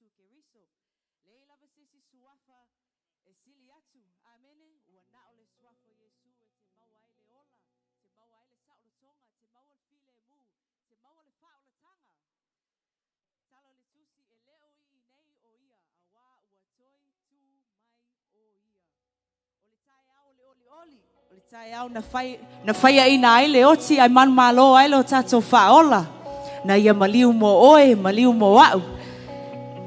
Iesu Keriso. Leai lava se isi suafa e sili atu. Amene. Ua na o le suafa o Iesu e te maua ai le ola, te maua ai le saolotoga, te maua le filemu, te maua le faaolataga. Tala o le tusi e le o i inei o ia, auā ua toe tu mai o ia. O le taeao o le olioli, o le taeao na fai, na faiaina ai le oti ae manumalo ai lo tatou faaola. Na ia maliu mo oe, maliu mo a'u.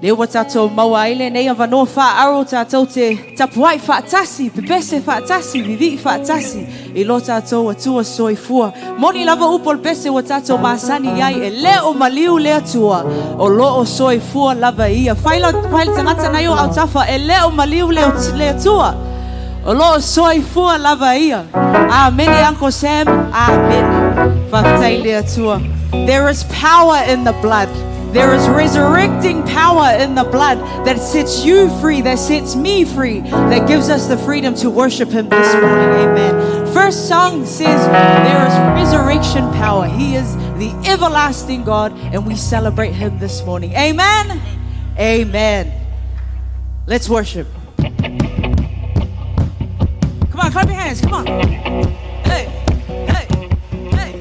Lea ua tatou maua ai lenei avanoa faaauro tatou te tapuai faatasi, pepese faatasi, vivii faatasi i lo tatou Atua soifua. Moni lava upu o le pese ua tatou masani ai, e le o maliu le Atua, o lo o soifua lava ia. Fai la fai le tagata na i ou autafa, e le o maliu le, le Atua. O lo o soifua lava ia. Amene, Uncle Sam. Amene. Faafetai i le Atua. There is power in the blood. There is resurrecting power in the blood that sets you free, that sets me free, that gives us the freedom to worship Him this morning. Amen. First song says there is resurrection power. He is the everlasting God, and we celebrate Him this morning. Amen. Amen. Let's worship. Come on, clap your hands. Come on. Hey, hey, hey.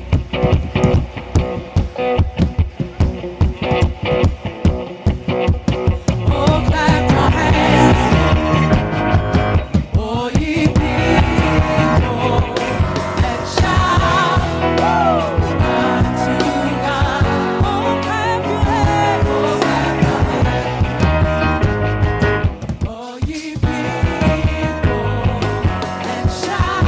Oh, clap your hands, all ye people, and shout unto God. Oh, clap your hands, all ye people, and shout.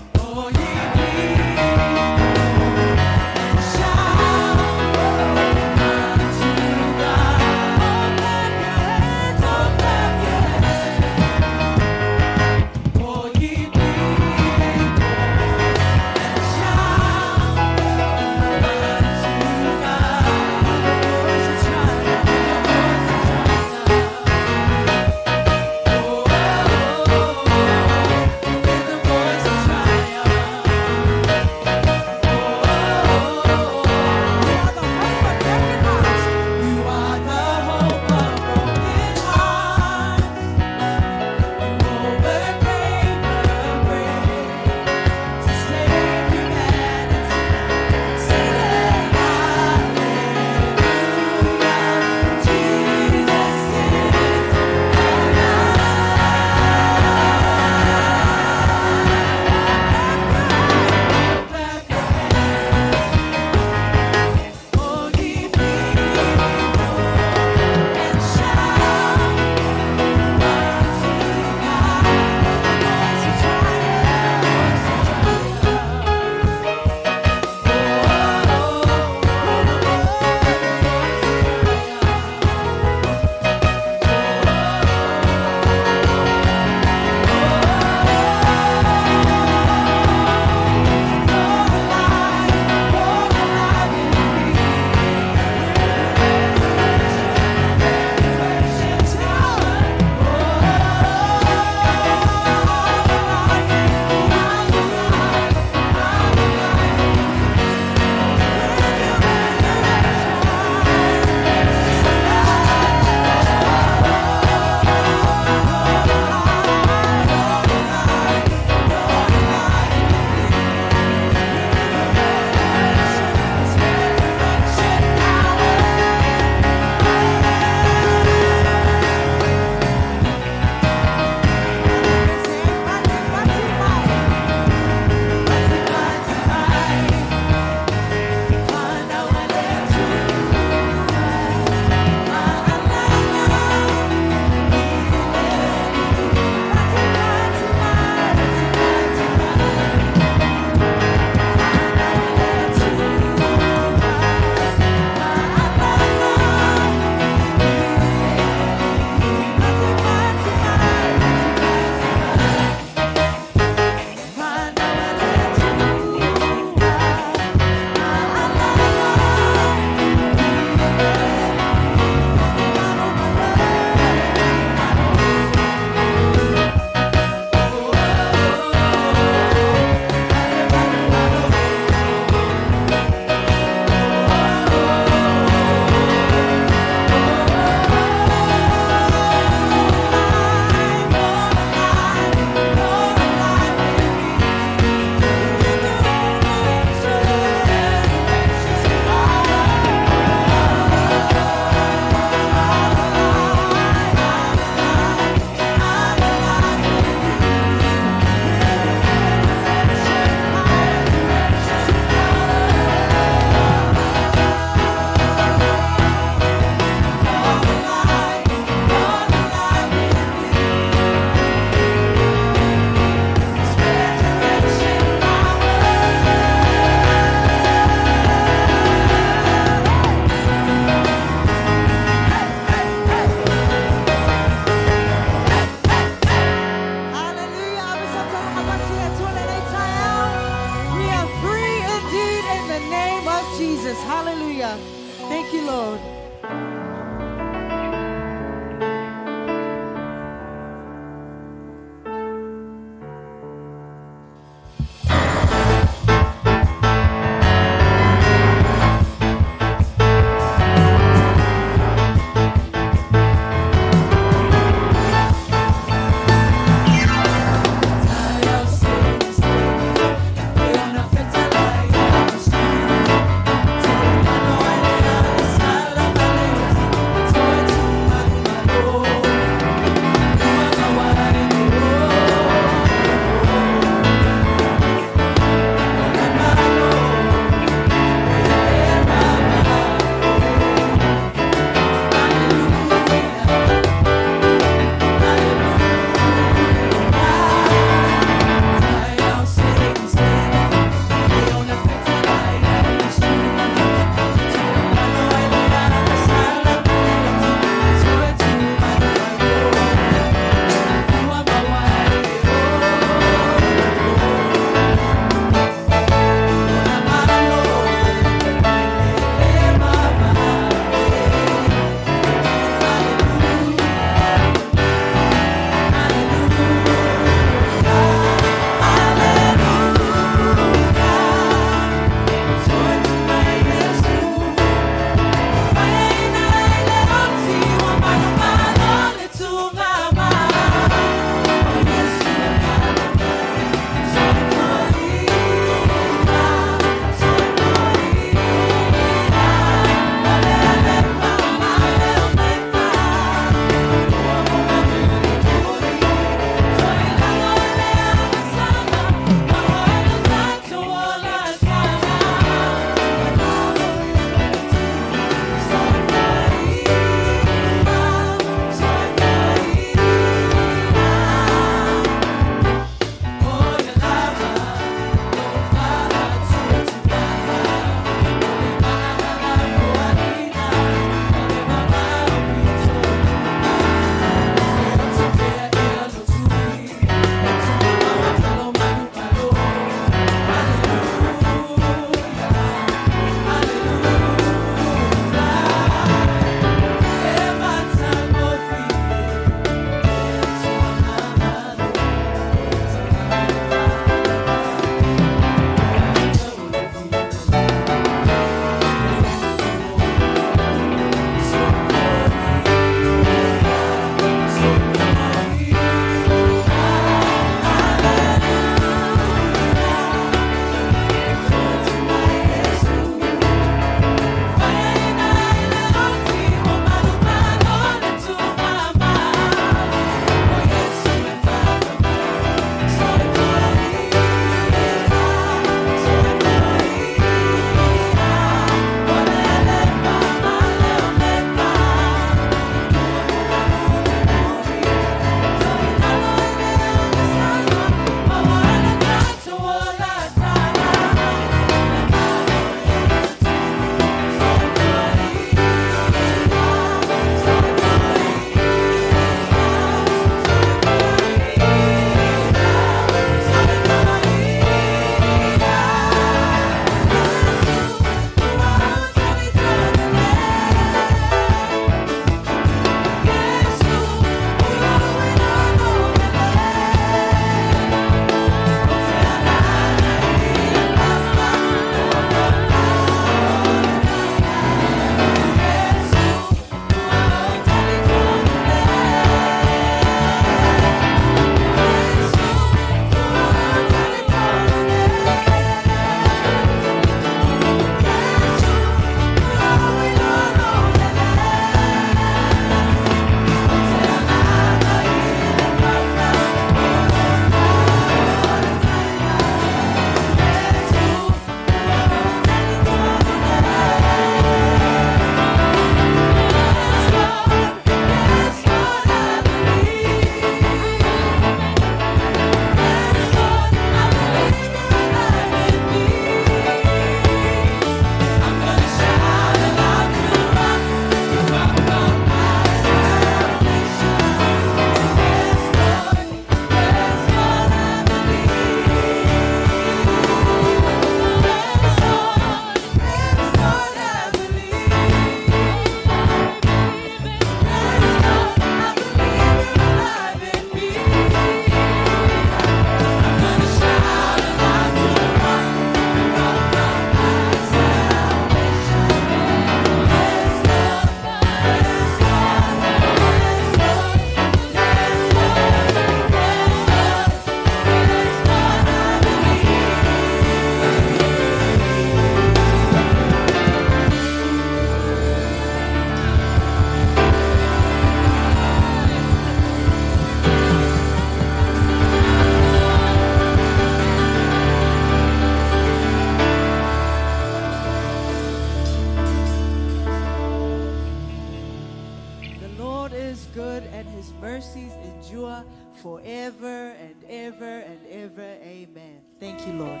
forever and ever and ever. Amen. Thank you, Lord.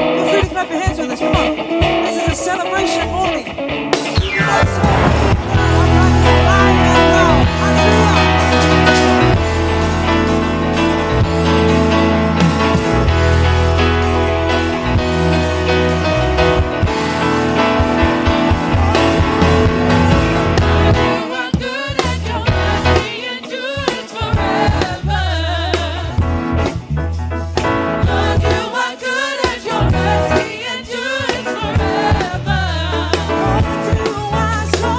Feel free to clap your hands with us. Come on. This is a celebration morning. Our God is alive and well. Hallelujah. You are good and your mercy endures forever. Lord, you are good and your mercy endures forever. Lord, you are so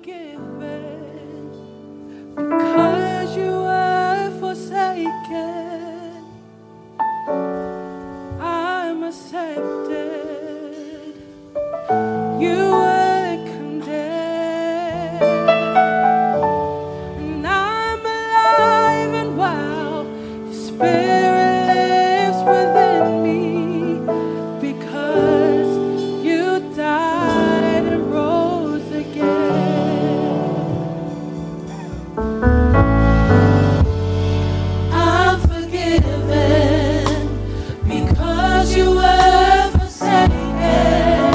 forgiven because you were forsaken. I'm accepted. You were condemned. And I'm alive and well. Your spirit lives within me because you died and rose again. I'm forgiven because you were forsaken.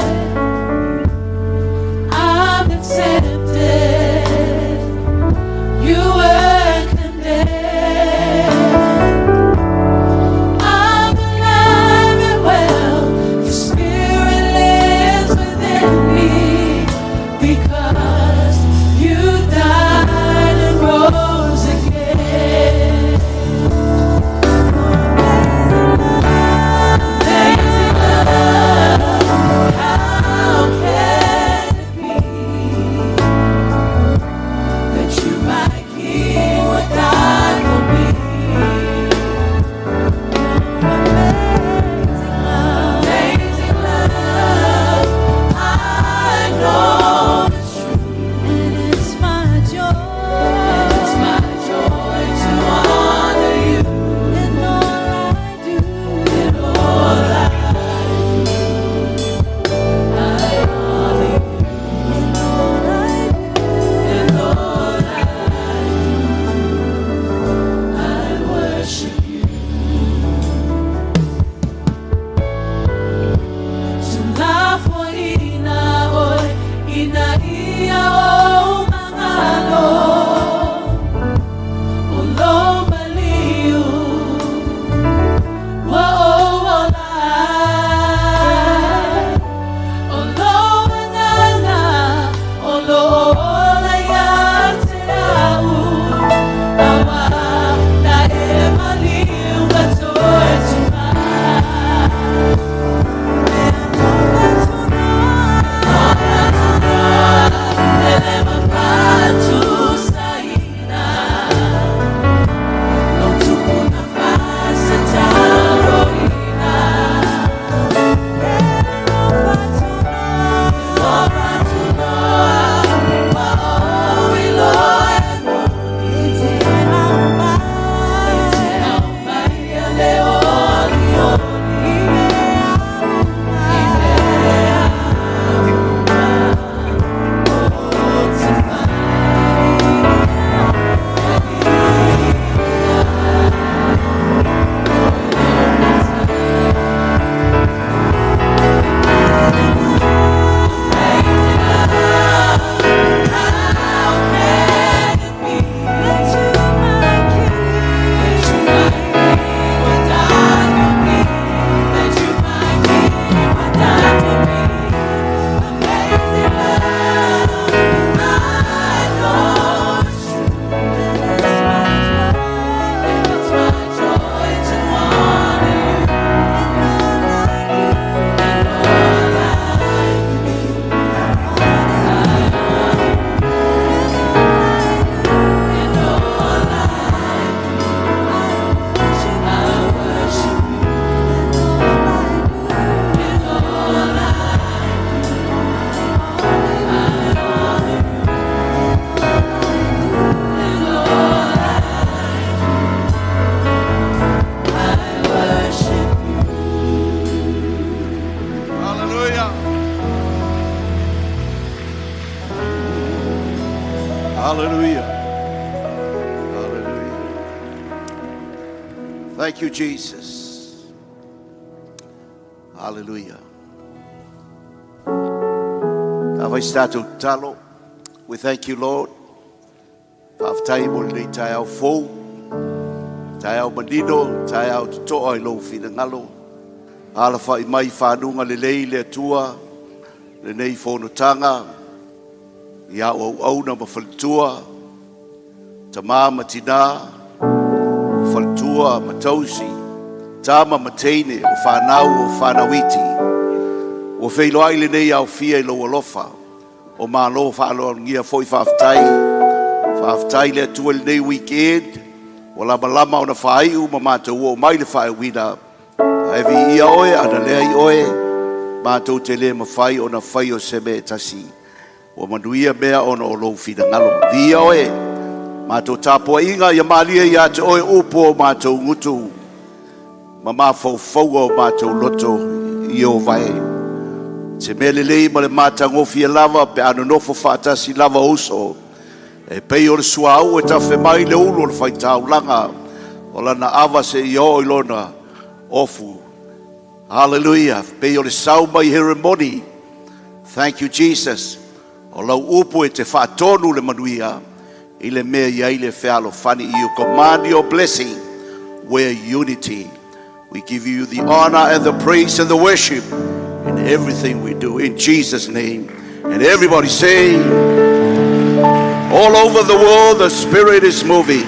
I'm accepted. You were condemned. I'm alive and well. Your spirit lives within me because you died and rose again. Amazing love, how can it be that you, my King, would die for me? Amazing love, I know it's true, And it's my joy. and it's my joy to honor you In all I do. in all I do. I honor you In all I do. in all I do. I worship you. Tulafoina oe ina ia o mangalo o lo maliu wa o ola o lo ngana o lo ola ia te au awa na e maliu katoe tumai. Hallelujah. Hallelujah. Hallelujah. Thank you, Jesus. Hallelujah. Talo. We thank you, Lord. Faafetai mo lenei taeao fou. Taeao manino, taeao totoa i lou finagalo. Alafa'i mai i fanuga lelei le Atua, lenei fonotaga, i a'u auauna ma faletua, tamā ma tinā, faletua ma tausi, tama ma teine, o fanau o fanauiti. Ua feiloai lenei aofia i lou alofa. O malo whaaloangia foi whaaftai. Whaaftai le atua lenei weekend. Ua lama lama ona whaiu ma mātou o mai le whaewina. Ae vi ia oe, ana lea i oe, mātou te le mawhai o na whai o se me tasi. Ua manuia mea ona o lou whinangalo. Vi ia oe, mātou tāpua inga ia malia ia te oe upo o mātou ngutu. Ma mawhaufaua o mātou loto i o vai. Te mele lei ma le mātangofia lava pe anonofo whaatasi lava uso. E pei o le suau e tawhe mai le ulu o le whaitaulanga. O lana awa se i o i lona ofu. Hallelujah. Pei o le sau mai heremoni. Thank you, Jesus. O lau upu e te whaatonu le manuia. I le mea ia i le whealo fani. You command your blessing where unity. We give you the honor and the praise and the worship in everything we do. In Jesus' name. And everybody say, all over the world, the Spirit is moving.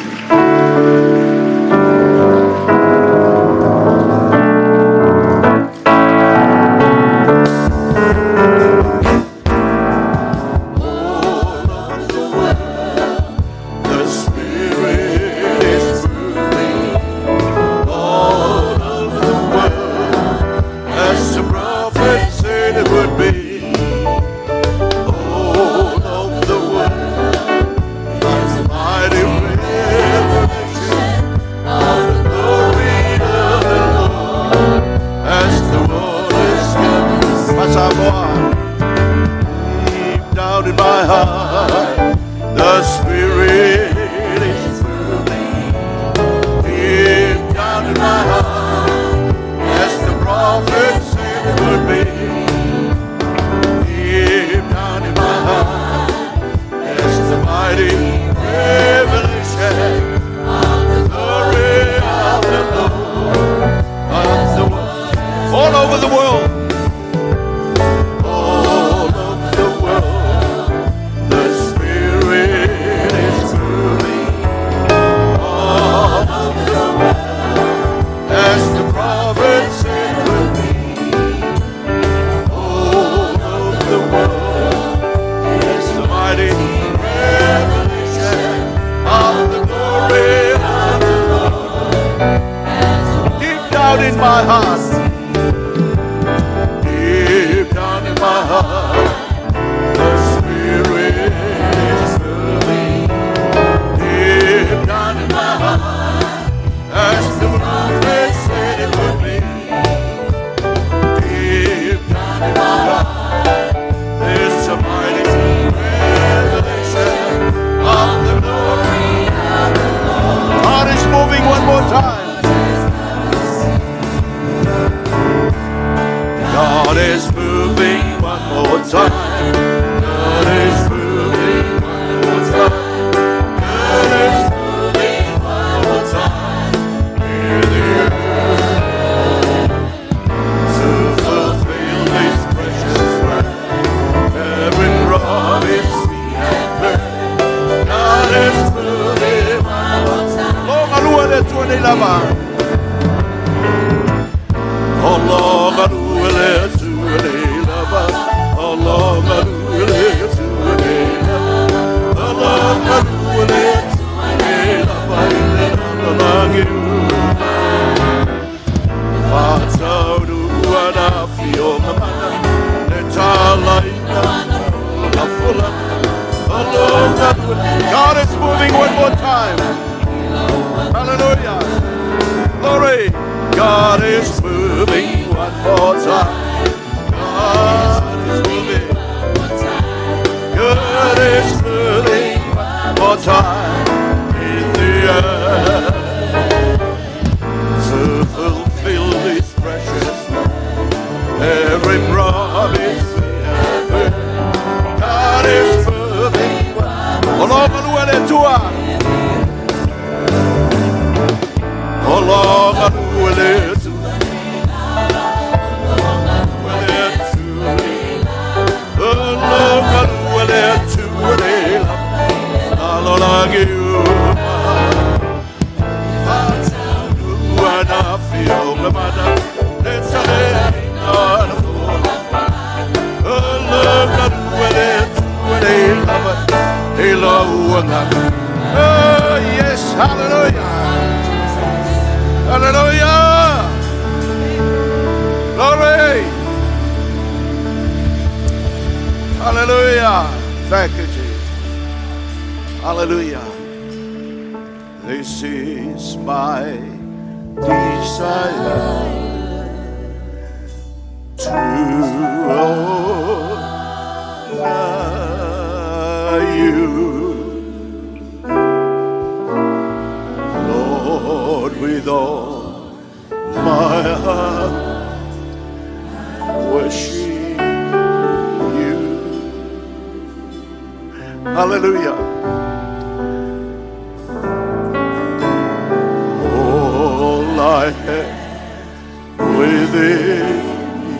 The Spirit is moving all over the world, as the prophet said it would be. All over the world, God's mighty revelation of the glory of the Lord, as the waters come. Masamoa. Deep down in my heart, the Spirit is moving. Deep down in my heart, as the prophet said it would be. Deep down in my heart, as the mighty revelation of the glory of the Lord, of the world, all over the world. All over the world, the Spirit is moving. All over the world, as the prophet said it would be. All over the world, is the mighty revelation of the glory of the Lord. Deep down in my heart, deep down in my heart, the Spirit is moving. Deep down in my heart, as the prophet said it would be. Deep down in my heart, there's a mighty revelation of the glory of the Lord. God is moving one more time. God is moving one more time. God is moving one more time. God is moving one more time in the earth to fulfill His precious word. Every promise we have heard. God is moving one more time. Longa lua le tua nei lava. Oh, longa lua le tua nei lava. Oh, longa lua le tua nei lava. Oh, longa lua le tua nei lava. I le lalagi uma. Whātaurua nā whionga mana. Le tālaina la fula. Oh, longa lua. God is moving one more time. Hallelujah. Glory. God is moving one more time. God is moving. God is moving one more time in the earth to fulfill His precious word. Every promise we have heard. God is moving. O longa lua le tua. O longa lua le tua. Lua le tua. O longa lua le tua le lava. Lalolagi uma. Whātaurua nā whionga mana. Le tale na na fula. O longa lua le tua. Oh, yes, hallelujah. Hallelujah. Glory. Hallelujah. Thank you, Jesus. Hallelujah. This is my desire to honor you, Lord, with all my heart, worship you. Hallelujah. All I have within me,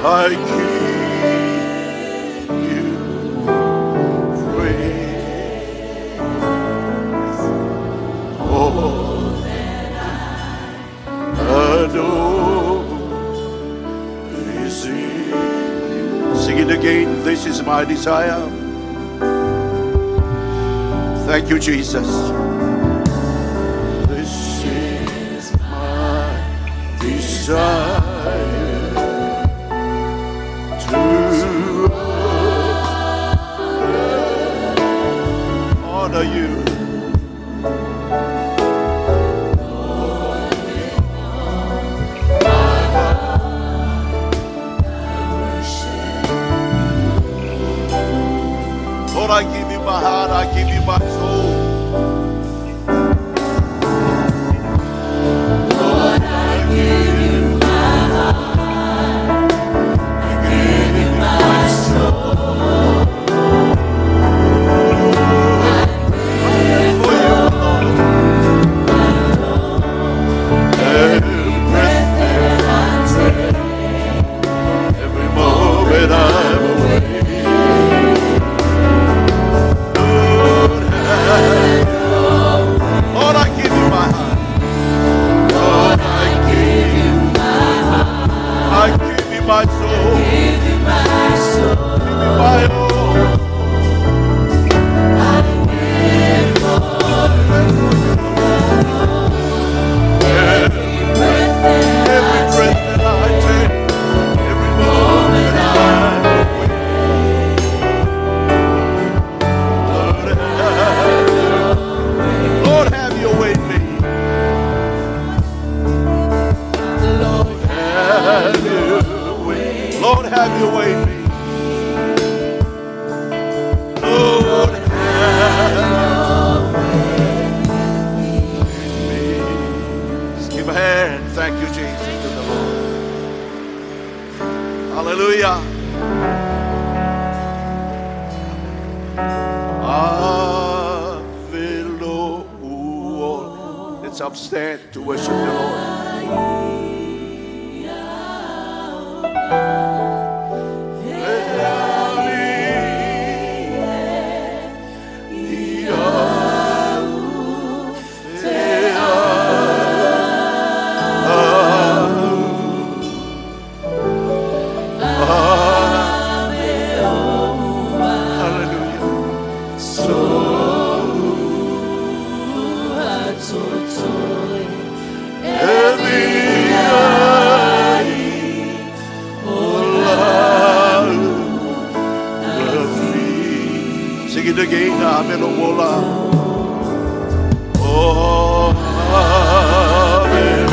I give you praise. All adore is in you. Sing it again. This is my desire. Thank you, Jesus. This is my desire to honor you. Lord, I give you my heart, I give you my soul. Lord, I give you my heart, I give you my soul. I live for you, Lord. Every breath that I take, every moment I'm awake. Lord, I give you my heart. Lord, I give you my heart. I give you my soul. Give you my soul. Give you my all. I live for you. Every breath that Every I breath that I take, every moment I'm awake. Lord, have your way in me. Lord, Have your way. Lord, have your way in me. Lord, have your way in me. Just give a hand. Thank you, Jesus, to the Lord. Hallelujah. Let's upstand to worship the Lord. Hallelujah. Sing it again, Amen. Oh, Amen.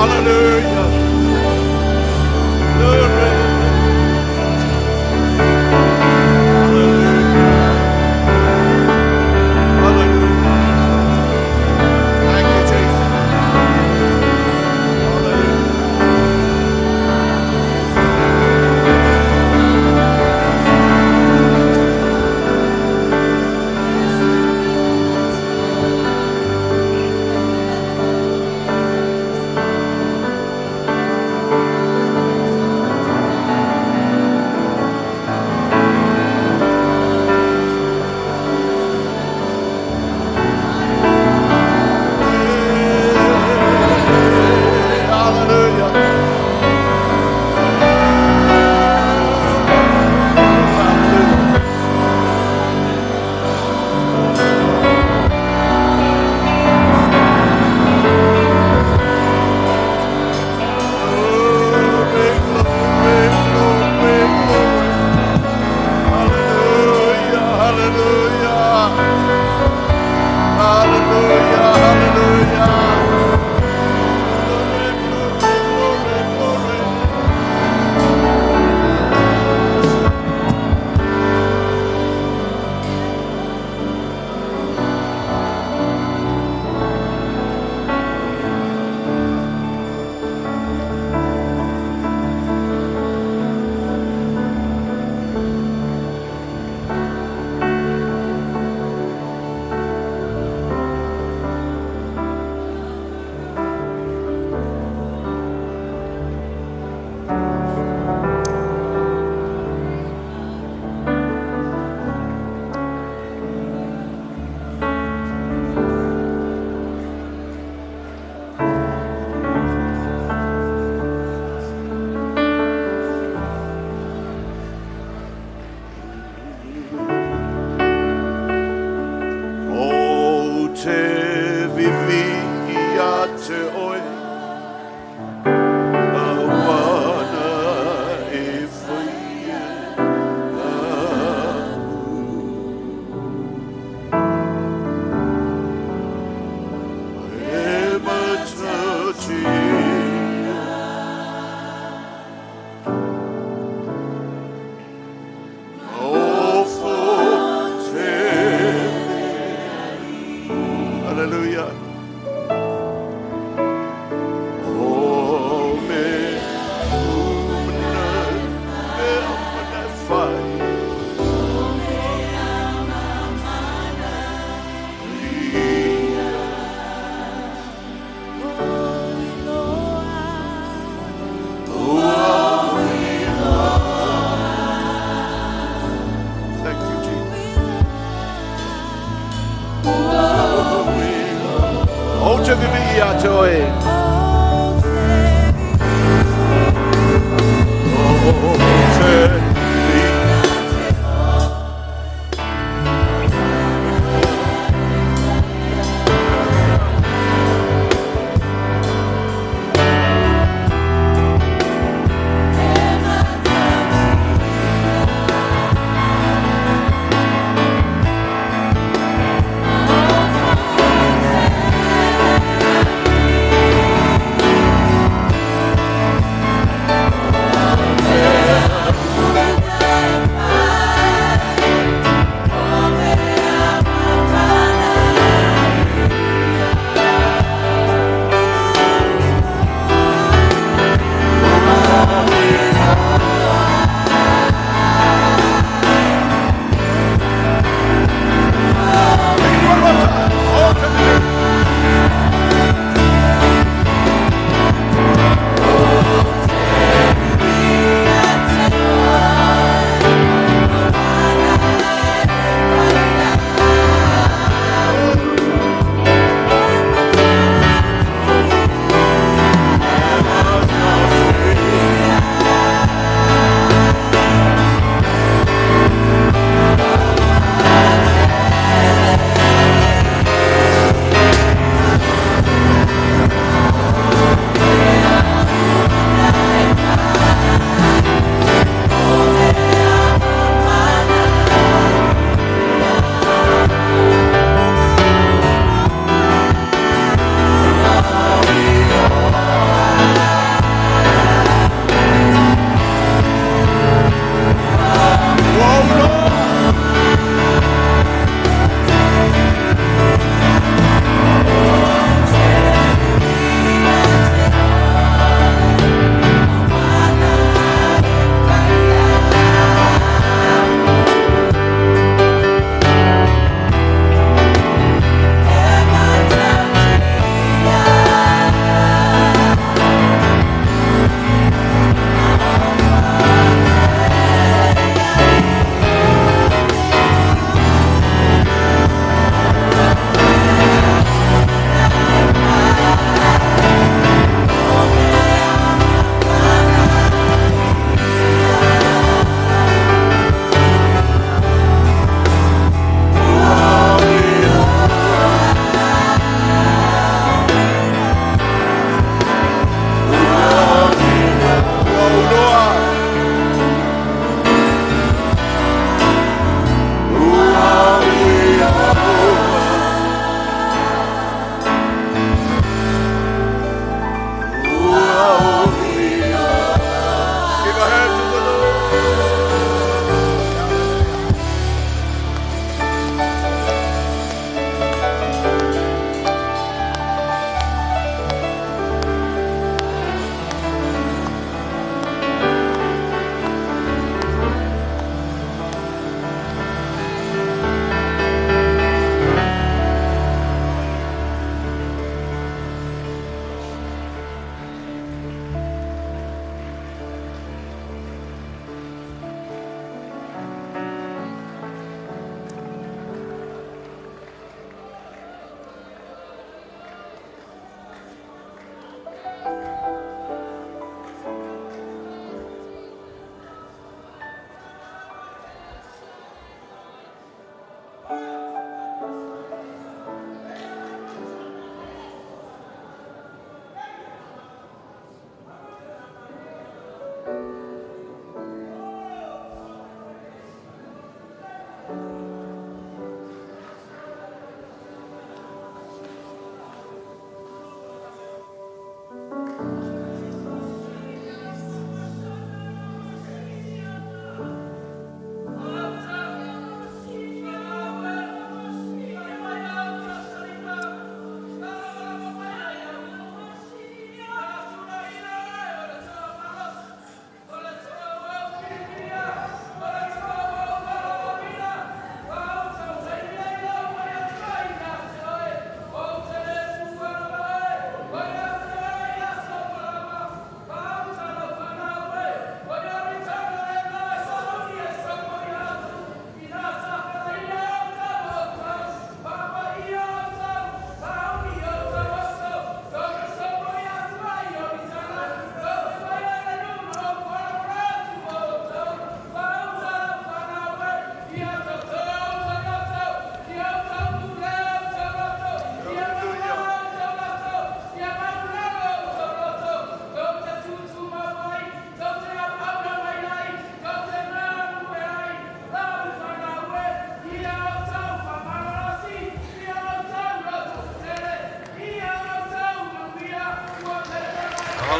Hallelujah. Glory. Hallelujah. Hallelujah. Thank you, Jesus. Hallelujah.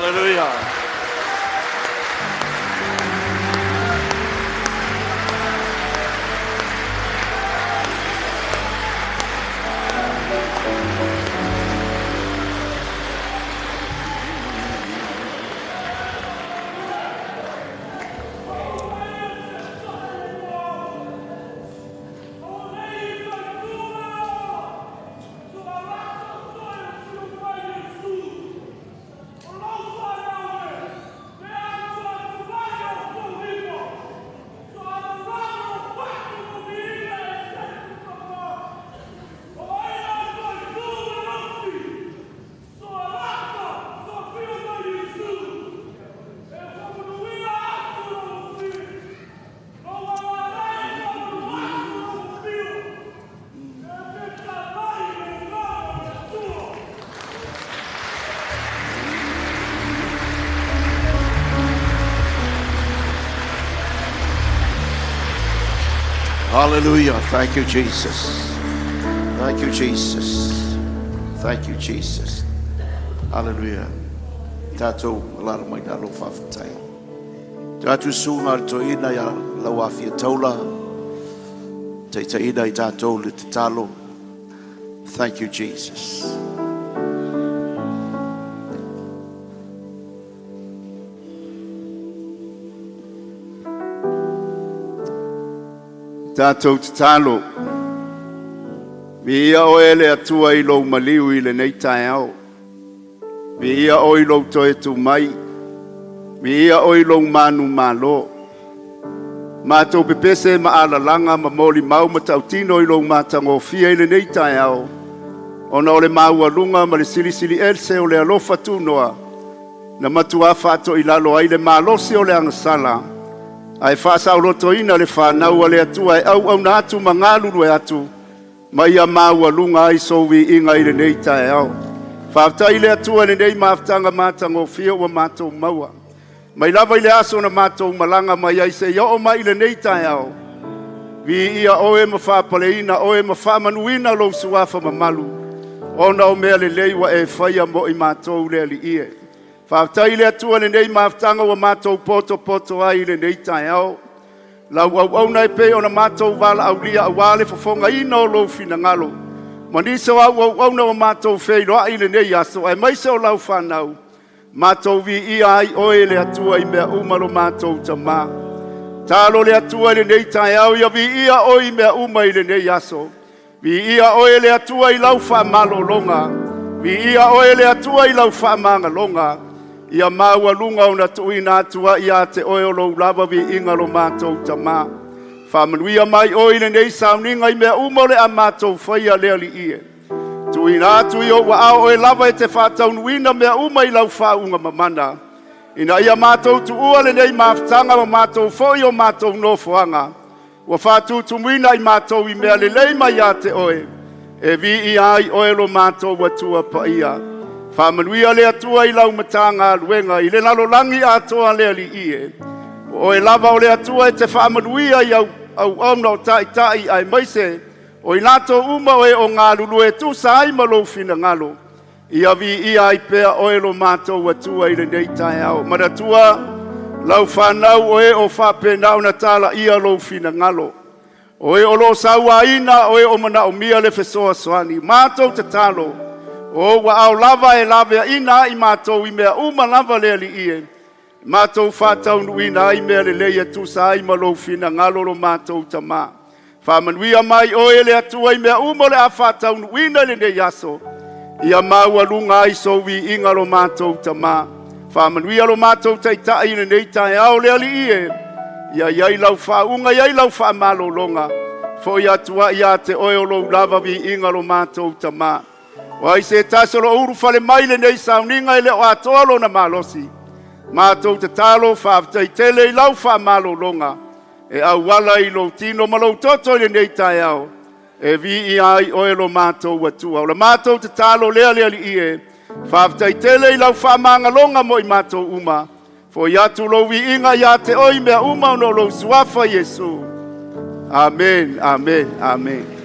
Hallelujah. Hallelujah. Thank you, Jesus. Thank you, Jesus. Thank you, Jesus. Hallelujah. Tātou alara mai nā lo whawhatai. Tātou sunga le toina ia lau afia taula. Teitaina i tātou le te talo. Thank you, Jesus. Tātou te talo. Mi ia o ele atua i lou maliu i le nei taeao. Mi ia o i lou toe tu mai. Mi ia o i lou manu malo. Mātou pepese ma alalanga ma moli mau ma tautino i lou mātangofia i le nei taeao. Ona o le maualunga ma le silisili else o le alofa tūnoa. Na matua whaato i lalo ai le malosi o le angasala. Ai whaasaulotoina le whanau a le atua e au au na atu ma ngalulu e atu. Mai a maualunga ai sowi inga i le nei taeao. Whaatai le atua le nei maftanga mātangofia ua mātou maua. Mai lava i le aso na mātou malanga mai ai se i o mai le nei taeao. Vi ia oe ma whaapaleina, oe ma whaamanuina lou suafa mamalu. Ona o mea le leiwa e whaia mo i mātou le ali ie. Whaatai le atua le nei maftanga ua mātou poto poto ai le nei taeao. Lau au au nei pe ona mātou wala aulia awale fofonga ina o lou finangalo. Manisa au au au na o mātou wheiroa i le nei aso, e maise o lau whanau. Mātou vi ia ai oe le atua i mea uma lo mātou tamā. Talo le atua i le nei taeao ia vi ia oe i mea uma i le nei aso. Vi ia oe le atua i lau whaamalolonga. Vi ia oe le atua i lau whaamangalonga. Ia maualunga o na tuina atua ia te oe o lou lava vi inga lo mātou tamā. Whaamanuia mai oe i le nei sauninga i mea uma o le a mātou whaia lea li ie. Tuina atu i o wa ao e lava e te whātaunuina mea uma i lau whaunga mamana. Ina ia mātou tuua le nei mafutanga ma mātou foi o mātou nofoanga. Ua whātutumuina i mātou i mea le lei mai a te oe. E vi i ai oe lo mātou atua paia. Whaamanuia le atua i lau matanga aluenga i le lalolangi atoa le ali ie. O e lava o le atua e te whaamanuia i au au au na o tai ai maise. O i lato uma oe o ngā lulu e tūsa ai ma lou finangalo. Ia vi ia ai pea oe lo mātou atua i le nei taeao. Manatua, lau whanau oe o whāpenau na tāla ia lou finangalo. Oe o lo sauaina oe o mana o mia le fesoa soani. Mātou te talo. O wa au lava e lave ina i mātou i mea uma lava le ali ie. Mātou whātaunuina ai mea le leia tūsa ai ma lou finangalo lo mātou tamā. Whaamanuia mai oe le atua i mea uma le a whātaunuina le nei aso. Ia maualunga ai sowi inga lo mātou tamā. Whaamanuia lo mātou taitai le nei taeao le ali ie. Ia iai lau whaunga, iai lau whaamalolonga. Foi atua ia te oe o lou lava vi inga lo mātou tamā. Wai se taso lo uru whale mai le nei sauninga i le o atoa lo na malosi. Mātou te talo whaaftai tele i lau whaamalolonga. E auala i lou tino ma lou toto i le nei taeao. E vi i ai oe lo mātou atua. O la mātou te talo lea lea li ie. Whaaftai tele i lau whaamangalonga mo i mātou uma. Foi atu lou viiga ia te oi mea uma ono lou suafa Iesu. Amen, amen, amen.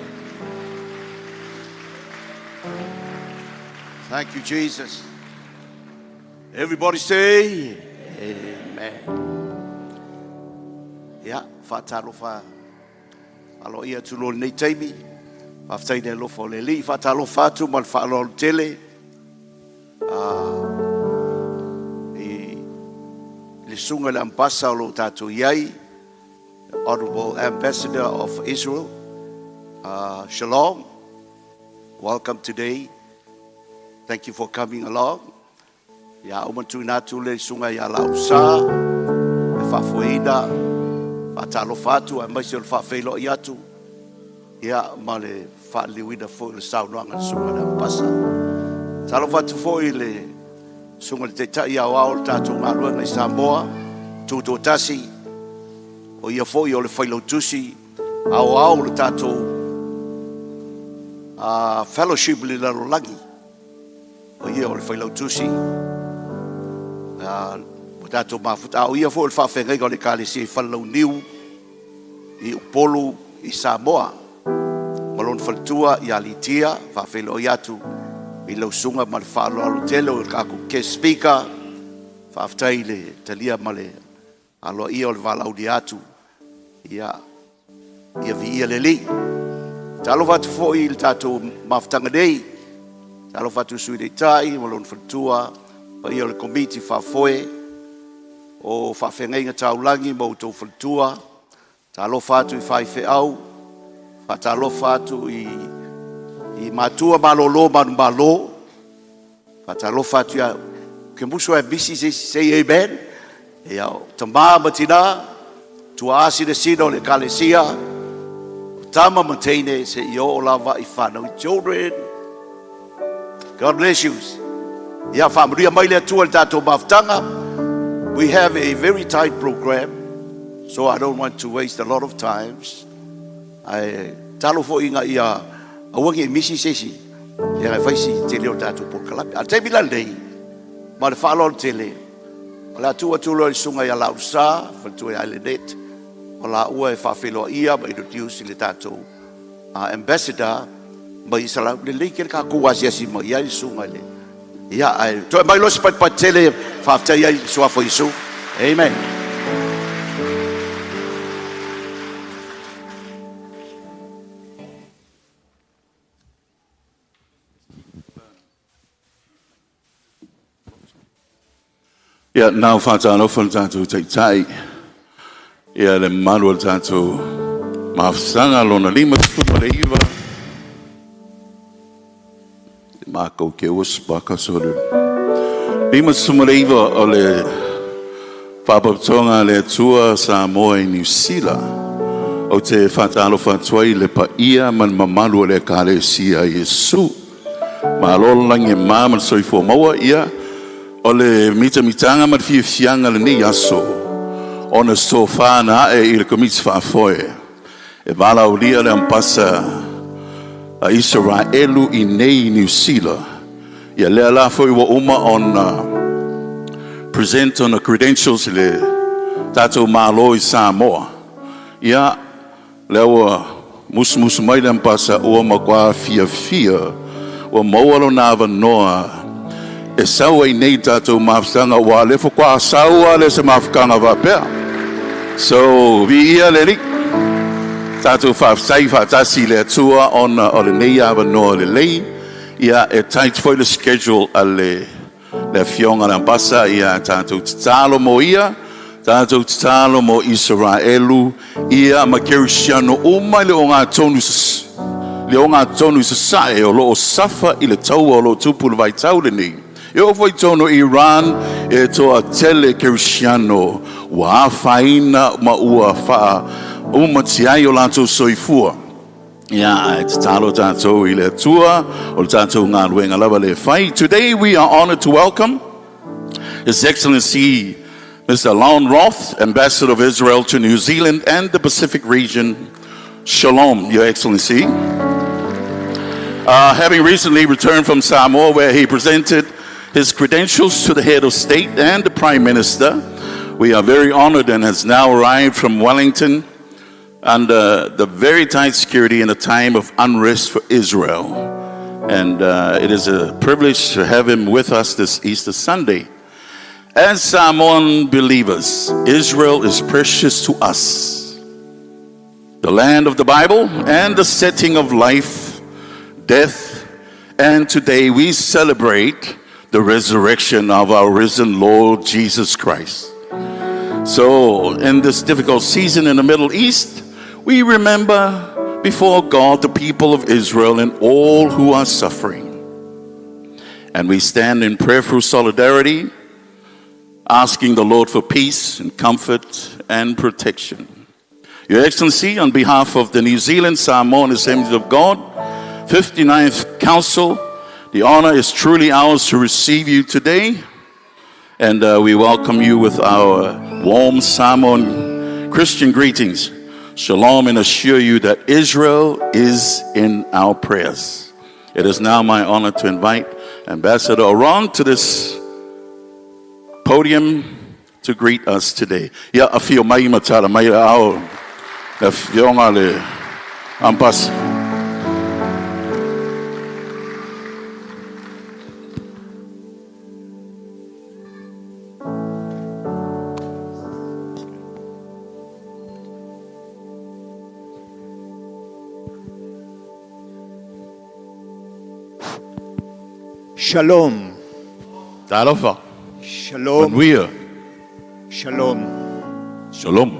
Thank you, Jesus. Everybody say amen. Ia, faatalofa aloaia atu loa i lenei taimi. Faafetai i le alofa o le Alii. Faatalofa atu ma le faaaloalo tele i le susuga i le Ambassador o lo o tatou i ai, the Honorable Ambassador of Israel. Shalom. Welcome today. Thank you for coming along. Ia uma tuina atu le susuga ia Lausa e faafoeina, faatalofa atu aemaise o le faafeiloai atu ia ma le faaliliuina foi o le saunoaga a le susuga i le Ambassador. Talofa atu foi i le susuga i le Taitai Aoao o le tatou galuega i Samoa, Tutoatasi, o ia foi o le Failautusi Aoao o le tatou fellowship i le lalolagi. O ia o le Failautusi ua tatou mafuta, a o ia foi o le faafeagaiga o le Ekalesia i Falelauniu i Upolu i Samoa ma lona faletua ia Litia. Faafeiloai atu i lau susuga ma le faaaloalo tele o le tatou guest speaker. Faafetai i le talia ma le aloaia o le valaaulia atu. Ia, ia viia le Alii. Talofa atu foi i le tatou mafutaga nei. Talofa atu i le Sui Taitai ma lona faletua, paia o le Komiti Faafoe o Faafeagaiga Taulagi ma outou faletua. Talofa atu i faifeau, faatalofa atu i matua malolo manumalo. Faatalofa atu ia ke musu e misi se say amen. Ia, tama ma tina, tuaa sinasina o le Ekalesia, o tama ma teine seia oo lava i fanau, children. God bless you. Ia faamanuia mai le Atua i le tatou mafutaga. We have a very tight program, so I don't want to waste a lot of times. Ae talo foi ina ia aua ne i misi se isi, ia e fai si tele o le tatou polokalame. A o le taimi la lenei, ma le faaaloalo tele, o le a tuu atu loa i le susuga ia Lausa, faletua ia Lenet, o laua e faafeiloaia ma introduce i le tatou ambassador mai Isaraelu. Lelei tele tatou asiasi mai ai le susuga i le ia, ae toe mai loa se patipati tele faafetai ai i le suafa o Iesu. Amen. Ia, na o faatalofa le tatou Taitai, ia le mamalu o le tatou mafutaga lona 59. Makou ke ua spaka so le 59 o le Faalapotopotoga a le Atua Samoa i Niu Sila. Ou te faatalofa atu ai i le paia ma le mamalu o le Ekalesia Iesu. Malo le lagi e mama ma le soifua maua. Ia, o le mitamitaga ma le fiafiaga lenei aso ona sofa na ae i le Komiti Faafoe e valaaulia le Ambassador a Isaraelu i nei i Niu Sila. Ia lea la foi ua uma ona present ona credentials i le tatou Malo i Samoa. Ia, lea ua musumusu mai le Ambassador ua matua fiafia ua maua lona avanoa e sau ai nei tatou mafutaga, ua le faatoa sau a le se mafutaga faapea. So, viia le Alii. Tatou faafetai faatasi i le Atua ona o lenei avanoa lelei. Ia, e tight foi le schedule a le afioga le Ambassador. Ia, tatou tatalo mo ia, tatou tatalo mo Isaraelu, ia ma Kerisiano uma i le ogatotonu i sasae o lo o safa i le taua o lo o tupu le vaitau lenei. E oo foi tonu Iran e toa tele Kerisiano ua afaina ma ua faa umatia ai o latou soifua. Ia, e tatalo tatou i le Atua o le tatou galuega lava le fai. Today we are honored to welcome His Excellency Mr. Alon Roth, Ambassador of Israel to New Zealand and the Pacific region. Shalom, Your Excellency. Having recently returned from Samoa, where he presented his credentials to the head of state and the Prime Minister, we are very honored and has now arrived from Wellington under the very tight security in a time of unrest for Israel. And it is a privilege to have him with us this Easter Sunday. As Samoan believers, Israel is precious to us. The land of the Bible and the setting of life, death, and today we celebrate the resurrection of our risen Lord Jesus Christ. So, in this difficult season in the Middle East, we remember before God the people of Israel and all who are suffering. And we stand in prayerful solidarity, asking the Lord for peace and comfort and protection. Your Excellency, on behalf of the New Zealand Samoan Assemblies of God, 59th Council, the honor is truly ours to receive you today. And we welcome you with our warm Samoan Christian greetings. Shalom, and assure you that Israel is in our prayers. It is now my honor to invite Ambassador Oron to this podium to greet us today. Ia, afio mai ma tala mai ao le afioga le Ambas. Shalom. Talofa. Shalom. Manuia. Shalom. Shalom.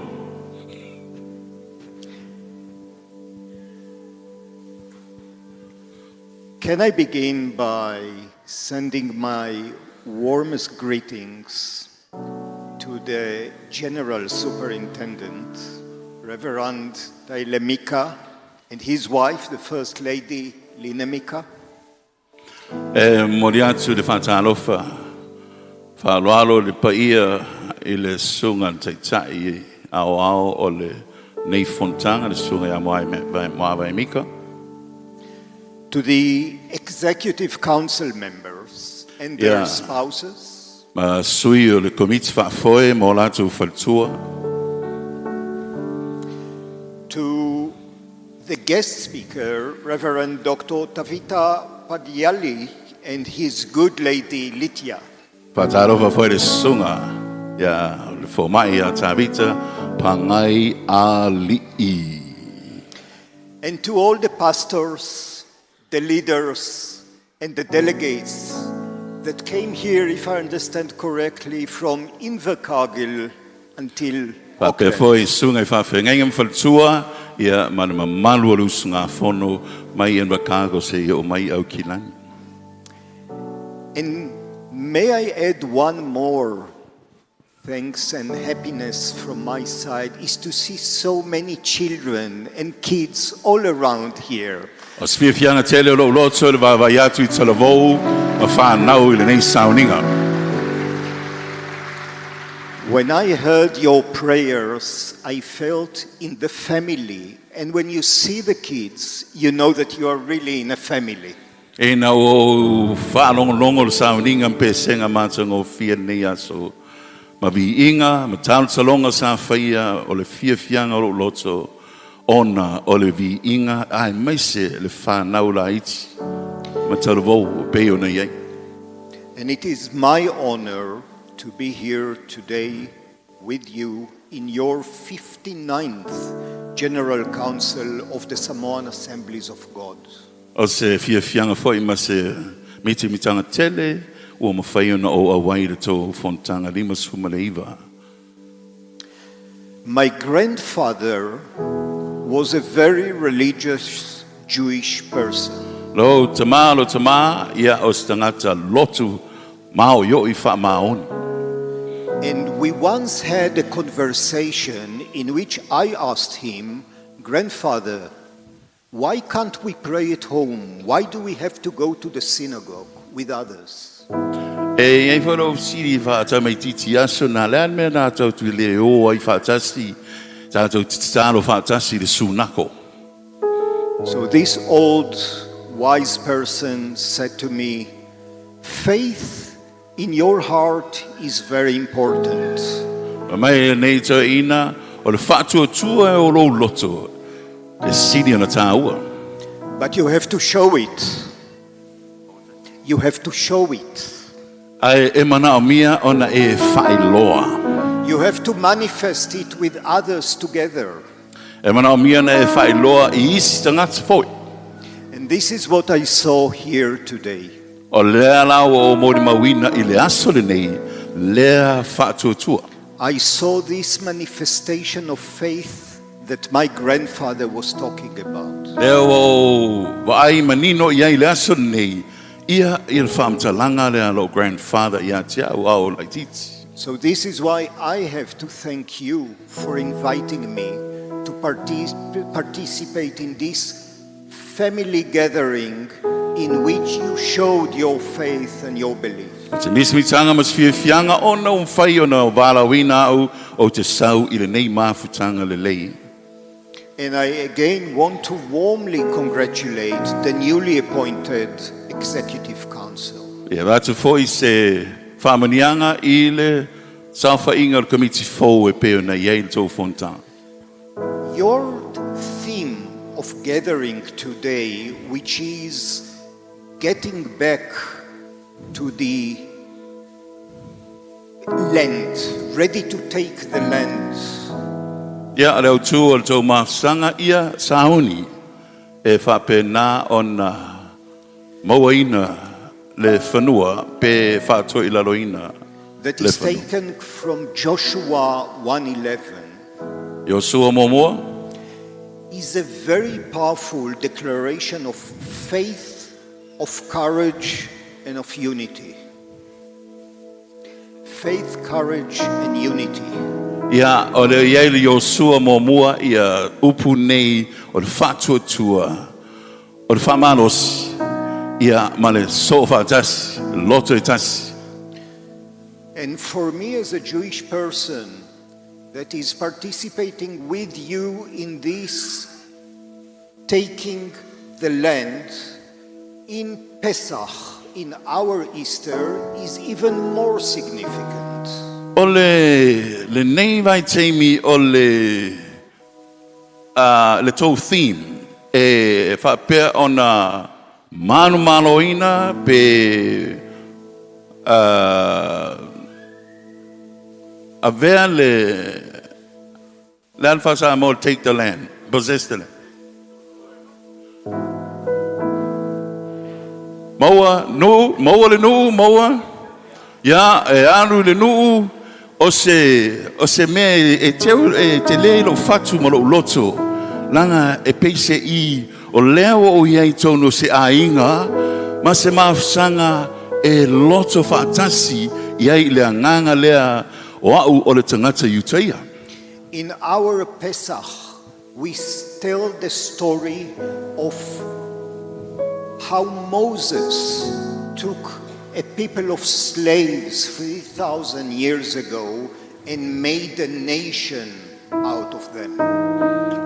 Can I begin by sending my warmest greetings to the General Superintendent, Reverend Taile Mika, and his wife, the First Lady, Lina Mika. E momoli atu le faatalofa faaaloalo le paia i le susuga le Taitai Aoao o lenei fonotaga, le susuga ia Moavae Mika. To the Executive Council members and their spouses. Ma sui o le Komiti Faafoe ma o latou faletua. To the guest speaker, Reverend Dr. Tavita Pagaialii and his good lady Litia. Faatalofa foi le susuga ia le fomai ia Tavita Pagaialii. And to all the pastors, the leaders, and the delegates that came here, if I understand correctly, from Invercargill until Faapea Auckland. foi i susuga i faafeagaiga ma faletua, ia ma le mamalu o le usugafono mai Invercargill seia oo mai Aukilani. And may I add one more thanks and happiness from my side is to see so many children and kids all around here. O se fiafiaga tele o lou loto le vaavaai atu i talavou ma fanau i lenei sauniga. When I heard your prayers, I felt in the family. And when you see the kids, you know that you are really in a family. Ina ua ou faalogologo le sauniga ma pesega matagofie i lenei aso, ma viiga ma talotaloga sa faia, o le fiafiaga o lou loto ona o le viiga aemaise le fanau laiti ma talavou e pei ona i ai. And it is my honor to be here today with you in your 59th General Council of the Samoan Assemblies of God. O se fiafiaga foi ma se mitamitaga tele ua mafai ona ou auai i le tou fonotaga 59. My grandfather was a very religious Jewish person. Lou tama, lou tama, ia o se tagata lotu maoioi faamaoni. And we once had a conversation in which I asked him, Grandfather, why can't we pray at home? Why do we have to go to the synagogue with others? E i ai foi lou fesili faatamaitiiti aso na, le a le mea tatou te le o ai faatasi, tatou te tatalo faatasi i le sunako? So this old wise person said to me, Faith in your heart is very important. Fai mai lenei toeaina, O le faatuatua o lou loto e sili ona tāua. But you have to show it. You have to show it. Ae e manaomia ona e faailoa. You have to manifest it with others together. E manaomia ona e faailoa i isi tagata foi. And this is what I saw here today. O lea la ua ou molimauina i le aso lenei, lea faatuatua. I saw this manifestation of faith that my grandfather was talking about. Lea ua ou vaai manino i ai i le aso lenei, ia i le faamatalaga lea a lou grandfather ia te au a o laitiiti. So this is why I have to thank you for inviting me to participate in this family gathering in which you showed your faith and your belief. O se mitamitaga ma se fiafiaga ona ua mafai ona valaauina au ou te sau i lenei mafutaga lelei. And I again want to warmly congratulate the newly appointed Executive Council. E avatu foi se faamanuiaga i le saofaiga o le Komiti fou e pei ona i ai le tou fonotaga. Your theme of gathering today, which is getting back to the land, ready to take the land. Ia, o le autu o le tou mafusaga ia sauni e faapena ona mauaina le fanua pe faatoilaloina That le is fanua. taken from Joshua 1:11. Iosua muamua. Is a very powerful declaration of faith, of courage, and of unity. Faith, courage, and unity. Ia, o le i ai le Iosua muamua ia upu nei o le faatuatua, o le faamalosi, ia ma le soo faatasi, loto e tasi. And for me as a Jewish person that is participating with you in this taking the land in Pesach, in our Easter, is even more significant. O le lenei vaitaimi o le le tou theme e faapea ona manumaloina pe avea le le a le faa-Samoa le take the land, possess the land. Maua nuu, maua le nuu, maua, ia, e alu i le nuu, o se, o se mea e, e teu, e tele i lou fatu ma lou loto, leaga e pei se i, o lea ua ou i ai i totonu o se aiga ma se mafusaga e loto faatasi i ai i le agaga lea o au o le tagata Iutaia. In our Pesach, we tell the story of how Moses took a people of slaves 3,000 years ago and made a nation out of them.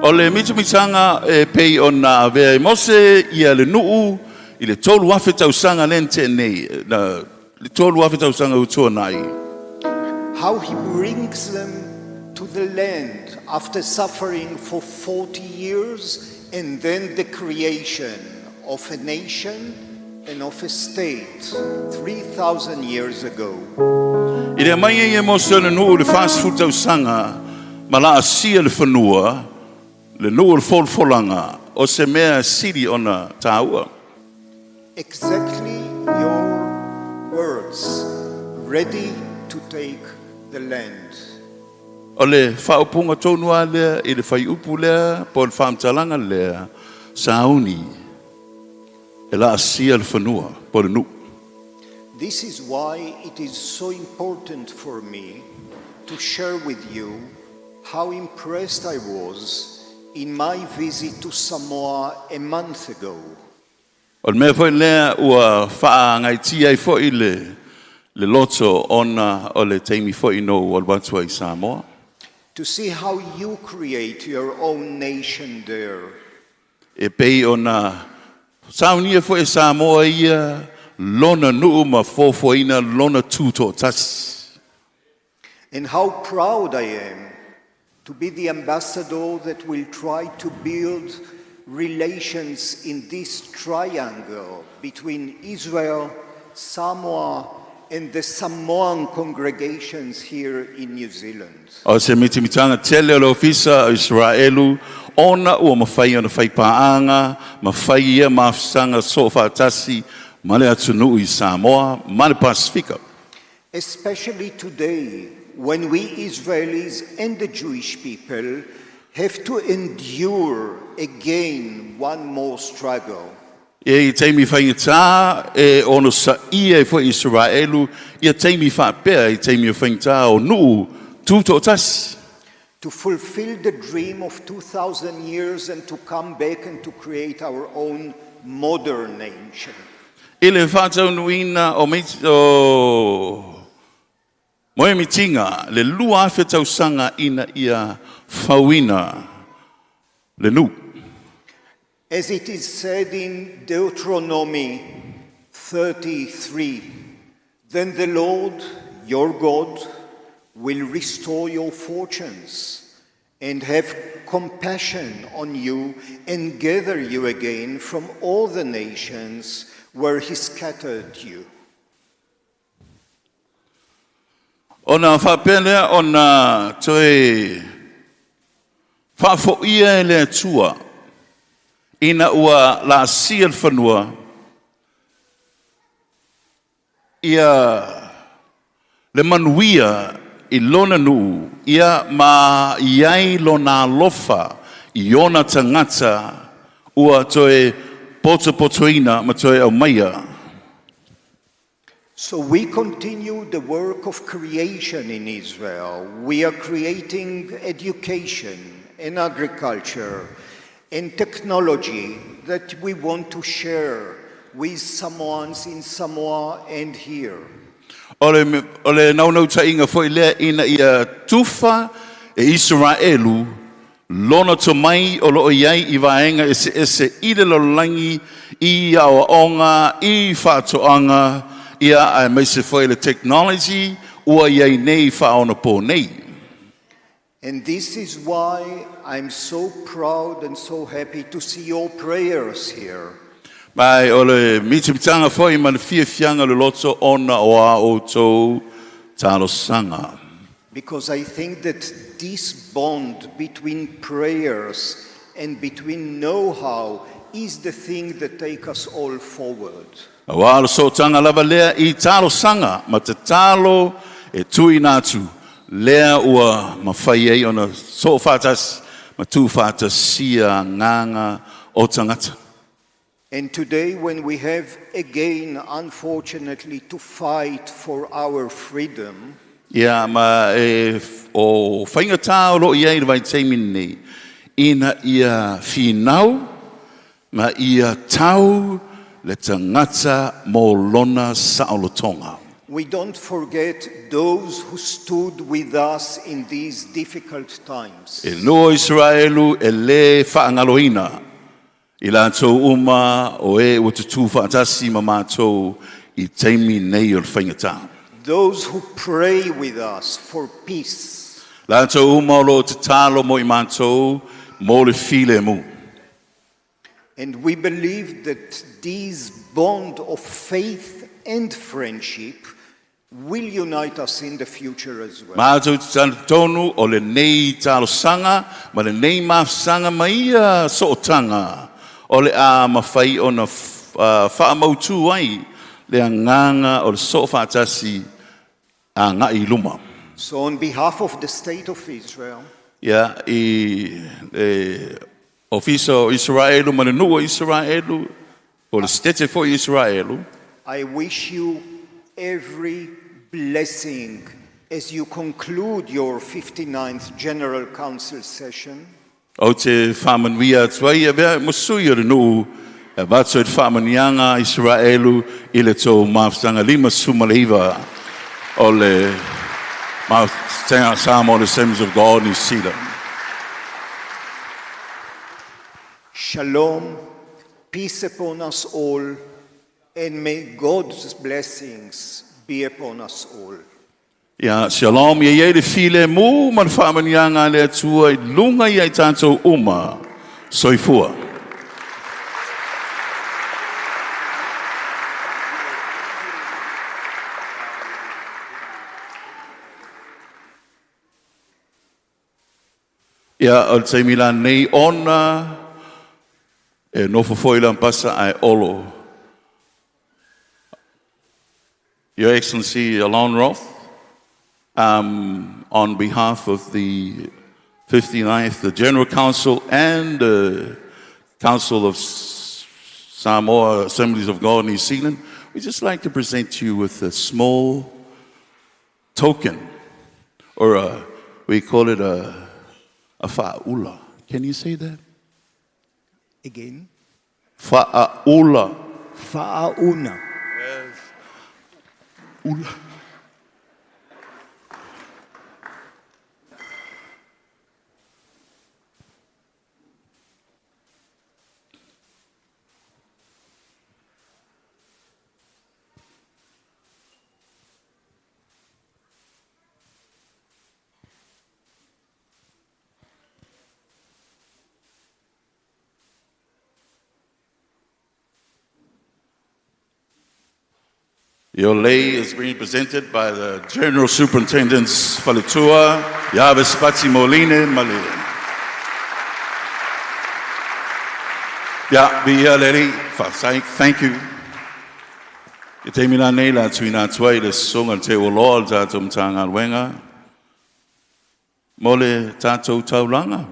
O le mitamitaga e pei ona avea e Mose ia le nuu i le 3,000 tausaga lea na tea nei, le 3,000 tausaga ua tuanai. How he brings them to the land after suffering for 40 years and then the creation of a nation and of a state 3,000 years ago. I le aumai ai e Mose o le nuu i le 40 tausaga ma laasia le fanua, le nuu o le folafolaga, o se mea sili ona taua. Exactly your words, ready to take the land. O le faaupuga tonu lava lea i le fuaiupu lea po o le faamatalaga lea, sauni e laasia le fanua po o le nuu. This is why it is so important for me to share with you how impressed I was in my visit to Samoa a month ago. O le mea foi lea ua faagaitia ai foi le le loto ona o le taimi foi na ou alu atu ai i Samoa. To see how you create your own nation there. E pei ona saunia foi e Samoa ia lona nuu ma foafoaina lona tutoatasi. And how proud I am to be the ambassador that will try to build relations in this triangle between Israel, Samoa and the Samoan congregations here in New Zealand. O se mitimitanga tele o le ofisa o Israelu, ona ua mawhai ona whai pāanga, mawhai ia mafisanga so whaatasi, ma le atunuu i Samoa, ma le Pasifika. Especially today, when we Israelis and the Jewish people have to endure again one more struggle. E i teimi whaingatā, e ono sa ia e fo Israelu, ia teimi whaapea i teimi o whaingatā o nuu tūto'otasi. To fulfill the dream of 2,000 years and to come back and to create our own modern nation. I le whātaunuina o, o moe mitinga, le lua afe tausanga ina ia fauina le nu. As it is said in Deuteronomy 33, then the Lord your God will restore your fortunes and have compassion on you and gather you again from all the nations where he scattered you. Ona whaapea lea ona toe whaafoia e le atua ina ua la sia le whanua ia le manuia i lona nuu ia ma iai lona alofa i ona tagata ua toe potopotoina ma toe aumaia. So we continue the work of creation in Israel. We are creating education and agriculture and technology that we want to share with Samoans in Samoa and here. O le naunau tainga foi lea ina ia tufa e Israelu lona tomai o loo iai i vaega eseese i le lalolagi i aoaoga i faatoaga ia aemaise foi le technology ua iai nei faaonapō nei. And this is why I'm so proud and so happy to see your prayers here. Mai o le mitimitanga foi ma le fiafiaga le loto ona o a outou talosaga. Because I think that this bond between prayers and between know-how is the thing that takes us all forward. Auā le sootaga lava lea i talosaga ma tatalo e tuuina atu lea ua mafai ai ona soo faatasi ma tuufaatasia agaga o tagata. And today, when we have again, unfortunately, to fight for our freedom, Ia ma e o faigatā o loo i ai le vaitaimi nei ina ia finau ma ia tau le tagata mo lona saolotoga. We don't forget those who stood with us in these difficult times. E nuu o Israelu e lē faagaloina i latou uma o e ua tutū faatasi ma matou i taimi nei o le faigatā. Those who pray with us for peace. Latou uma o loo tatalo mo i matou mo le filemu. And we believe that this bond of faith and friendship will unite us in the future as well. Matou te talitonu o lenei talosaga ma lenei mafusaga ma ia sootaga o le a mafai ona faamautū ai le agaga o le soo faatasi aga'i i luma. So, on behalf of the State of Israel, Ia i le ofisa o Israelu ma le nuu o Israelu o le setete foi Israelu, I wish you every blessing as you conclude your 59th General Council session. Ou te faamanuia atu ai avea ma sui o le nuu e avatu ai le faamanuiaga a Israelu i le tou mafutaga 59 o le mafutaga Samoa Assemblies of God New Zealand. Shalom, peace upon us all, and may God's blessings be upon us all. Ia shalom ia iai le filemu ma le faamanuiaga a le Atua i luga ia i tatou uma. Soifua. Ia, o le taimi lanei ona e nofo foi lampasa ai olo. Your Excellency Alon Roth, on behalf of the 59th, the General Council and the Council of Samoa Assemblies of God New Zealand, we'd just like to present you with a small token, or we call it a fa'aula. Can you say that? Again? Fa'aula. Fa'auna. Yes. Ula. Your lei is being presented by the General Superintendent Faletua, Yavis Pati Moline Male. Ya, via leri, thank you. I te mina nei la tuina tua i le songa te o loa le tātou mtanga wenga. Mole tātou taulanga.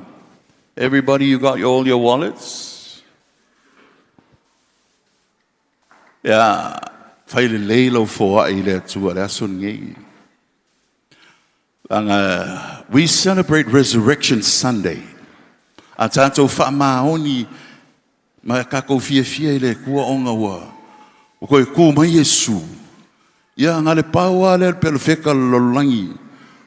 Everybody, you got all your wallets? Yeah. Whaile leilo fōa i le atua le aso ngei. Langa, we celebrate Resurrection Sunday. A tātou whaamaoni ma kako fia fia i le kua onga ua. O koe kū mai Yesu. Ia ngā le pāua le pelwheka lololangi.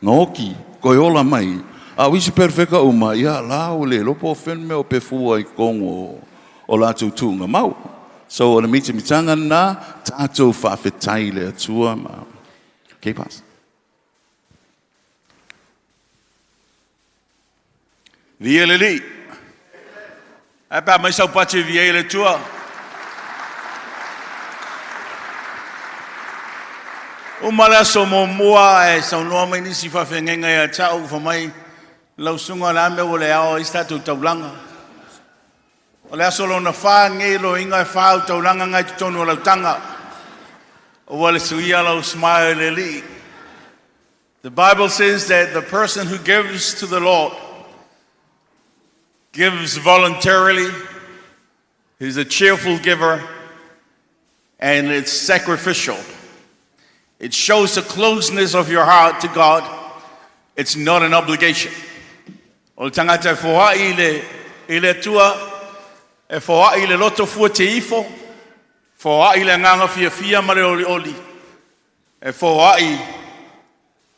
Ngā oki, koe ola mai. A wisi pelwheka uma, ia lau le lopo o whenme o pefua i kongo o lātou tūnga mau. So, o le miti mitanga nā, tātou whaafetai le atua ma. Okay, pass. Via le li. Ai pā mai sau pati via le tua. O mala so mo mua e sau noa mai nisi whawhengenga ia tau wha mai lausunga la me o le ao i statu taulanga. O le aso lona wha ngei lo inga e wha au taulanga ngai tutonu o lautanga. O wale suia lau smile le li. The Bible says that the person who gives to the Lord gives voluntarily, he's a cheerful giver, and it's sacrificial. It shows the closeness of your heart to God. It's not an obligation. O le tangata e foa i le tua, e foa i le loto fua te ifo, foa i le nganga fia fia ma le oli oli, e foa i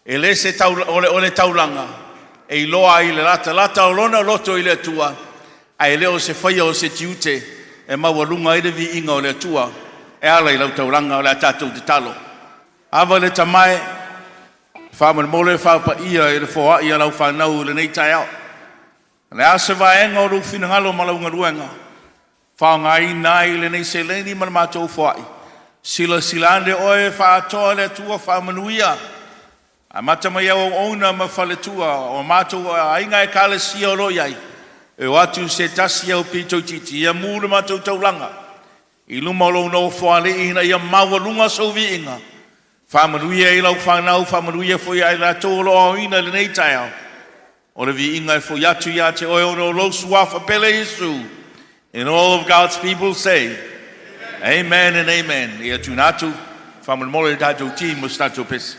e le se o le taulanga, e iloa i le lata lata o lona loto i le tua, a e leo se whaia o se tiute, e maualunga i le vi inga o le tua, e ala i lau taulanga o le atatou te talo. Ava le tamae, wha mole wha pa ia e le foa i lau whanau le nei tai ao. Le asa vaenga o rufina ngalo malaunga luenga. Wha ngai nai le nei seleni ma le mātou foai. Sila silande oe wha atoa le atua wha manuia. A mata mai au ona ma whaletua o mātou ainga e kale sia o roi ai. E o atu se tasi au pito titi ia mū le mātou taulanga. I luma o no foale ina ia maua lunga sauvi inga. Wha manuia i lau whanau, wha manuia fo ia i la tō o ina le nei tai au. O le vi inga e fo iatu ia te oe ono lo suafa pele Isu. And all of God's people say, amen, amen and amen. Ia tunatu, wha mole tātou ti mo stato pesi.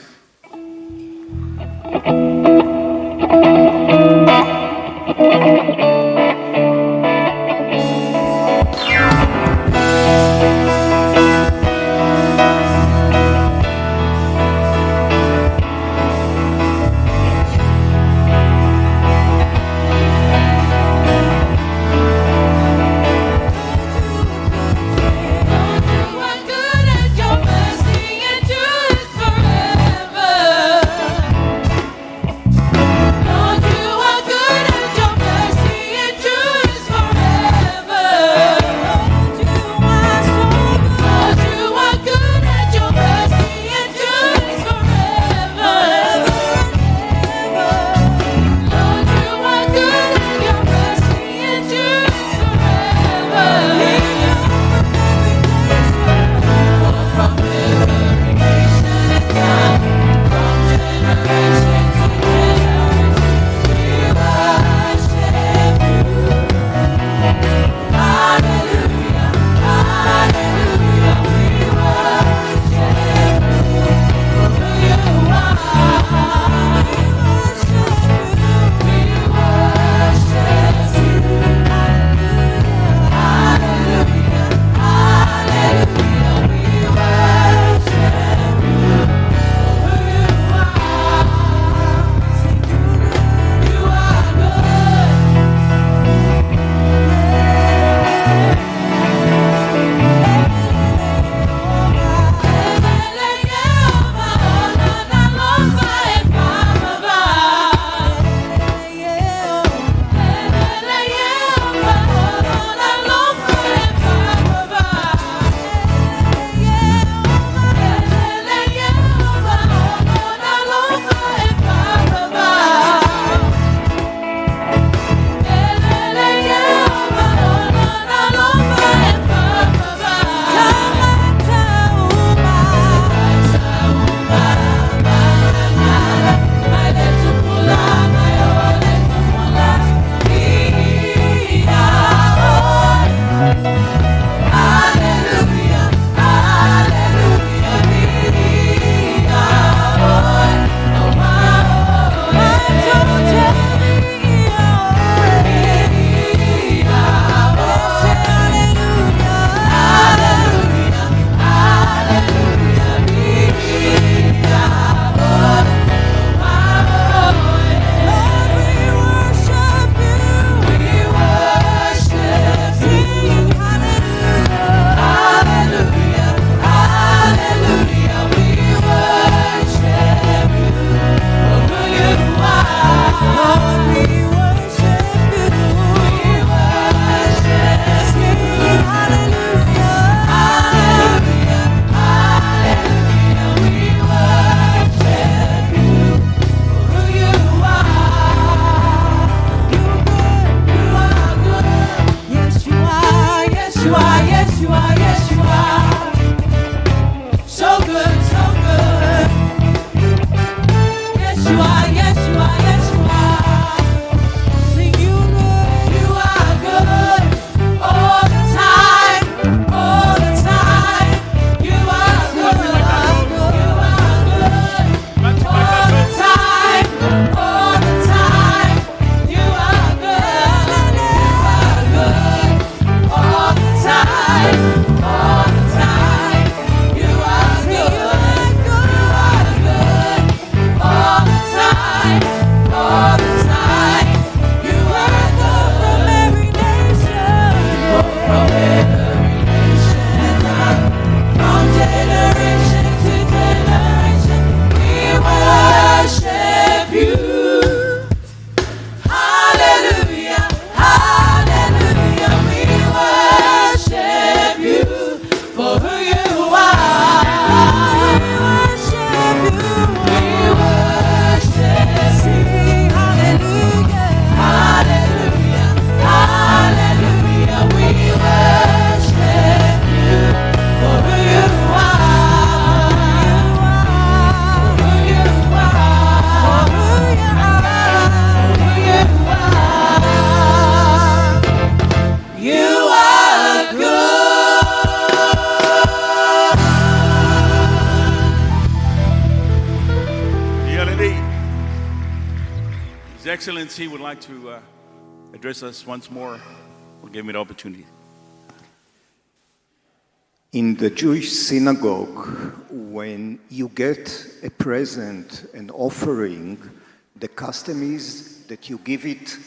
Good and your mercy endures forever. you are, yes you are, yes you are. Sing you good, you are good all the time, all the time. You are good, you are good all the time, all the time. You are good, you are good all the time, all the time. You are good, you are good all the time, all the time. You are good from every nation, from every nation, from generation to generation. We worship you. Hallelujah, hallelujah, we worship you for who you are. We worship you, we worship you. Hallelujah, hallelujah, hallelujah, we worship you for who you are. For who you are, for who you are, for who you are. You are good. Ia. His Excellency would like to address us once more. Will give me the opportunity. In the Jewish synagogue, when you get a present, an offering, the custom is that you give it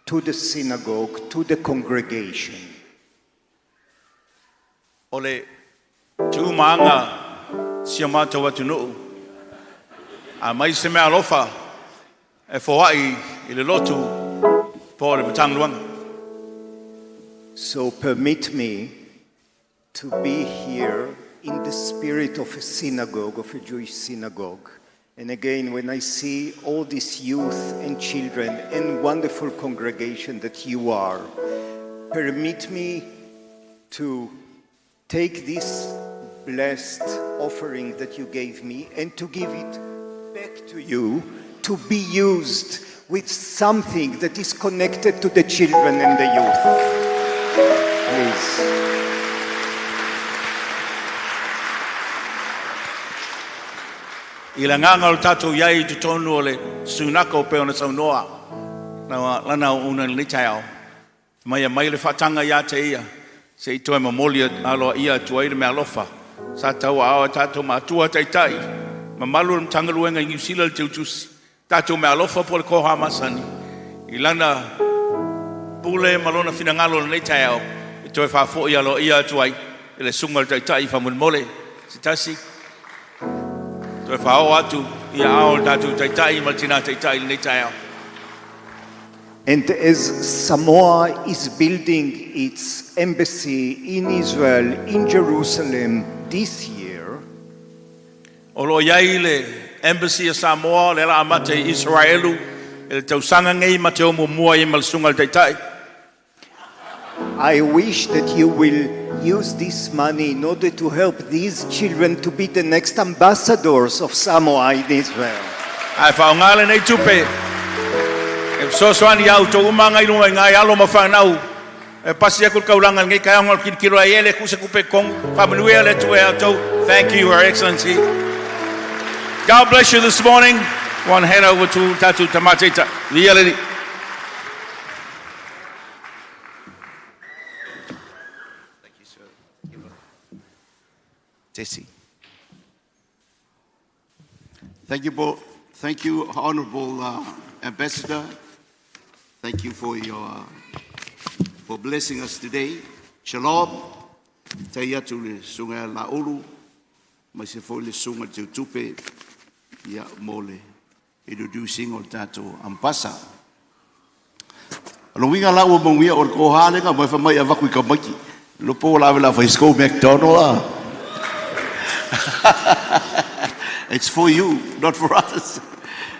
to the synagogue, to the congregation. O le tūmanga si o mātou atunuu. A mai se mea alofa e foai i le lotu po le matangaluanga. So permit me to be here in the spirit of a synagogue, of a Jewish synagogue. And again, when I see all these youth and children and wonderful congregation that you are, permit me to take this blessed offering that you gave me and to give it back to you to be used with something that is connected to the children and the youth. Please. I la nganga o le tātou iai te tonu o le sunako pe ona saunoa. Na lana una le tai. Mai mai le whatanga ia te ia. Se i toe mamoli aloa ia tua i le mea alofa. Sa tau ao tātou mātua taitai. Mamalu le mtangaluenga i New Zealand le teutusi. Tātou mea alofa po le koha masani. I lana pule malona finangalo le nei tai ao. I toe whaafoi aloa ia atu ai. I le sunga le taitai whamunmole. Se tasi. Toe whaao atu ia ao le tātou taitai ma le tina taitai le nei tai ao. And as Samoa is building its embassy in Israel, in Jerusalem this year, O lo iai le embassy a Samoa, le la amate i Israelu, e le tausanga ngei ma te omo mua i ma le sunga le taitai. I wish that you will use this money in order to help these children to be the next ambassadors of Samoa in Israel. Ai whaonga le nei tupe, e sosoani au tō umanga i lunga i ngai alo ma whanau, e pasi aku le kaulanga ngei kai anga le kilo ai ele kuse kupe kong, whamanuia le tue au tau. Thank you, Her Excellency. God bless you this morning. One hand over to Tatu Tamatita. Via. Thank you, sir. Tessie. Thank you, Bo. Thank you, Honorable Ambassador. Thank you for your for blessing us today. Shalom. Tai atu le sunga la ulu. Mai se foi le sunga te tupe. Ia mo le introducing o tātou ampasa. Alo winga la ua maungia o le kohale nga mai fa mai avaku i ka maiki. Lopo la la fa isko McDonald ah. It's for you, not for us.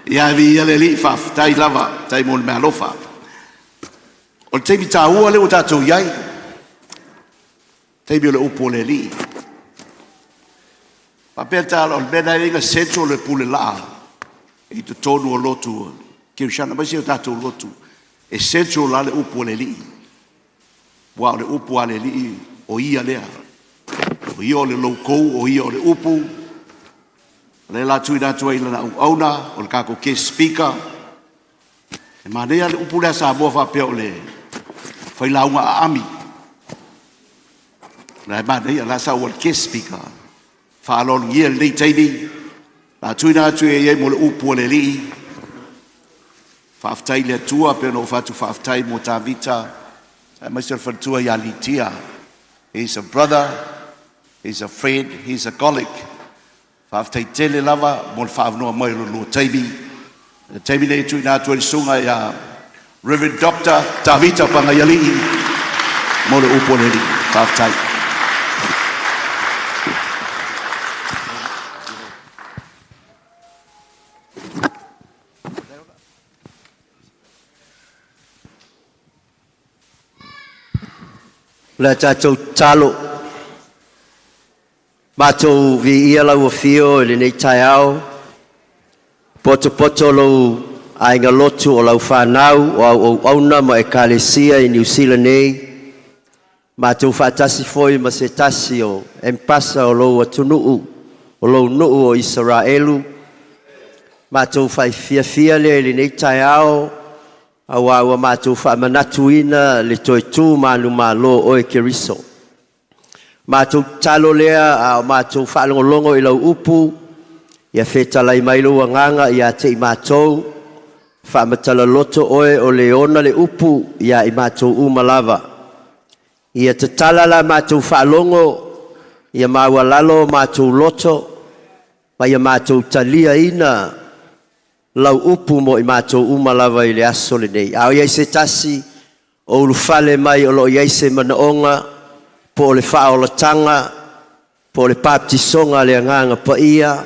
Ia vi ia le li fa tai lava, tai mo le mea alofa. O le taimi tā ua le o tātou iai. Taimi o le upo le li. Papea tā o le mea nai inga central le pule laa. i totonu o lotu kerisiano aemaise o tatou lotu, e central la le upu a le Alii. Ua o le upu a le Alii o ia lea. O ia o le loukou, o ia o le upu. O lea la tuuina atu ai i lana auauna, o le tatou guest speaker. E manaia le upu lea Samoa faapea o le failauga aami. La e manaia la sa ua le guest speaker. Faaaloalogia lenei taimi, la tuuina atu e i ai mo le upu a le Alii. Faafetai i le Atua pei ona ou fai atu faafetai mo Tavita aemaise o le faletua ia Litia. He's a brother, he's a friend, he's a colleague. Faafetai tele lava mo le faavanoa mai o le lua taimi. Le taimi nei tuuina atu ai le susuga ia Reverend Dr. Tavita Pagaialii mo le upu a le Alii. Faafetai. O le a tatou tatalo. Matou viia lau afio i lenei taeao, potopoto lou aiga lotu o lau whanau o au auauna ma ekalesia i Niu Sila nei. Matou faatasi foi ma se tasi o empasa o lou atunuu, o lou nuu o Isaraelu. Matou faafiafia lea i lenei taeao, auā ua matou faamanatuina le toe tu manumalo o oe Keriso. Matou tatalo lea a o matou faalogologo i lau upu, ia fetalai mai lou agaga ia te i matou, faamatala loto oe o le ona le upu ia i matou uma lava. Ia tatala la matou faalogo, ia maualalo matou loto, ma ia matou taliaina lau upu mo i matou uma lava i le aso lenei. A o i ai se tasi o ulufale mai o lo o i ai se manaoga, po o le faaolataga, po o le papatisoga a le Agaga Paia,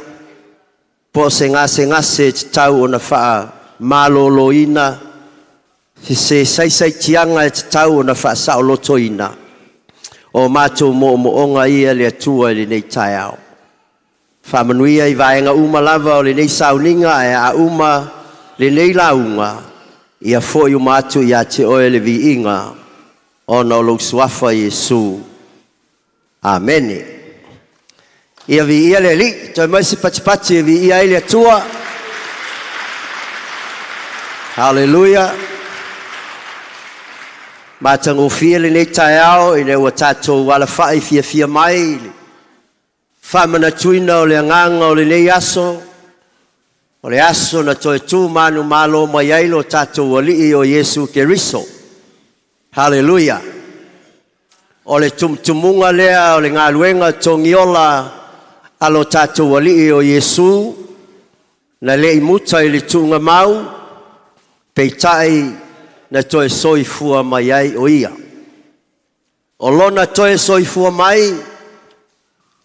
po o se gasegase e tatau ona faamaloloina, se saisaitiaga e tatau ona faasaolotoina, o matou moomooga ia le Atua i lenei taeao. Faamanuia i vaega uma lava o lenei sauniga ae a uma lenei lauga, ia foi uma atu ia te oe le viiga ona o lou suafa Iesu. Amene. Ia viia le Alii, toe mai se patipati e viia ai le Atua. Haleluia. Matagofie lenei taeao ina ua tatou alafai fiafia mai i le faamanatuina o le agaga o lenei aso, o le aso na toe tu manumalo mai ai lo tatou Alii o Iesu Keriso. Haleluia. O le tumutumuga lea o le galuega togiola a lo tatou Alii o Iesu, na le i muta i le tuugamau, peitai na toe soifua mai ai o ia. O lona toe soifua mai,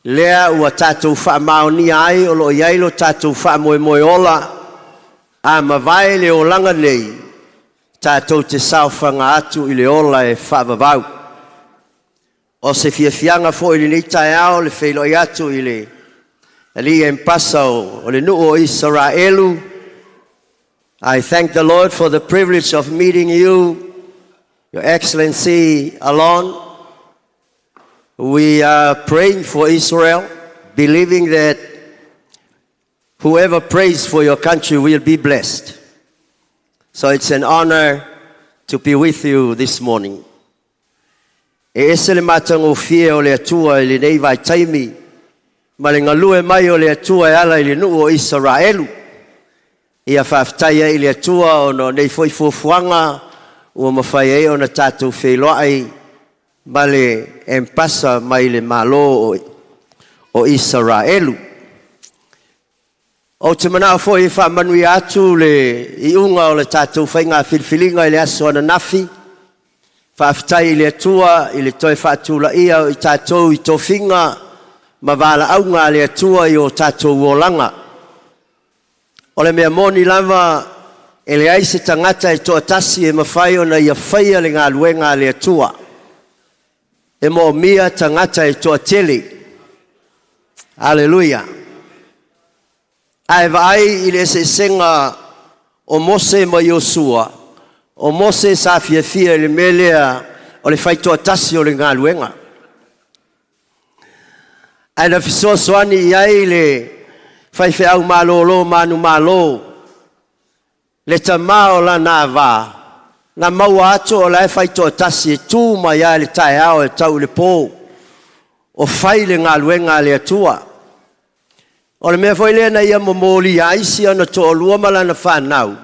lea ua tatou faamaonia ai o lo o i ai lo tatou faamoemoe ola, a mavae le olaga nei, tatou te saofaga atu i le ola e faavavau. O se fiafiaga foi i lenei taeao le feiloai atu i le alii empasa o le nuu o Isaraelu. I thank the Lord for the privilege of meeting you, Your Excellency Alon. We are praying for Israel, believing that whoever prays for your country will be blessed. So it's an honor to be with you this morning. E ese le matagofie o le Atua i lenei vaitaimi, ma le galue mai o le Atua e ala i le nuu o Isaraelu. Ia faafetai ai i le Atua ona o nei foi fuafuaga ua mafai ai ona tatou feiloai ma le empasa mai le Malo o Isaraelu. Ou te manao foi e faamanuia atu le iuga o le tatou faiga filifiliga i le aso ananafi. Faafetai i le Atua i le toe faatulaia o i tatou i tofiga ma valaauga a le Atua i o tatou olaga. O le mea moni lava, e leai se tagata e toatasi e mafai ona ia faia le galuega a le Atua. E moomia tagata e toatele. Aleluia. Ae vaai i le eseesega o Mose ma Iosua, o Mose sa fiafia i le mea lea o le faitoatasi o le galuega. Ae na fesoasoani i ai le faifeau malolo manumalo, le tamā o lana ava, na maua atu o la e faitoatasi e tu mai lava i le taeao e tau i le pō, o fai le galuega a le Atua. O le mea foi lea na ia momolia ai si ona toalua ma lana fanau,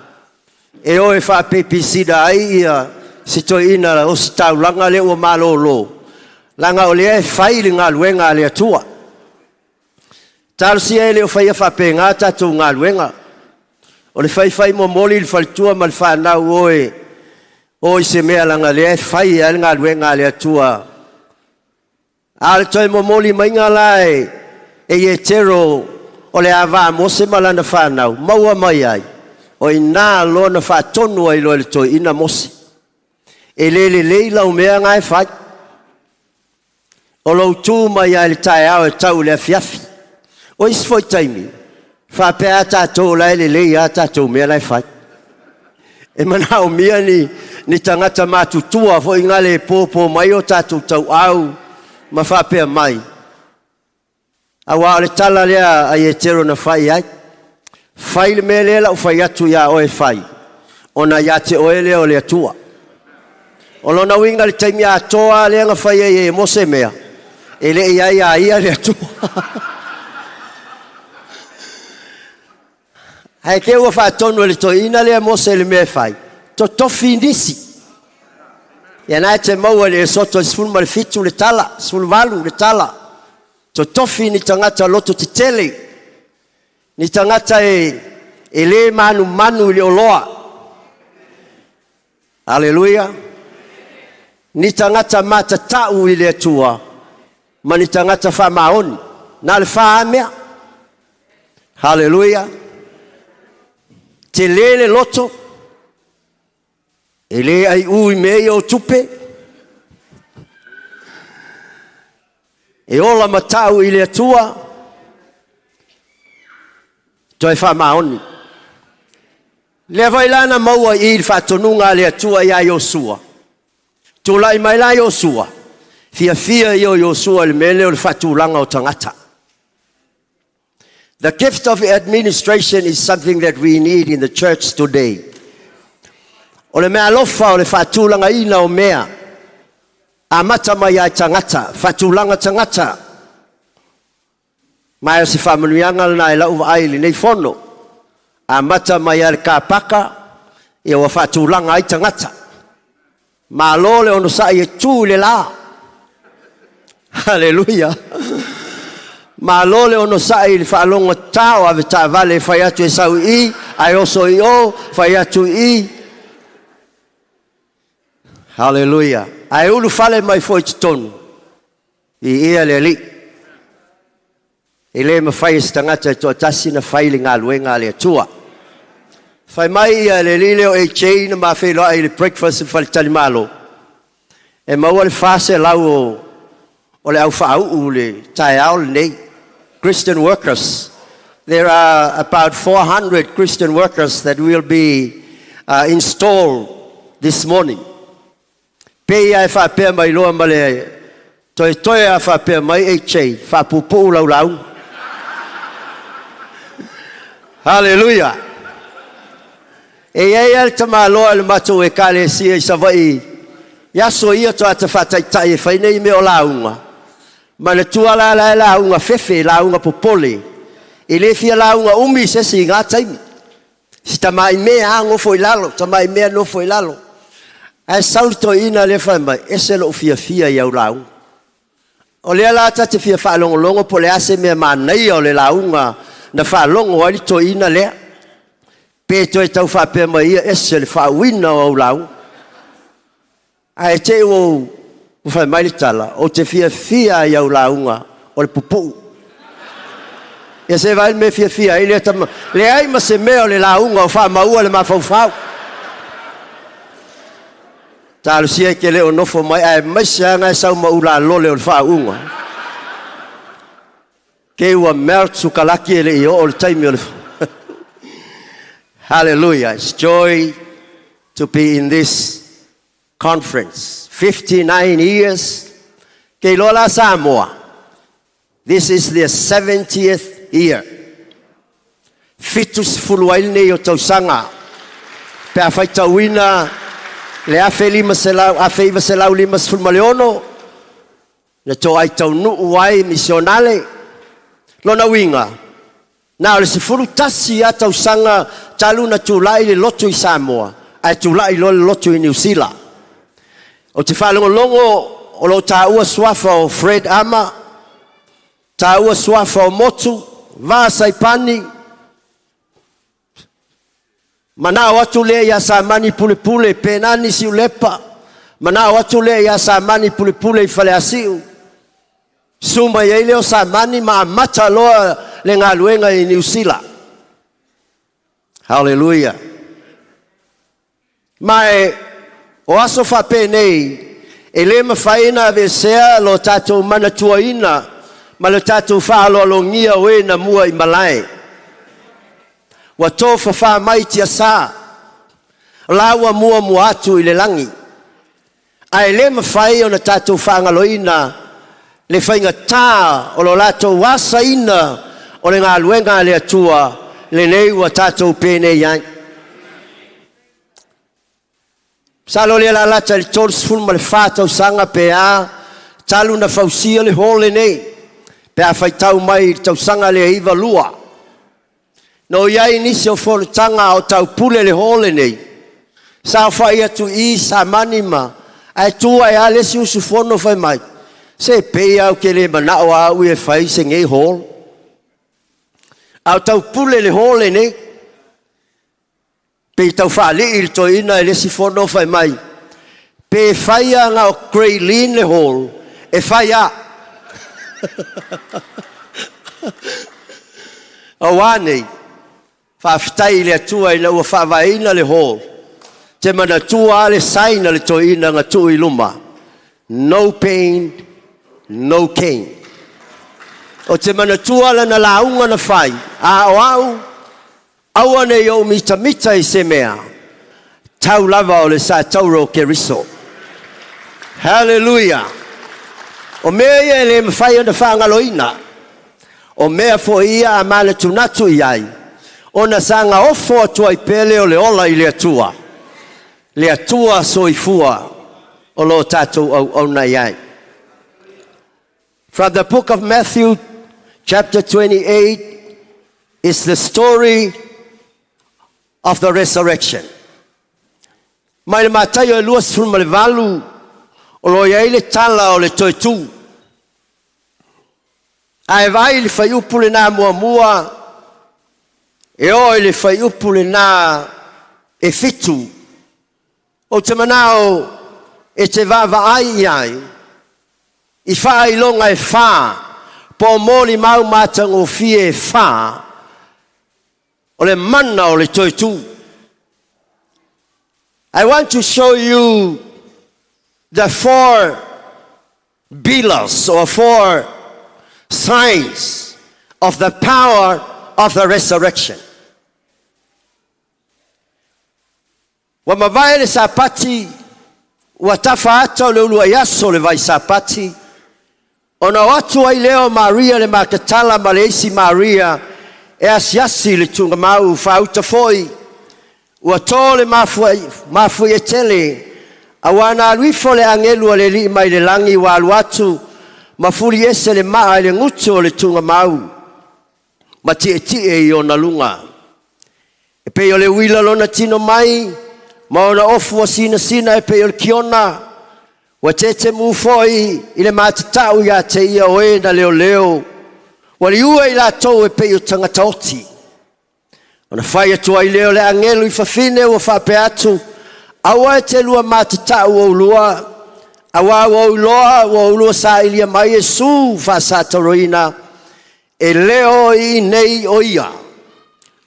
e o e faapepisina ai ia si toeaina ositaulaga lea ua malolo, leaga o lea e fai le galuega a le Atua. Talosia e le o faia faapena tatou galuega. O le faifai momoli le faletua ma le fanau oe o i se mea leaga lea e fai ai le galuega a le Atua. A o le toe momoli maiga la e Ietero o le ava a Mose ma lana fanau, maua mai ai, o i ina lona faatonu ai loa i le toeaina Mose. E le lelei lau mea na e fai. O lou tu mai lava i le taeao e tau i le afiafi. O isi foi taimi, faapea lava tatou o la e lelei lava tatou mea la e fai. E manaomia ni tagata matutua foi gale e popo mai o tatou tauau ma faapea mai. Aua o le tala lea a Ietero na fai ai. Fai le mea lea lau fai atu iā oe e fai, ona ia te oe lea o le Atua. O lona uiga le taimi atoa lea na fai ai e Mose mea, e le i ai a ia le Atua. Ae te ua faatonu e le toeaina lea Mose i le mea e fai, totofi nisi. Ia na e te maua i le Esoto 17 le tala, 18 le tala. Totofi ni tagata loto tetele, ni tagata e le manumanu i le oloa. Aleluia. Ni tagata matatau i le Atua, ma ni tagata faamaoni. Na le wha mea. Haleluia. Te lele loto, e le ai ui mea o tupe, e ola matau i le Atua, toe faamaoni. Lea vai lana maua i le faatonuga a le Atua ia Iosua. Tulai mai la Iosua, fiafia ia o Iosua i le mea lea o le faatulaga o tagata. The gift of administration is something that we need in the church today. O le mea alofa o le faatulagaina o mea, amata mai ai tagata, faatulaga tagata. Mai o se faamanuiaga lena e lau vaai i lenei fono. Amata mai ai le kapaka, ia ua faatulaga ai tagata. Malo le onosai e tū i le la. Haleluia. Malo le onosai i le faalogo tao ave taavale e fai atu e sau i, ae oso i o, fai atu i. Haleluia. Ae ulu fale mai foi totonu, i ia le Alii. E le mafai e se tagata e toatasi na fai le galuega a le Atua. Fai mai ia le alii lea o AJ na mafeiloai i le breakfast i faletalimalo. E maua le 400 o le au whaau le taeao lenei. Christian workers. There are about 400 Christian workers that will be installed this morning. Pe ia e whaapea mai loa ma le toe toe a whaapea mai AJ, whaapupu lau lau. Hallelujah. E ia ia le tamaloa le matou e kalesia i Savai. Ia so ia to ata whaataitai e whai nei me o launga. Ma le tua la la e launga fefe, launga popole. E le fia launga umi se si ngā taimi. Si tamai mea ngofo i lalo, tamai mea nofo i lalo. Ae sau le toeaina le fai mai, ese lou fiafia i au lauga. O lea la ta te fia faalogologo po o le a se mea manaia o le lauga na faalogo ai le toeaina lea. Pe toe tau faapea mai ia ese le faauina o au lauga. Ae te i ua fai mai le tala, o te fiafia i au lauga o le pupuu. Ia se vai le mea fiafia ai lea tama. Leai ma se mea o le lauga o faamaua le mafaufau. Talosia e ke le o nofo mai ae maise anga e sau ma ula lole o le faauga. Ke ua melt sukalaki e le i o le taimi o le... Hallelujah. It's joy to be in this conference. 59 years. Ke lola Samoa. This is the 70th year. 70 ai lenei o tausaga. Pe a faitauina le 1500 1956 na toai taunuu ai misionale. Lona uiga, na o le 11 a tausaga talu na tulai le lotu i Samoa, ae tulai loa le lotu i Niu Sila. O te faalogologo o lo taua suafa o Fred Ama, taua suafa o Motu, Va Saipani, manao atu lea ia Samani Pulepule, Penani Siulepa, manao atu lea ia Samani Pulepule i Faleasiu, suma i ai leo Samani ma amata loa le galuega i Niu Sila. Hallelujah. Ma e o aso faapenei, e le mafai na aveesea lo tatou manatuaina ma le tatou faaaloalogia o e na mua i malae. Ua tofafā mai tiasā, la ua muamua atu i le lagi. Ae le mafai ona tatou faagaloina le faigatā o lo latou asaina o le galuega a le Atua lenei ua tatou penei ai. Masalo lea lalata i le 34 tausaga pe a talu na fausia le hall lenei, pe a faitau mai i le tausaga lea 92. No iai nisi o fonotaga o taupule le hall lenei, sa fai atu i Samani ma ae tua e a le isi usufono fai mai, se pei au ke le manao au e fai se ngei hall. Au taupule le hall lenei, pe tau whaalii le toeaina e le isi fono fai mai, pe whaia ngā o Grey Lynn le hall, e whai a. O nei, faafetai i le Atua ina ua faavaeina le hall. Te manatua le saina le toeaina na tuu i luma. No pain, no gain. O te manatua lana lauga na fai, a o au, aua nei ou mitamita i se mea, tau lava o le sa tauro o Keriso. Hallelujah. O mea ia e le mafai ona faagaloina. O mea foi ia a manatunatu i ai, ona saga ofo atu ai pele o le ola i le Atua. Le Atua soifua o lo tatou auauna i ai. From the book of Matthew, chapter 28, is the story of the resurrection. Mai le Mataio e 28, o lo iai le tala o le toe tū. Ae vai le fuaiupu lenā muamua, e oo i le fuaiupu lenā e 7. O te manao e te vaavaai i ai, i faailoga e 4, po moli mau matagofie e 4, o le mana o le toe tū. I want to show you the 4 pillars or 4 signs of the power of the resurrection. Ua mavae le Sapati, ua tafa ata o le uluai aso le vai Sapati, ona o atu ai lea o Maria le Makatala ma le isi Maria e asiasi le tugamau faauta foi, ua tō le mafui e tele, a ua na alu ifo le agelu a le alii mai le lagi ua alu atu, ma fuli ese le maa i le gutu o le tugamau, ma tietie i ona luga. E pei o le uila lona tino mai, ma ona ofu o sinasina e pei o le kiona, ua tete mu foi i le matatau ia te ia o e na leo leo, ua liua i latou e pei o tagata oti. Ona fai atu ai lea o le agelu i fafine ua faapea atu, aua e te lua matatau o ulua, aua ua uloa ua ulua sailia mai Iesu faasatauroina, e leo i nei o ia,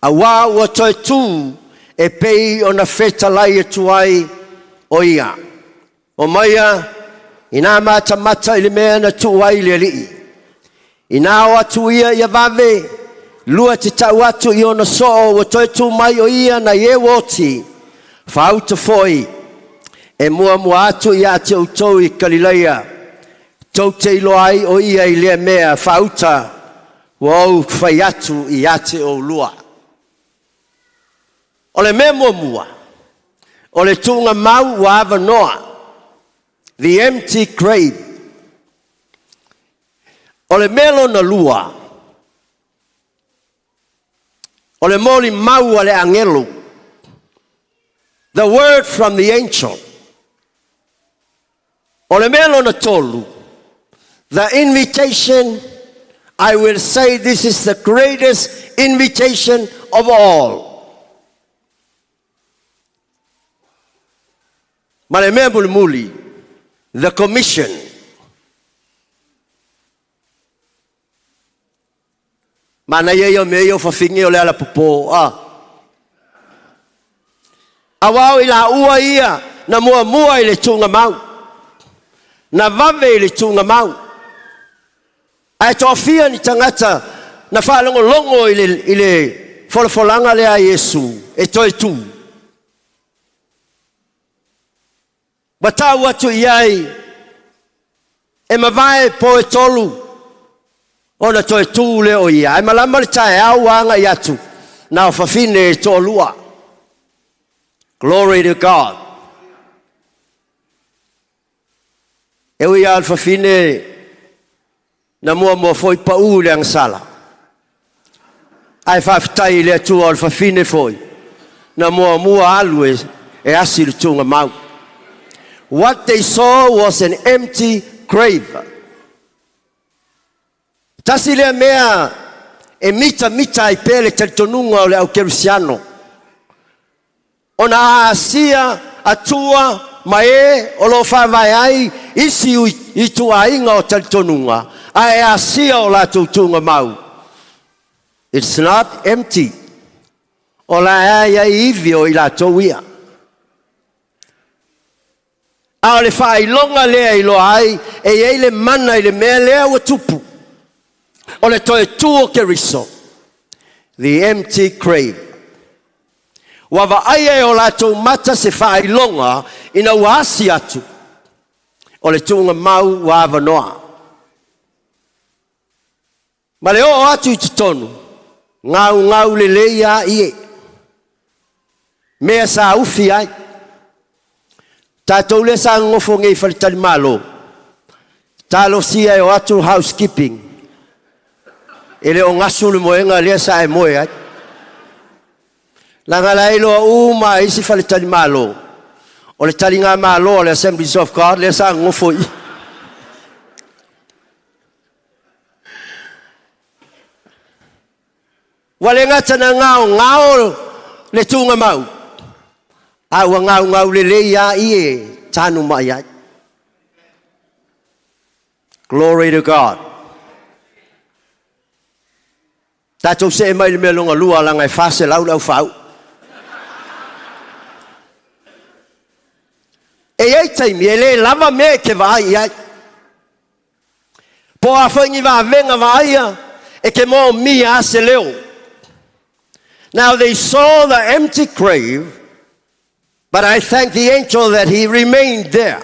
aua ua toe tū e pei ona fetalai atu ai o ia. O maia, ina matamata i le mea na tuu ai le alii. Ina o atu ia ia vave, Lua te tau atu i ona soo ua toe tū mai o ia nai e ua oti. Faauta foi e muamua atu ia te outou i Kalilaia. Tou te iloa ai o ia i lea mea faauta ua ou fai atu ia te oulua. O le mea muamua, o le tuugamau ua avanoa, the empty grave. O le mea lona lua, o le molimau a le agelo, the word from the angel. O le mea lona tolu, the invitation, I will say this is the greatest invitation of all. Ma le mea mulimuli, the commission. Manaia ia o mea ia o fafine o le alapopō, a. Aua o i laua ia na muamua i le tuugamau, na vave i le tuugamau. Ae toafia ni tagata na faalogologo i le, i le folafolaga lea a Iesu e toe tū. Ua tau atu i ai e mavae po e tolu ona toe tū lea o ia. Ae malama le taeao ua agai atu na o fafine e toalua. Glory to God. E ui lava o le fafine na muamua foi pau i le agasala. Ae faafetai i le Atua o le fafine foi na muamua alu e, e asi le tuugamau. What they saw was an empty grave. Tasi lea mea e mitamita ai pea le talitonuga o le au Kerisiano. Ona a asia Atua ma e o lo o faavae ai isi ituaiga o talitonuga, ae asia o latou tuugamau. It's not empty. O la e i ai ivi o i latou ia. A o le faailoga lea e iloa ai e i ai le mana i le mea lea ua tupu, o le toe tū o Keriso, the empty grave. Ua vaaia e o latou mata se faailoga ina ua asi atu, o le tuugamau ua avanoa. Ma le oo atu i totonu, gaugau lelei a ie. Mea sa ufi ai. Tatou lea sa nonofo nei i faletalimalo, talosia e o atu housekeeping, e le o gasu le moega lea sa e moe ai. Leaga la e iloa uma e isi faletalimalo, o le taligamalo a le Assemblies of God lea sa nonofo i i. Ua le gata na gaogao le tuugamau, a ua gaugau lelei lava i e tanu mai ai. Glory to God. Tatou see mai i le mea lona lua leaga e 400 le aufau. E i ai taimi e le lava mea e te vaai i ai. Po o a foi ni vavega vaaia e te moomia a se leo. Now they saw the empty grave, but I thank the angel that he remained there.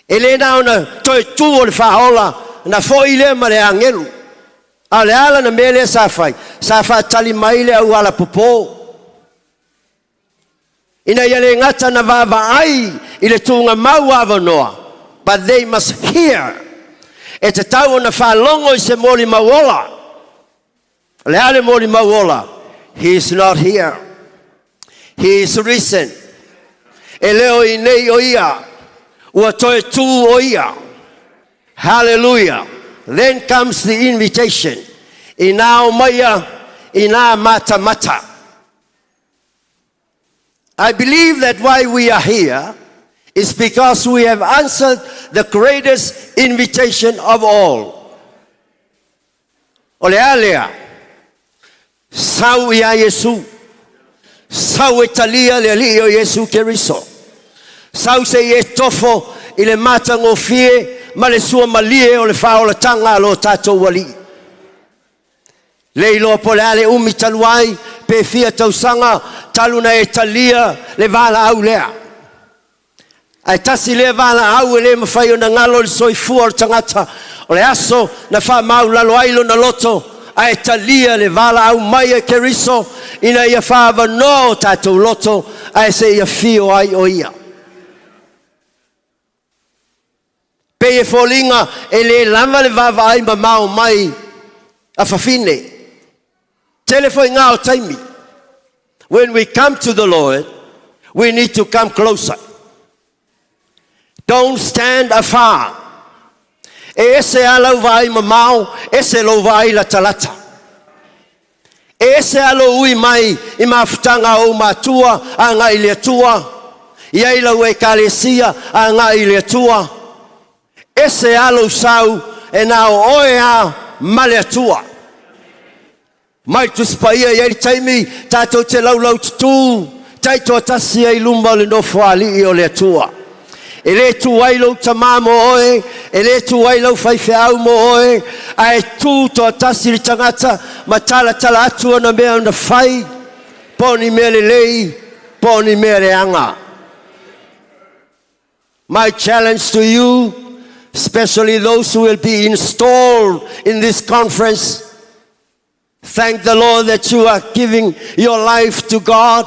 E le na ona toe tū o le faaola, na foi lea ma le agelu. A o le a lana mea lea sa fai? Sa faatali mai le auala popō. Ina ia le gata na vaavaai i le tuugamau avanoa, but they must hear. E tatau ona faalogo i se molimau ola. O le a le molimau ola? He is not here. He is risen. E le o i nei o ia. Ua toe tū o ia. Hallelujah. Then comes the invitation. Inā o maia, inā matamata. I believe that why we are here is because we have answered the greatest invitation of all. O le a lea? Sau iā Iesu. Sau e talia le Alii o Iesu Keriso. Sau se i e tofo i le matagofie ma le suamalie o le faaolataga a lo tatou Alii. Le iloa po le ale umi talu ai, pe fia tausaga, talu na e talia le valaau lea. Ae tasi lea valaau e le mafai ona galo i le soifua o le tagata, o le aso na faamaulalo ai lona loto, ae talia le valaau mai e Keriso ina ia faaavanoa o tatou loto ae seia afio ai o Ia. Pei e foliga e le lava le vaavaai mamao mai a fafine. Tele foi ngā o taimi. When we come to the Lord, we need to come closer. Don't stand afar. E ese a lau vaai mamao, ese lou vaai latalata. E ese a lou ui mai i mafutaga o ou matua agai i le Atua, i ai lau ekalesia agai i le Atua. Ese a lou sau e na o oe a ma le Atua. Mai le Tusi Paia, e i ai le taimi tatou te laulaututū taitoatasi ai i luma o le Nofoalii o le Atua. E le tu ai lou tamā mo oe, e le tu ai lau faifeau mo oe, ae tu toatasi le tagata ma talatala atu ona mea na fai, po o ni mea lelei, po o ni mea leaga. My challenge to you, especially those who will be installed in this conference, thank the Lord that you are giving your life to God,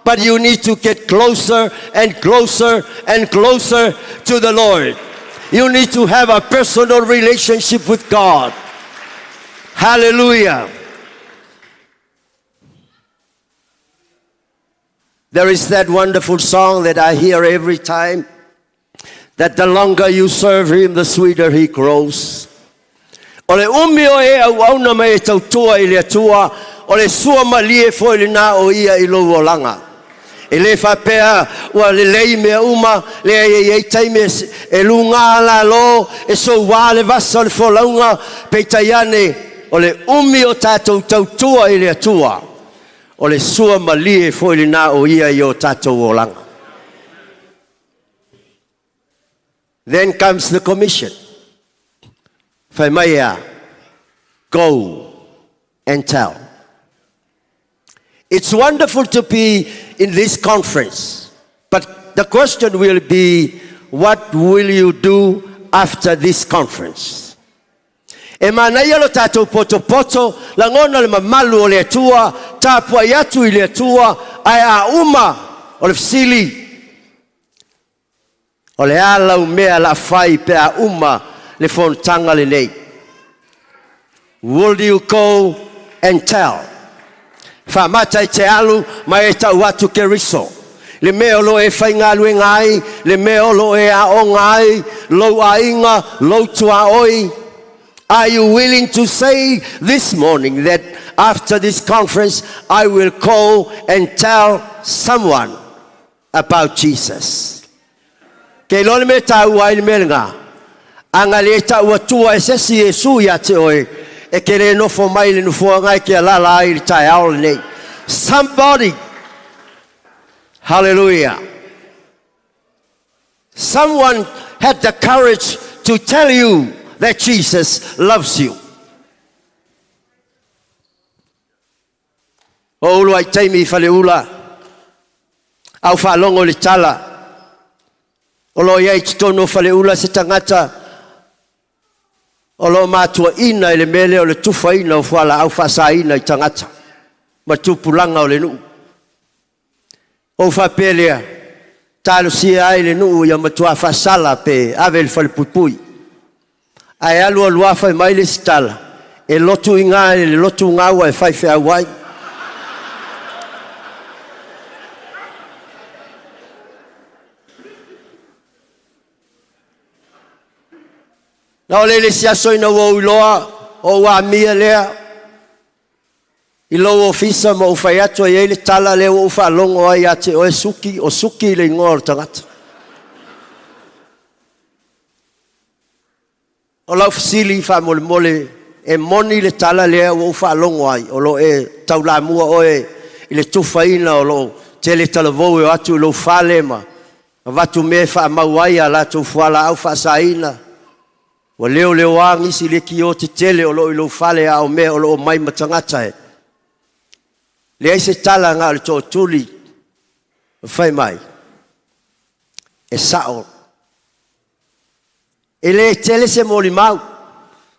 but you need to get closer and closer and closer to the Lord. You need to have a personal relationship with God. Hallelujah. There is that wonderful song that I hear every time, that the longer you serve him, the sweeter he grows. O le umi o e auauna ma e tautua i le Atua, o le sua malie foi lena o ia i lou olaga. E le faapea ua lelei mea uma, leai e i ai taimi e lugā lalo, e souā le vasa o le folauga, peitai ane o le umi o tatou tautua i le Atua, o le sua malie foi lena o ia i o tatou olaga. Then comes the commission. Fai mai e a? Go and tell. It's wonderful to be in this conference, but the question will be, what will you do after this conference? E manaia lo tatou potopoto, lagona le mamalu o le Atua, tapuai atu i le Atua, ae a uma o le fesili, O le a lau mea la fai pe a uma le fonotaga lenei? Will you go and tell? Faamata i te alu ma e tau atu Keriso. Le mea o lo o e faigaluega ai, le mea o lo o e aoga ai, lou aiga, lou tuaoi. Are you willing to say this morning that after this conference I will go and tell someone about Jesus? Kei iloa le mea e tāua ai le mea lena. A na le tau atua e se isi Iesu ia te oe, e te le nofo mai i le nofoaga e te alaala ai i le taeao lenei. Somebody! Hallelujah! Someone had the courage to tell you that Jesus loves you. O ulu ai taimi i Faleula, a ou faalogo i le tala, o lo o i ai i totonu o Faleula se tagata o lo o matuaina i le mea lea o le tufaina o fualaau faasaina i tagata ma tupulaga o le nuu. Ou faapea lea, talosia ai le nuu ia matua faasala pe ave i le falepuipui. Ae alu alu lava fai mai le isi tala, e lotu i ina i le lotu gaua e faifeau ai. Na oo lea i le isi aso ina ua ou iloa o ou amia lea i lou ofisa ma ou fai atu e i ai le tala lea ua ou faalogo ai ia te oe Suki, o Suki le igoa o le tagata. O lau fesili faamolemole, e moni le tala lea ua ou faalogo ai, o lo o e taulamua oe i le tufaina o lo o tele talavou e o atu i lou fale ma avatu mea e faamau ai a latou fualaau faasaina? Ua leoleoā nisi lekiō tetele o loo i lou fale a o mea o loo omai ma tagata e leai se tala na o le tootuli ma fai mai e sao. E lē tele se molimau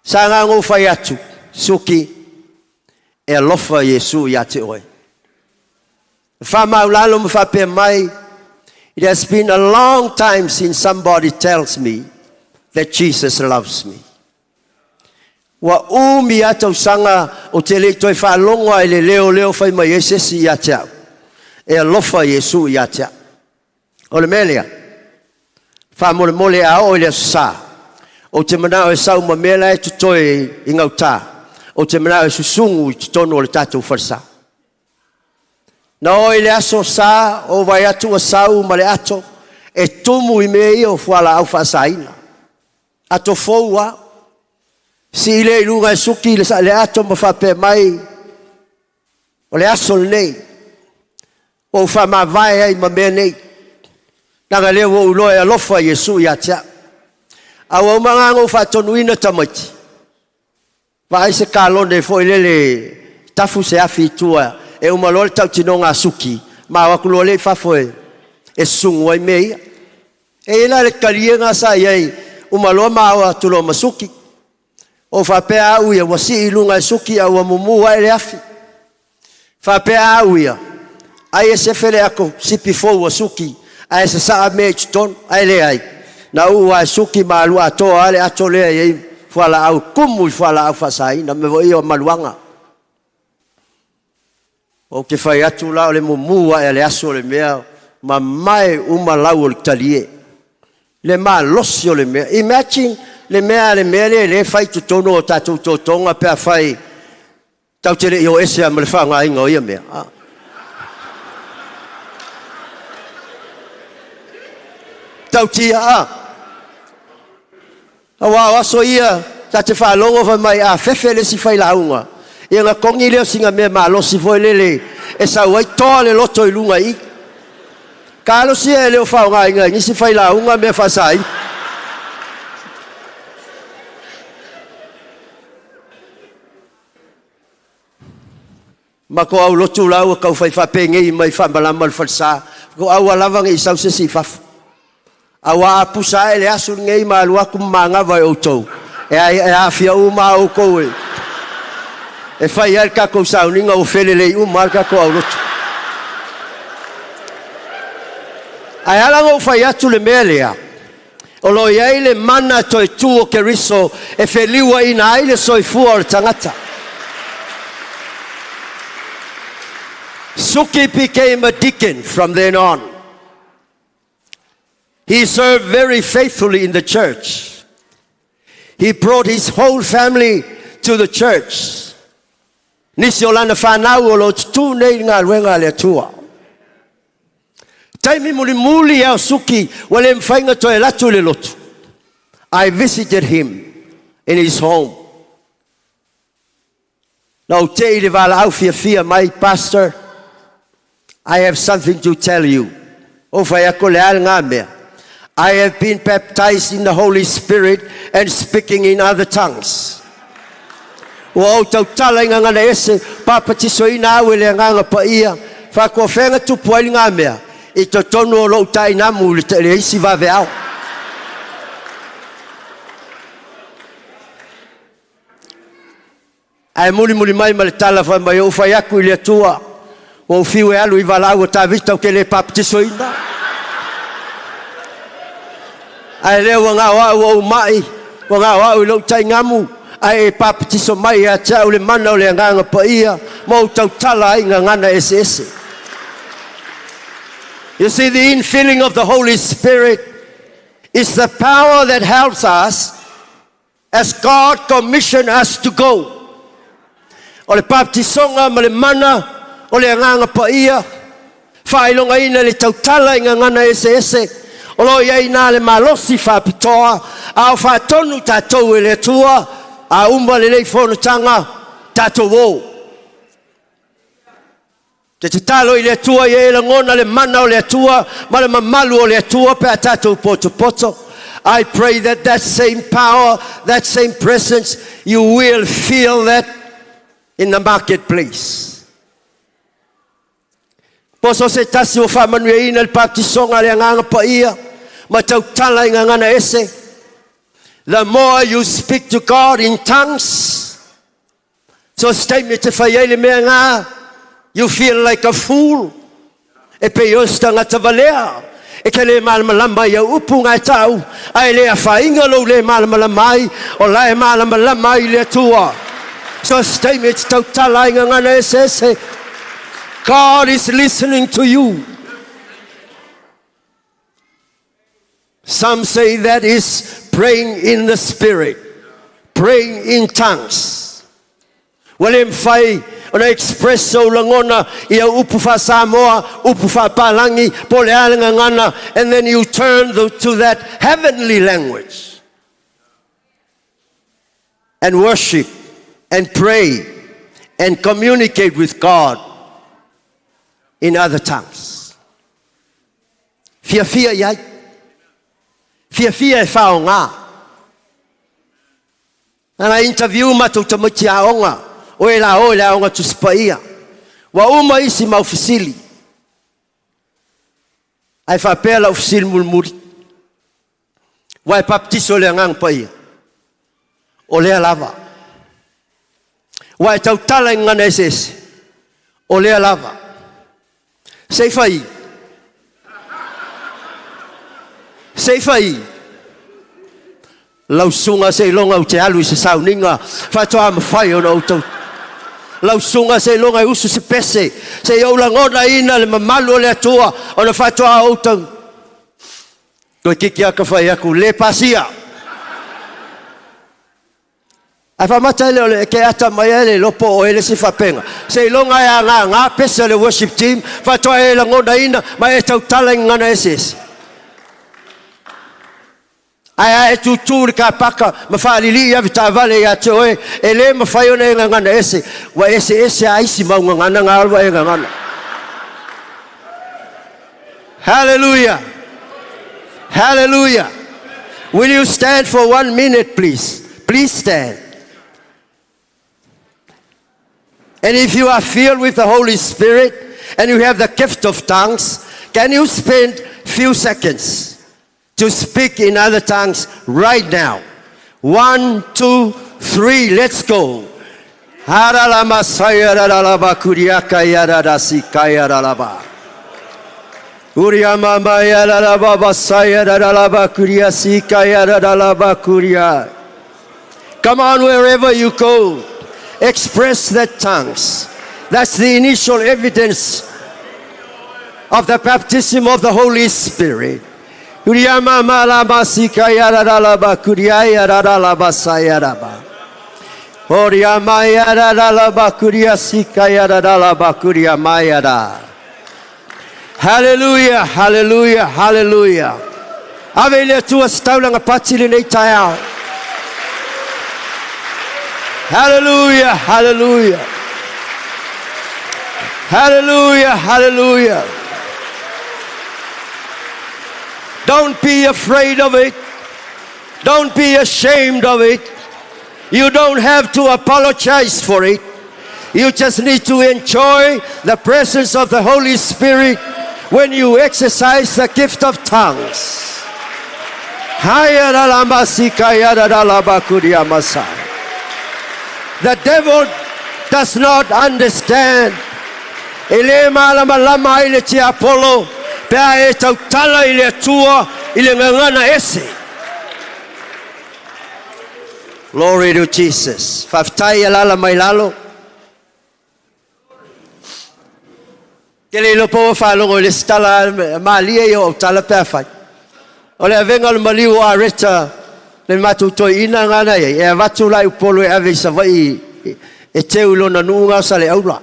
sa gagou fai atu Suki e alofa Iesu iā te oe. Faamaulalo ma faapea mai, It has been a long time since somebody tells me that Jesus loves me. Ua umi lava tausaga ou te le i toe faalogo lava i le leo lea o fai mai ai se isi ia te au, E alofa Iesu ia te au. O le mea lea, faamolemole a oo i le Aso Sa, ou te manao e sau ma mea la e totoe i gauta, ou te manao e susugu i totonu o le tatou falesa. Na oo i le Aso Sa, ou vaai atu ua sau ma le ato e tumu i mea ia o fualaau faasaina. Ato fou lava. Sii lea i luga e suki le ato ma faapea mai, O le aso lenei, ua ou faamavae ai ma mea nei, leaga lea ua ou iloa e alofa Iesu ia te au. A ua uma la ona ou faatonuina tamaiti, vaai se kalone foi lele tafu se afi i tua, e uma loa le tautinoga a Suki, ma o atu loa lea i fafo e susugu ai mea ia. E i ai la le kaliega sa i ai, uma loa ma o atu loa ma Suki. Ou faapea au ia, ua sii i luga e Suki a ua mumu ae le afi. Faapea au ia, ai e sefe le ato sipi fou a Suki ae sasaa mea i totonu, ae leai. Na uu lava e Suki ma alu atoa lava le ato lea e i ai fualaau, tumu i fualaau faasaina, mea foi ia o maluaga. Ou te fai atu la o le mumu ae a le aso o le mea mamae uma lau o le talie. Le malosi o le mea. Imagine le mea a le mea lea lea e fai i totonu o tatou totoga pe afai tatou te le i o ese lava ma le faaaogaina o ia mea. Ah. Tautia, ah. Aua o aso ia ta te faalogo fai mai a fefe le isi failauga, ia ona togi lea o sina mea malosi foi lele e sau ai toa le loto i luga i i. Talosia e le o faaaogaina e nisi failauga mea faasaina. Ma ko au lotu la ua tau fai faapenei mai faamalama le falesa, ko aua lava ne i sau se isi i fafo. Aua a pusa ae le aso lenei ma alu atu ma manava e outou, e aafia uma lava outou e e fai ai le tatou sauniga ua felelei uma lava le tatou aulotu. Ae ala ona ou fai atu le mea lea, o lo o i ai le mana toe tu o Keriso e feliuaina ai le soifua o le tagata. Suki became a deacon from then on. He served very faithfully in the church. He brought his whole family to the church. Nisi o lana whanau o lo tutū nei i galuega a le Atua. Taimi mulimuli e o Suki ua le mafai ona toe alu atu i le lotu. I visited him in his home. Na ou tei i le valaau fiafia mai, Pastor, I have something to tell you. Ou fai atu, le a lena mea? I have been baptized in the Holy Spirit and speaking in other tongues. Ua ou tautala i gagana ese, papatisoina au e le Agaga Paia, faatoafega tupu ai lena mea i totonu o lou tainamu i le isi vaveao. Ae mulimuli mai ma le tala fai mai, Ou fai atu i le Atua, ua ou fiu e alu i valaau a Tavita ou te le papatisoina. Ae lea ua gao au ua ou mai, ua gao au i lou taigamu, ae e papatiso mai ia te au le mana o le Agaga Paia, ma ou tautala ai i gagana eseese. You see, the infilling of the Holy Spirit is the power that helps us as God commissioned us to go. O le baptisoga ma le mana o le Agaga Paia, faailogaina le tautala i gagana eseese, o lo o i ai ina le malosi faapitoa, a o faatonu tatou e le Atua, a uma lenei fonotaga, tatou o. Te tatalo i le Atua ia e lagona le mana o le Atua ma le mamalu o le Atua pe a tatou potopoto. I pray that that same power, that same presence, you will feel that in the marketplace. Po so se tasi o whaamanuiaina i le papatisoga a le Agaga Paia ma tautala i gagana ese. The more you speak to God in tongues, so se taimi e te fai ai le mea ngā, you feel like a fool. E pei o se tagata valea, e te le malamalama i au upu ngā e tau, a e le afaina lou le malamalama ai, o la e malamalama ai le Atua. So se taimi e te tautala ai gagana eseese, God is listening to you. Some say that is praying in the spirit, praying in tongues. Ua le mafai ona express ou lagona i au upu faa-Samoa, upu faa-Palangi, po o le a le gagana, and then you turn the, to that heavenly language and worship and pray and communicate with God in other tongues. Fiafia i ai. Fiafia e whaonga. Nana interview matou tamaiti aoga, o e la o i le aoga Tusi Paia. Ua uma isi mau fesili. Ae faapea lau fesili mulimuli. Ua e papatiso i le Agaga Paia? O lea lava. Ua e tautala i gagana eseese? O lea lava. Se i fai. Se i fai. Lau susuga seiloga ou te alu i se sauniga faatoa mafai ona ou tau. Lau susuga seiloga e usu se pese se i ou lagonaina le mamalu o le Atua ona faatoa ou tau. Toeitiiti lava ta fai atu, le pasia. Ae faamata ai lea o le ke ata mai ai le iloa po o oe le isi faapega. Seiloga e agaga pese a le worship team faatoa e lagonaina ma e tautala i gagana eseese. Ae a e tūtū i le kapaka ma faalilii avetaavale ia te oe, e le mafai ona e gagana ese, ua eseese a isi mau gagana nga ua e gagana. Hallelujah! Hallelujah! Will you stand for one minute, please? Please stand. And if you are filled with the Holy Spirit and you have the gift of tongues, can you spend few seconds to speak in other tongues right now? 1, 2, 3, let's go. Come on, wherever you go, express that tongues. That's the initial evidence of the baptism of the Holy Spirit. Hallelujah, hallelujah, hallelujah. Ave i le Atua se taulaga pati lenei taeao. Hallelujah, hallelujah. Hallelujah, hallelujah. Don't be afraid of it. Don't be ashamed of it. You don't have to apologize for it. You just need to enjoy the presence of the Holy Spirit when you exercise the gift of tongues. The devil does not understand. E le malamalama ai le tiapolo pe a e tautala i le Atua i le gagana ese. Glory to Jesus. Faafetai alala mai lalo. Ke le iloa po ua faalogo i le isi tala malie ia o au tala pe afai. O le avega o le maliu o Areta le matou toeaina gana i ai, e avatu la i Upolu e ave i Savaii e teu i lona nuu ga o Saleaula.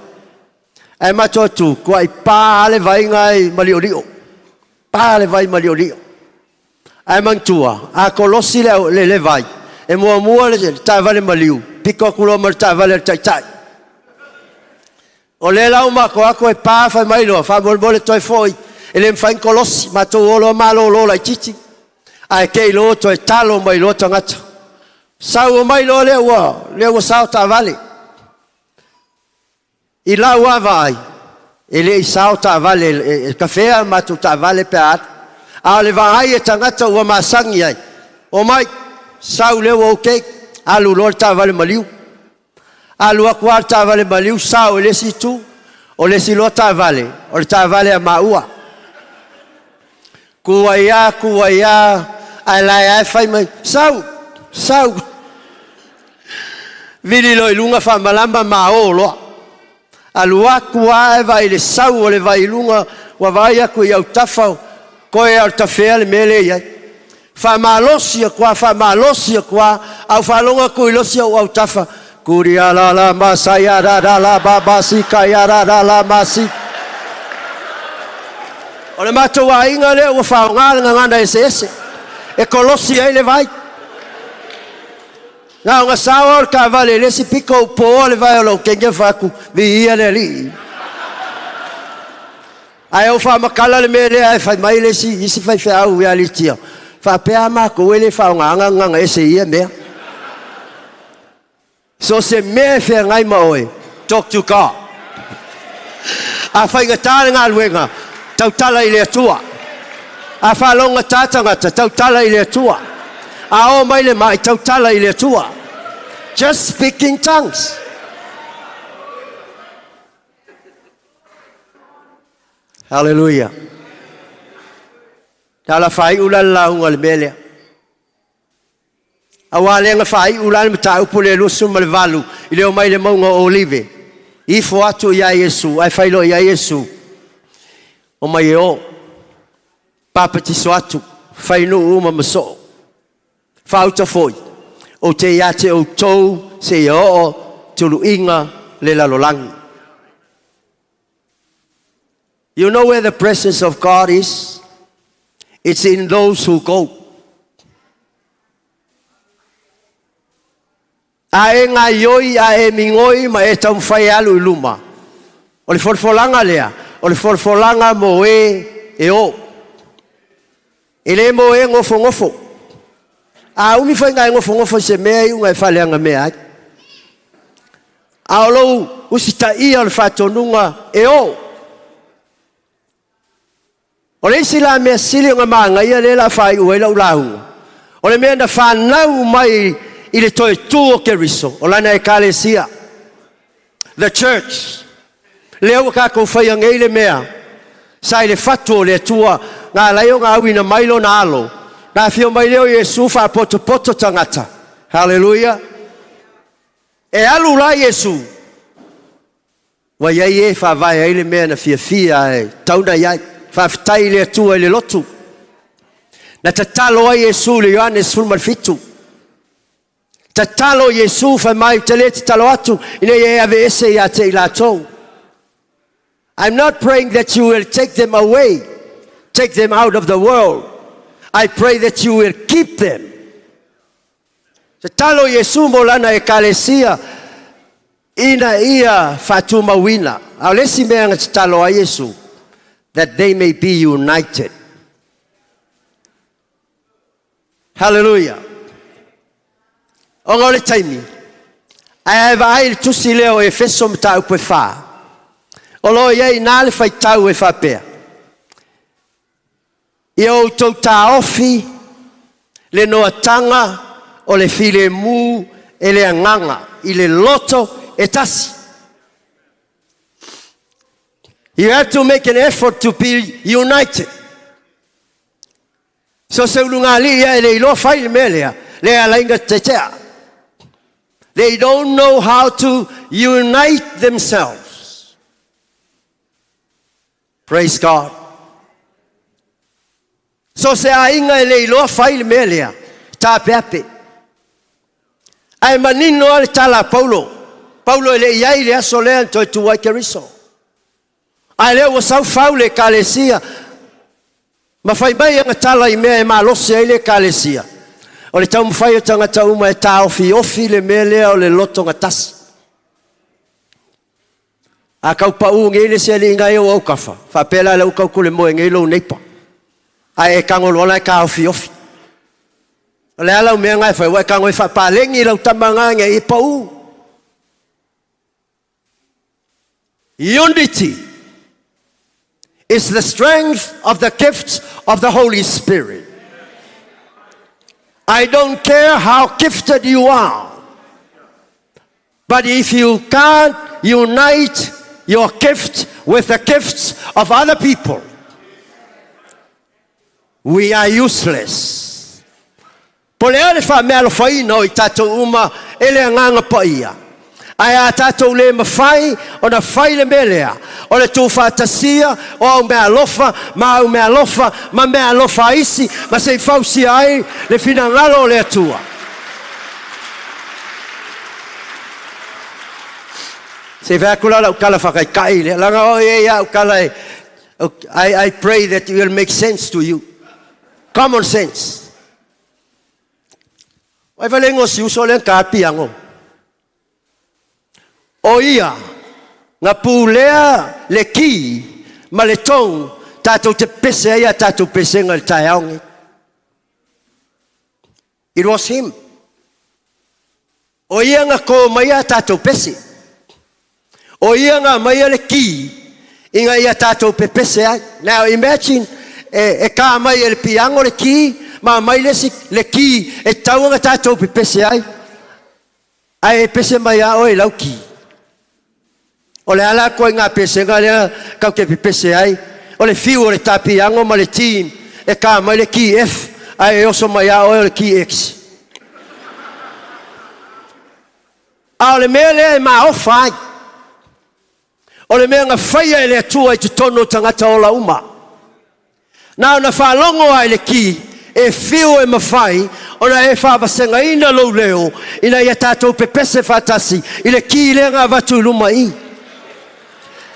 Ae matou atu, kuai pa le vai ga i Maliolio. Pa le vai Maliolio. Ae manatua, a kolosi le, le, le vai, e muamua le taavale maliu, piko atu loa ma le taavale a le taitai. O lea la ua matou atu e pa fai mai loa, faamolemole toe foi, e le mafai ona kolosi, matou o loa malolo laitiiti. Ae te i loa toe talo mai loa tagata. Sau o mai loa lea ua sao taavale. I lau vaai, e le i sao taavale, e kafea matou taavale pe a atu. A o le vaai e tagata ua masagi ai. O mai, sau lea ua okay, alu loa le taavale maliu. Alu atu lava le taavale maliu, sao i le isi itu, o le isi loa taavale, o le taavale a maua. Ku ai a, ae lae ae fai mai, sau, sau. Vili loa i luga faamalama ma o loa. Alu atu lava e vaai le sau o le vai i luga, ua vaai atu i autafa, koe a o le tafea le mea lea i ai. Faamalosi atu lava, au faalogo atu i losi au autafa, Kuria la la masaya ra ra la ba ba si ka ya ra ra la masi. O le matou aiga lea ua faaaoga le gagana eseese. E kolosi ai le vai. Na o ngā o le taavale le isi piko o poa le vai o lou kenge faaku, viia le Alii. Ae ou faamakala le mea lea e fai mai le isi faifeau ia Litia. Faapea makou e le faaaogaina gagana ese i ia mea. So se mea e feagai ma oe, talk to God. A faigata le galuega, tautala i le Atua. A faalogata tagata, tautala i le Atua. A o mai le mai, tautala i le Atua. Just speak in tongues. Hallelujah. Tala fai ula la unga le mea lea. Aua le nga fai ula le mataupu le 28 i le o mai le mauga o Olive. Ifo atu ia Iesu, ai failo ia Iesu. O mai e o, papatiso atu, whainu uma maso. Whauta foi, o te ia te o tau se ia o tulu inga le lalologi. You know where the presence of God is? It's in those who go. A e ngā ioi, a e mingoi, ma e taumafai e alu i luma. O le folafolanga lea, o le folafolanga mo e e o. E le mo e ngofo ngofo. A umi fai ngai ngofo ngofo se mea i unga e whaleanga mea ai. A o lou usita ia o le whatonuga e o. O le isi la mea sili o ngā maangaia le la whai ue lau lauga. O le mea na whanau mai i le toe tū o Keriso, o lana ekalesia. The church. Lea ua kākou faia nei le mea. Sa i le fatu o le Atua, ngā lai o ngā awina mai lona alo. Ngā whio mai leo Iesu whaapotopoto tangata. Hallelujah. E alu la Iesu. Wa iai e whaavae ai le mea na fiafia e tauna iai. Whaafetai le Atua i le lotu. Na tatalo ai Iesu le Ioane 17. Tatalo Iesu whai mai te le tatalo atu ina ia e ave ese ia te i latou. I'm not praying that you will take them away, take them out of the world. I pray that you will keep them. Tatalo Iesu mo lana ekalesia ina ia whaatumauina. A o le isi mea na tatalo a Iesu, that they may be united. Hallelujah. O ngā o le taimi, ai ai vaai le tusi lea o Efeso mataupu e 4. O lo iai nā le faitau e whapea. Ia o tau tāofi le noatanga o le filemu e le anganga i le loto e tasi. You have to make an effort to be united. So se ulunga li ia e le iloa fai le mea lea, le alainga tetea. They don't know how to unite themselves. Praise God. So se aiga e le iloa fai le mea lea, tā peape. Ae manino a le tala a Paulo. Paulo e le iai le aso lea na toe tu ai Keriso. Ae lea ua saufau le ekalesia. Ma fai mai ana tala i mea e malosi ai le ekalesia. O le taumafai o tagata uma e taofiofi le mea lea o le loto gatasi. A kau pau ngei le se ali ngai o au kafa. Whapea la le ukau kule moe ngei lo neipa. Ae e kangolo ala e ka ofi ofi. O le ala o mea ngai fai, wai ka ngoi whapalengi lau tamanga ngai i pau. Unity is the strength of the gifts of the Holy Spirit. I don't care how gifted you are, but if you can't unite your gift with the gifts of other people, we are useless. Po le ale wha mea alofa ina o i tātou uma e le anganga pa ia. Ai a tātou le mawhai o na whai le melea. O le tū whaatasia o au mea alofa, ma au mea alofa, ma mea alofa isi, ma se i fausia ai le finangalo o le atua. Se whea kula lau kala whakaikai le. Langa o e ia au kala e. I pray that it will make sense to you. Common sense. Wai wale ngosi uso le ka piango. O ia, ngā pūlea le ki, ma le tōng, tātou te pese ia, tātou pese ngā le taeaongi. It was him. O ia ngā kō mai a tātou pese. O ia ngā mai a le ki, i ngā ia tātou pe pese ai. Now imagine, e kā mai e le piango le ki, ma mai le, si, le ki, e tau ngā tātou pe pese ai. Ai e pese mai a oe lau ki. O le ala koe ngā pese ngā lea, kau ke pe pese ai. O le fiu o le tāpiango ma le team, e kā mai le ki F, ai e oso mai a oe o le ki X. A o le mea lea e maofa ai. O le mea ngā whaia e le atua i te tono tangata o la uma. Nā ona whaalongo ai le ki, e whio e mawhai, ona e whawasenga ina lou leo, ina ia tātou pepese whatasi, i le ki lea ngā watu luma i.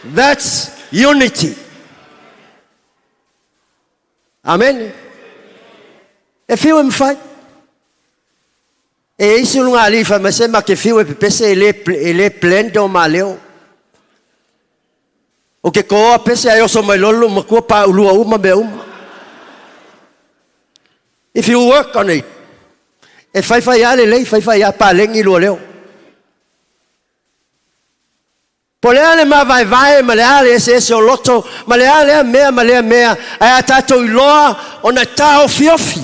That's unity. Amen. E whio e mawhai. E isi lunga alifa ma se ma ke whio e pepese e le blendo ma leo. O ke koa pese ai oso mai lolo ma kua pa ulua uma me uma. If you work on it, e whai whai a le lei, whai whai a pa lengi lua leo. Po le ale ma vai vai, ma le ale ese ese o loto, ma le ale a mea, ma le a mea, ai a tātou iloa o na tāo fiofi.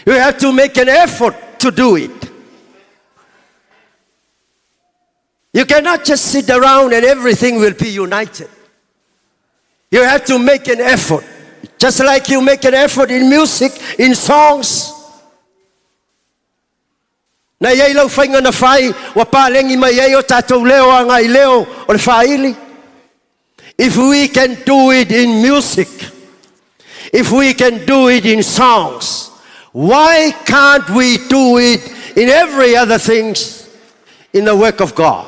You have to make an effort to do it. You cannot just sit around and everything will be united. You have to make an effort. Just like you make an effort in music, in songs. Na iei lau whainga na whai, wa pālengi mai ei o tātou leo a ngai leo o le whaili. If we can do it in music, if we can do it in songs, why can't we do it in every other things in the work of God?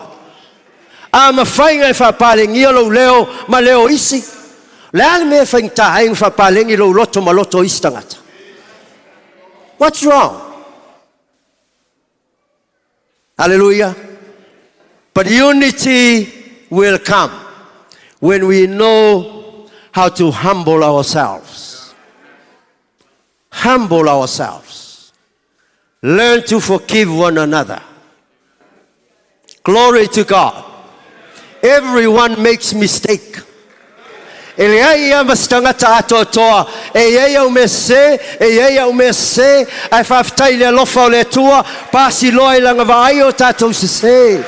A ma whainga e whapālengi o lau leo ma leo isi. Le ale mea whainga tā ai whapālengi lau loto ma loto isi tangata. What's wrong? Hallelujah. But unity will come when we know how to humble ourselves. Humble ourselves. Learn to forgive one another. Glory to God. Everyone makes mistake. E le ai ia masitangata atoatoa, e iei au mea se, e iei au mea se, ai whawhitai le alofa o le atua, pasi loa i langa vaai o tātou se se.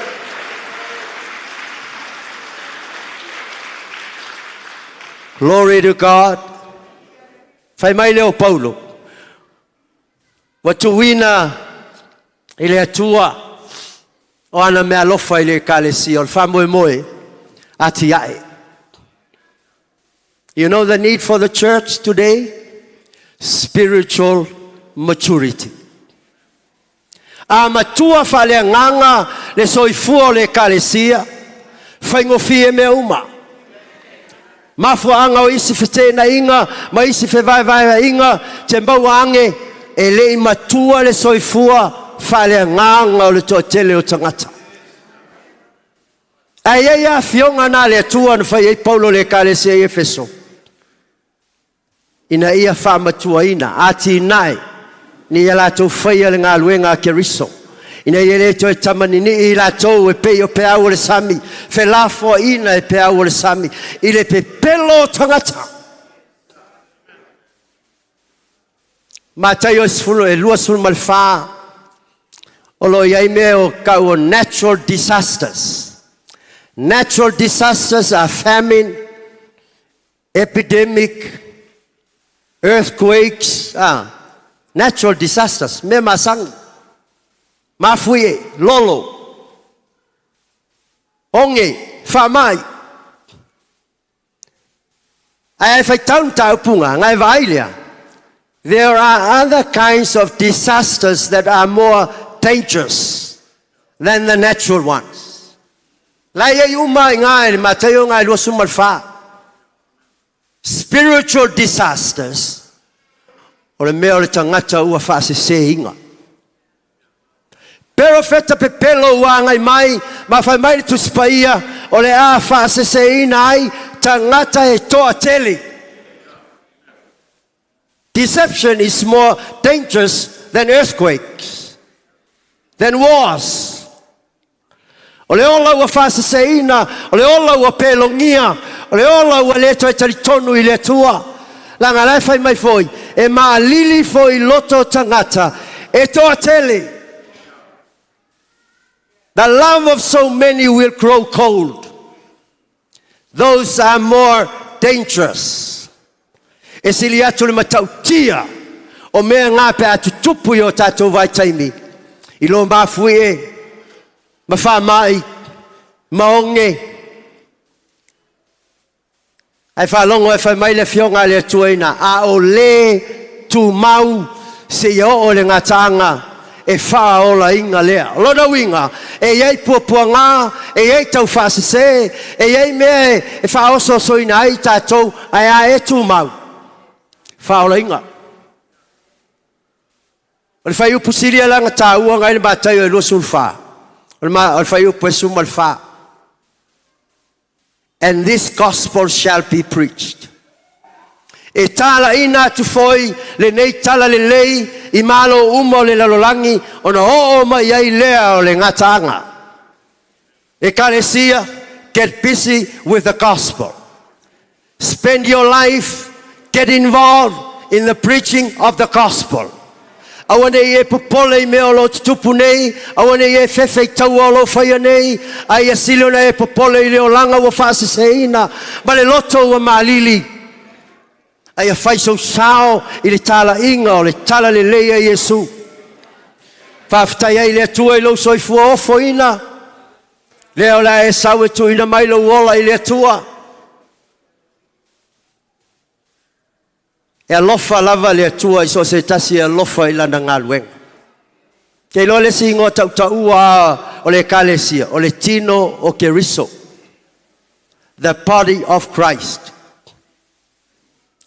Glory to God. Whai mai leo Paulo. Wa tuwina i le atua o ana mea alofa i le ekalesia o le whamoe moe ati ae. You know the need for the church today? Spiritual maturity. A matua whalea nganga le soifua o le ekalesia, whaingofie mea uma. Mafua anga o isi whetena inga, ma isi whevaevaea inga, te maua ange, e lei matua le soifua, whalea nganga o le toatele o tangata. Ai ai a fionga nā le atua na whai ai Paulo le ekalesia i Efeso. Ina ia whaamatua ina, ati nai. Ni ia latou faia le galuega a Keriso. Ina ia le toe tamanini'i i latou e pei o peau o le sami, felafoaiina e peau o le sami, i le pepelo o tagata. Mataio 24, o lo o i ai mea o tau o natural disasters. Natural disasters are famine, epidemic, earthquakes, natural disasters, mea masani. Mafuie, lolo, oge, faamai. Ae faitau le mataupuga, ngai vaai lea. There are other kinds of disasters that are more dangerous than the natural ones. La ia i uma i ngā le Mataio ngā 24. Spiritual disasters, o le mea o le tagata ua faasesēina. Perofeta pepelo ua agai mai, ma fai mai le Tusi Paia, o le a faasesēina ai tagata e toatele. Deception is more dangerous than earthquakes, than wars. O le ola ua faasesēina, o le ola ua pelogia, o le ola ua le toe talitonu i le Atua. Laga lae fai mai foi, e maalili foi loto tagata, e toatele. The love of so many will grow cold. Those are more dangerous. E sili atu le matautia o mea ngā pe atutupu i o tātou vaitaimi. I lo mafui e, ma faamai, ma oge. Ae faalogo e fai mai le afioga a le Atua ina, a o le tumau seia oo le gataaga e faaolaina lea. O lona uiga, e i ai puapuaga, e i ai taufaasese, e i ai mea e faaosoosoina ai tatou, ae a e tumau, faaolaina. O le fuaiupu silia laga taua ngai le Mataio e 24. O le fuaiupu e 14. And this gospel shall be preached. E talaina atu foi lenei tala lelei i malo uma o le lalolagi ona oo mai ai lea o le gataaga. Ekalesia, get busy with the gospel. Spend your life, get involved in the preaching of the gospel. Aua nei e popole i mea o lo tutupu nei, aua nei e fefe i taua o lo whaia nei, ai a sili ona e popole i le olaga ua faasesēina, ma le loto ua malili. Ai a fai sou sao i le talaina o le tala lelei a Iesu. Faafetai ai le Atua i lou soifua ofoina, lea o le a e sau e tuuina mai lou ola i le Atua. E alofa lava le Atua i so o se tasi e alofa i lana galuega. Ke iloa le isi igoa tautaua o le ekalesia, o le tino o Keriso. The body of Christ.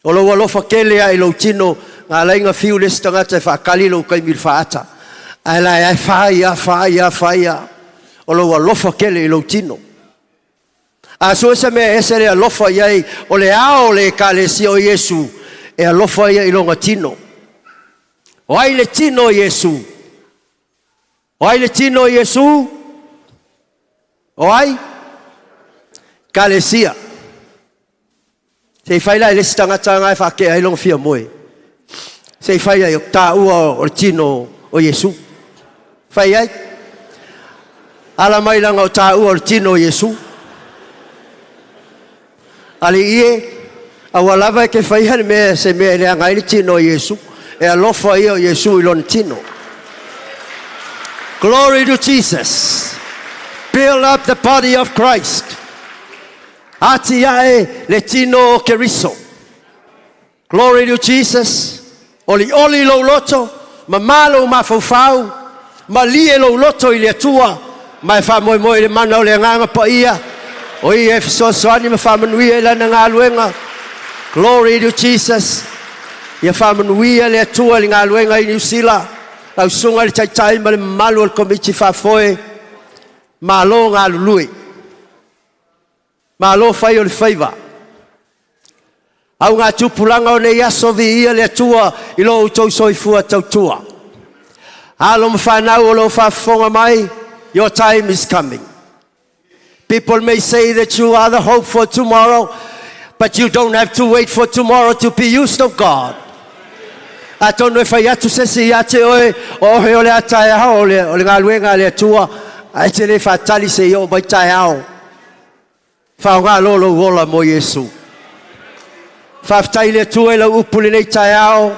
O lou alofa kele a i lou tino, ngā lainga fiu le isi tagata e faakali lou taimi i le faata. Ae la e ae whaia, whaia, whaia. O lou alofa kele i lou tino. A sue se mea ese le alofa i ai o le ao o le ekalesia o Iesu, e alofa ia i longa tino. O ai le tino o Iesu? O ai le tino o Iesu? O ai? Ekalesia. Se i fai la i le isi tagata nga e faakea ai longa fia moe. Se i fai ai o taua o le tino o Iesu. Fai ai. Ala mai langa o taua o le tino o Iesu. Ali ie, aua lava e ke whai le mea se mea e leaga ai le tino o Iesu. E alofa ia o Iesu i lona tino. Glory to Jesus. Build up the body of Christ. Ati ae le tino o Keriso. Glory to Jesus. Oli oli lou loto, ma lou mafaufau, malie lou loto i le Atua, ma e faamoemoe i le mana o le Agaga Paia, o ia e fesoasoani ma faamanuia i lana galuega. Glory to Jesus. Ia faamanuia le Atua i le galuega i Niu Sila, lau susuga i le Taitai ma le mamalu o le Komiti Faafoe, malo galulue. Malo fai o le faiva. Au ngā tupulaga o nei aso viia le Atua i lo outou soifua tautua. Alo ma whanau o lo whaafonga mai, your time is coming. People may say that you are the hope for tomorrow, but you don't have to wait for tomorrow to be used of God. Atonu e whai atu se si ia te oe, o he ole a tae ao, o le ngā luenga le atua, ai te le whātali se i o mai tae ao. Whaonga lolo ola mo Yesu. Whaftai le atua e lau upu le nei tae ao,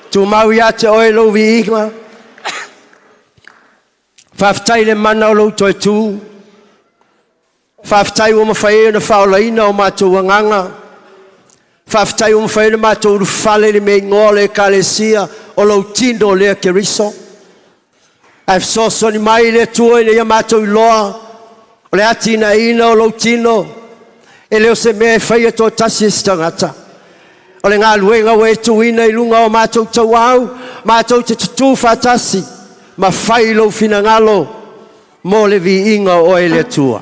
tu mau ia te oe lau viinga. Whaftai le mana o lau toe tū. Whaftai o mawhai na whaolaina o mātou anganga. Whaftai o mawhai na mātou urufale le me ingoa le kalesia o lau tino lea keriso. Ai sosoni mai le atua i le ia mātou iloa o le ati na ina o lau tino e leo se mea e whai ato tasi e stangata. O le ngā luenga o e tuina i lunga o mātou tauau, mātou te tutu whatasi, ma whai lau finangalo mō le viinga o e le atua.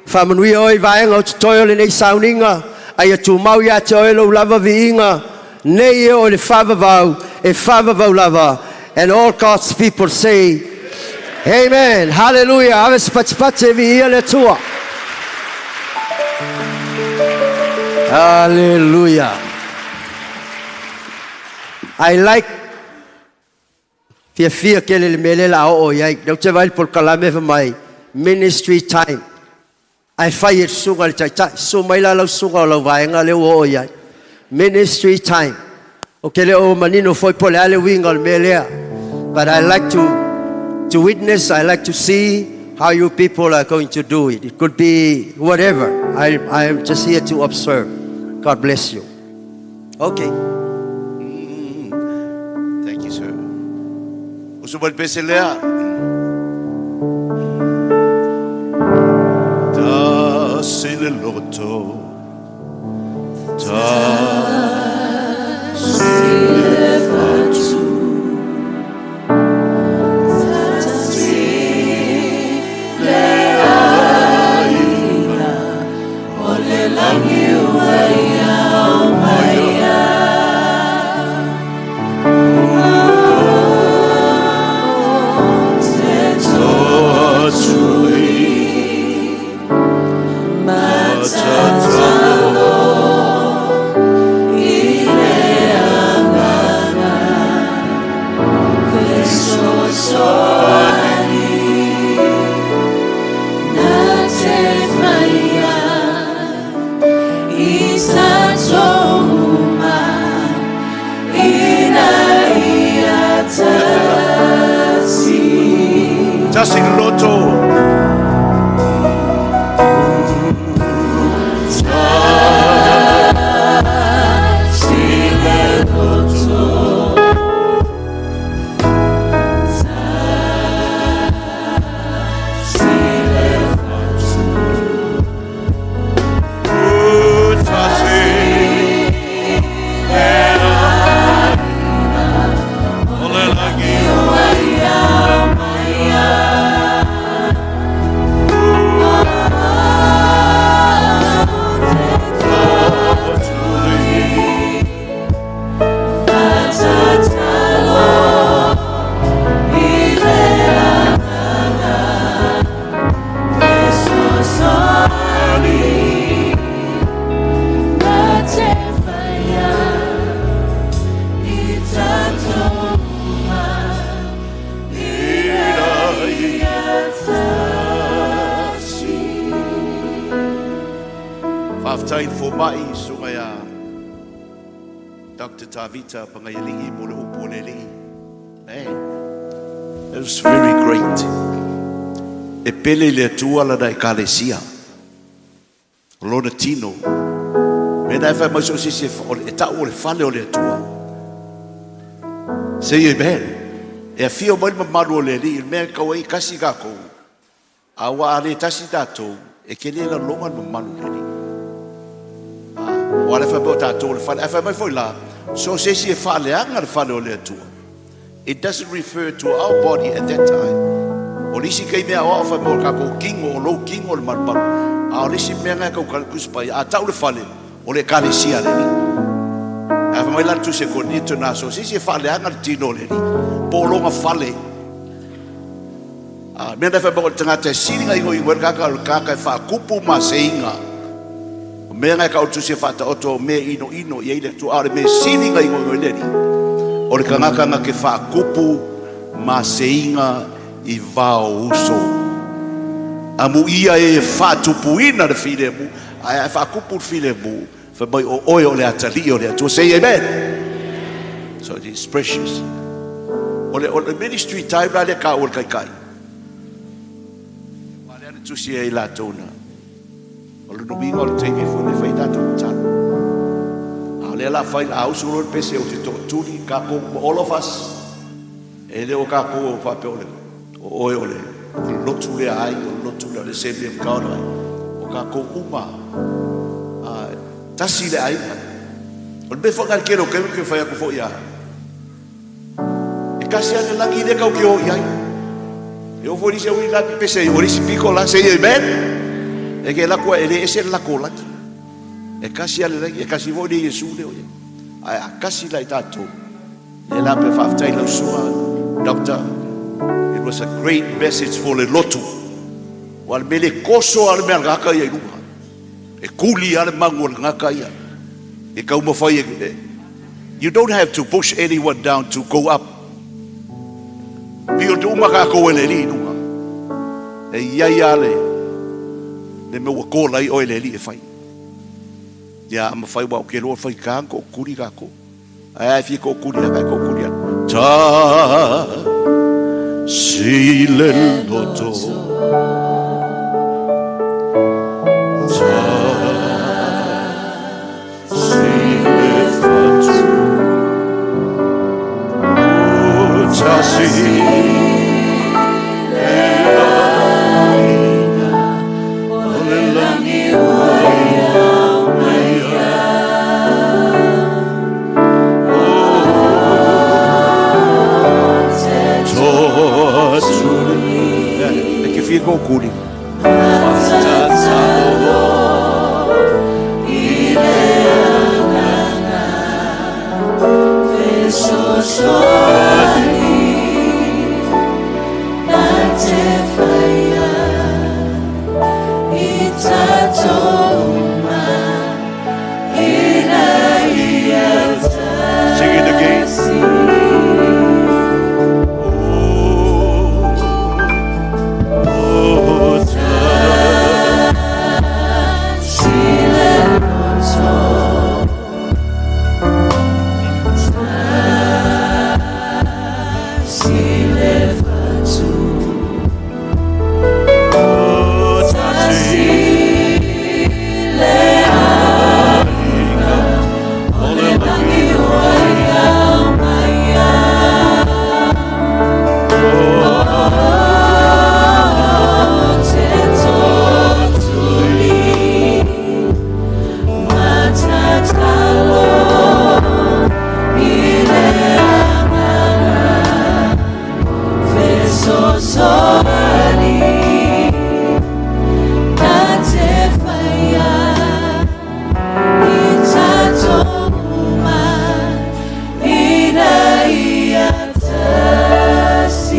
Whamanuia oi vaenga o te toi o le nei sauninga, ai atu mau ia te oe lau lava viinga, nei e o le whavavau, e whavavau lava. And all God's people say, Amen. Hallelujah. Ave se patipate vi ia le atua. Hallelujah. I like fia fia ke le mele la o iai. Nau te vai por kalame fa mai ministry time. Ai fai e sunga le taitai. Su mai la lau sunga o lau vaenga le o iai. Ministry time. O ke le o manino foi po le ale winga o le melea. But I like to witness, I like to see how you people are going to do it. It could be whatever. I am just here to observe. God bless you. Okay. Thank you, sir. Uso pese lea. Ta si le loto. Ta si le fatu. Ta si le aina. O le langi ua ia o maia. Tasi loto. Dr. Tavita Pangaialigi mo le upu le ligi. Man, that was very great. E pele le atua la na e kalesia. Lona tino. Me na e whai mai so sisi e tau o le fale o le atua. Say amen. E a fio mai mamalu o le ligi, mea kau ai kasi kako. A wa ale tasi tātou, e ke le la longa mamalu le ligi. O ale whai mai o tātou le fale. A whai mai foi la, so sesi e whaleanga le fale o le atua. It doesn't refer to our body at that time. O lisi kei mea o whai mai o kako kingo, o lou kingo le malumalu. A o lisi mea ngai kau kuspai, a tau le fale, o le kalesia le ni. A whai Mai la tu se konito na so sisi e whaaleanga le tino le ni. Pōlonga fale. Mea na whae tangata e siringa ingo ingo e kaka o le kaka e whaakupu ma se inga. O mea ngai ka o tu se whaata oto o mea ino ino i eile tu aore mea siringa ingo ingo i le ni. O le kangaka nga ke whaakupu ma se inga i vao uso. Amu ia e whaatupuina le file mu. Ai e whaakupu le file mu. Wha mai o oe o le atali o le atua. Say amen. So it is precious. O le ministry time la le ka o le kai kai. Wa le ane tusi e i la tōna. O le numinga o le teimi fune whai tātou tano. A le la whai la ausu ro pese o te tō tuli ka ko all of us. E le o ka ko o whape o le o oe o le lotu le ai o lotu le le semi o ka ai. O ka ko uma. Tasi le ai. O le mea whangar kero ke ke whai aku fo ia. E kasi ane langi le kau ke o iai. E o fo nisi ui la pese o nisi piko la say amen. E ke la kua e le ese la ko laki. E kasi ane langi e kasi fo ni Yesu le o ia. Ai a kasi la i tātou. Le la pe whaftai lau sua. Doctor, it was a great message for le lotu. Wa le mele koso ale mea ngaka ia i lunga. E kuli ale mangu le ngaka ia. E kauma whai e. You don't have to push anyone down to go up. Pio te umaka ko ele li lunga. E iai ale. Le mea ua kōla i oe le li e whai. Ia ama whai wau ke loa whai kāng ko kuri kā ko. Ai ai fie ko kuri ai ko kuri ai. Ta si le loto. Ta si le fatu. Ta si le aiga o le langi ua iau mai a. E ke fie ko kuri. Sing it again. Oh,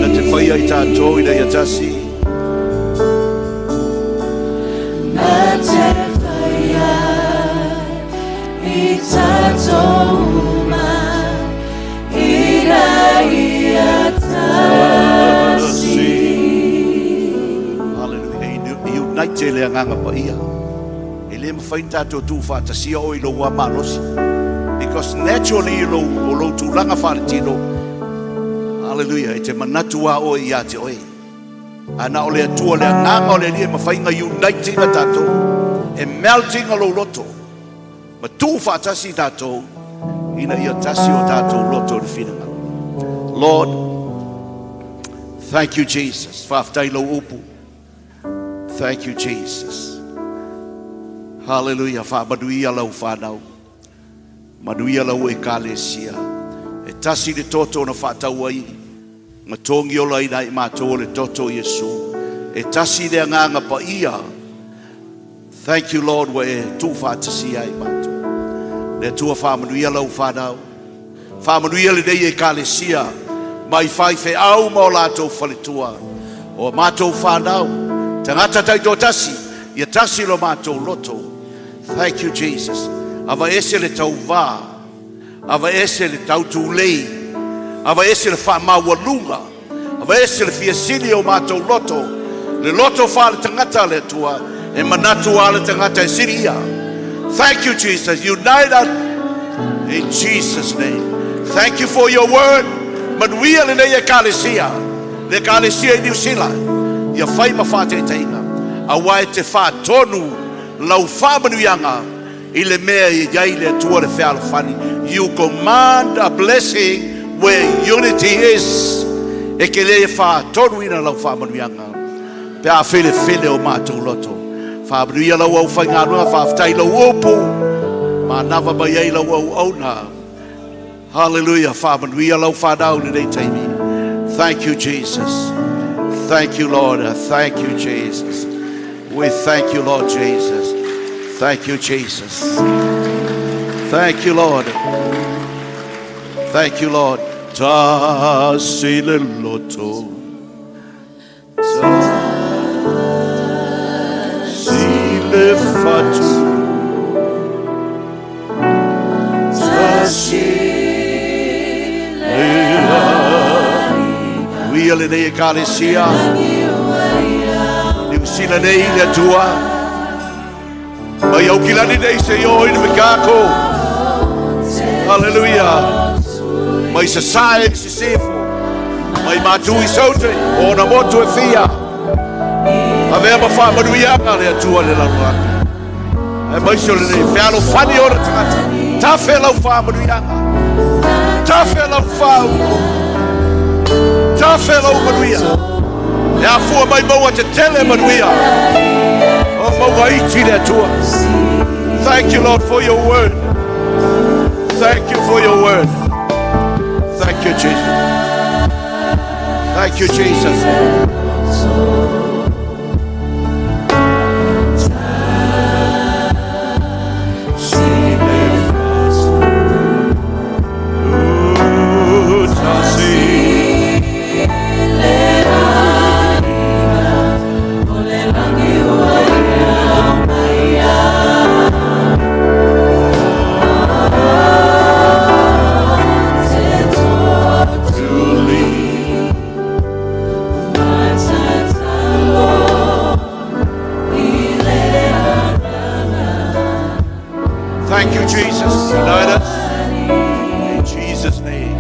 Na te whaia i tātou i rei atasi. Na te whaia i tātou i rei atasi. Hallelujah. E unite le anganga pa ia. E le mawhai tātou tū whaatasia o i lo wā malosi. Because naturally lo, o lo tūlanga wharatino. Hallelujah. E te manatua o i a te oe. Ana o le atua le anganga o le lia mawhainga unite nga tātou. E melting o lo loto. Ma tū whaatasi tātou. Ina ia tasi o tātou loto le whinanga. Lord, thank you Jesus. Whaftai lo upu. Thank you Jesus. Hallelujah. Wha manuia lau whanau. Manuia lau e kalesia. E tasi le toto na whaatau ai. Nga tongi ola ina i mātou le toto Yesu. E tasi le anganga pa ia. Thank you Lord wa e tū whaatasi ai mātou. Le tua wha manuia lau whanau. Whamanuia le nei e kalesia. Mai whai whe au ma o lātou faletua. O mātou whānau. Tangata taito tasi. Ia tasi lo mātou loto. Thank you, Jesus. Ava ese le tauvā. Ava ese le tautulei. Ava ese le whaamaualuga. Ava ese le fiasili o mātou loto. Le loto wha le tangata le atua. E manatu a le tangata e siri ia. Thank you, Jesus. Unite us in Jesus' name. Thank you for your word. Manuia le nei e kalesia. Le kalesia i Niu Sila. Ia whai ma whāteiteinga. A wai te whātonu lau whāmanuianga i le mea i iai le atua le whealofani. You command a blessing where unity is. E ke le whātonu ina lau whāmanuianga. Pe a while while o mātou loto. Whāmanuia lau au whainganua, whāwhtai lau opu. Mā nawa mai ai lau au auna. Hallelujah. Whāmanuia lau whānau le nei taimi. Thank you, Jesus. Thank you, Lord. Thank you, Jesus. We thank you, Lord Jesus. Thank you, Jesus. Thank you, Lord. Thank you, Lord. Ta si le loto. Ta si le fatu. Ta si le Uia le nei e kalesia. Niu Sila nei le atua. Mai au kilani nei se i le mekako. Hallelujah. Mai sa sae se sefo. Mai mātu i saute. O na motu e fia. A mea ma wha manuianga le atua le lalo. E mai se o le nei. Whialo whani o le tangata. Ta whelau wha manuianga. Ta whelau wha uo. Ta whelau manuia. E a fua mai maua te tele manuia. O maua iti le atua. Thank you, Lord, for your word. Thank you for your word. Thank you, Jesus. Thank you, Jesus. Thank you, Jesus. Unite us in Jesus' name.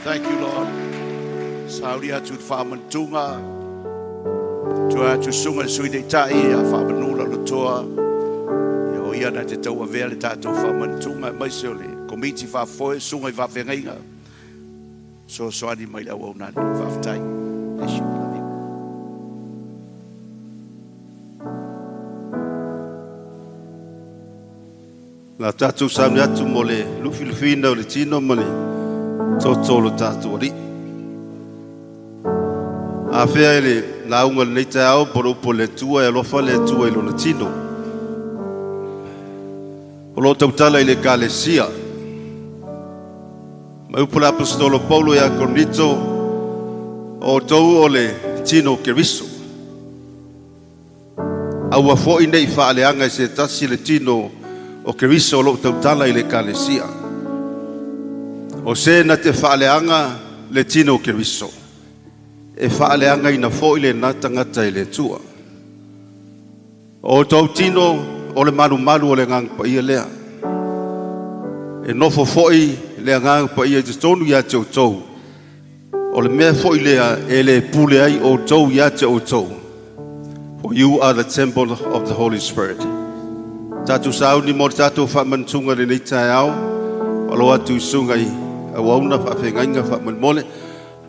Thank you, Lord. Sauria tu whamantunga. Tua atu sunga sui te tai a whamanula lotoa. Ia o ia na te tau avea le tātou whamantunga. Mai se o le komiti whafoe sunga i whawhengainga. So soani mai le au au nani. Whawhtai. Bless you. Love you. La tātou sauni atu mo le lufilufiina o le tino ma le toto lo tātou ari. A whea e le launga le nei te ao, poro upo le tua e alofa le tua i lona tino. O lo tautala i le kalesia. Mai upo le apostolo Paulo ia Korinito, o tau o le tino Keriso. Aua foi nei whaaleanga i se tasi le tino o Keriso o lo tautala i le kalesia. O se na te whaaleanga le tino Keriso. E whaaleanga ina foi le nā tangata i le tua. O tau tino o le malu malu o le ngang pa ia lea. E nofo foi le ngang pa ia te tonu ia te o tau. O le mea foi lea e le pule ai o tau ia te o tau. For you are the temple of the Holy Spirit. Tātou sauni mo tātou whamantunga le nei tae ao. Alo atu i sunga i awauna whaafengainga whaamanmole.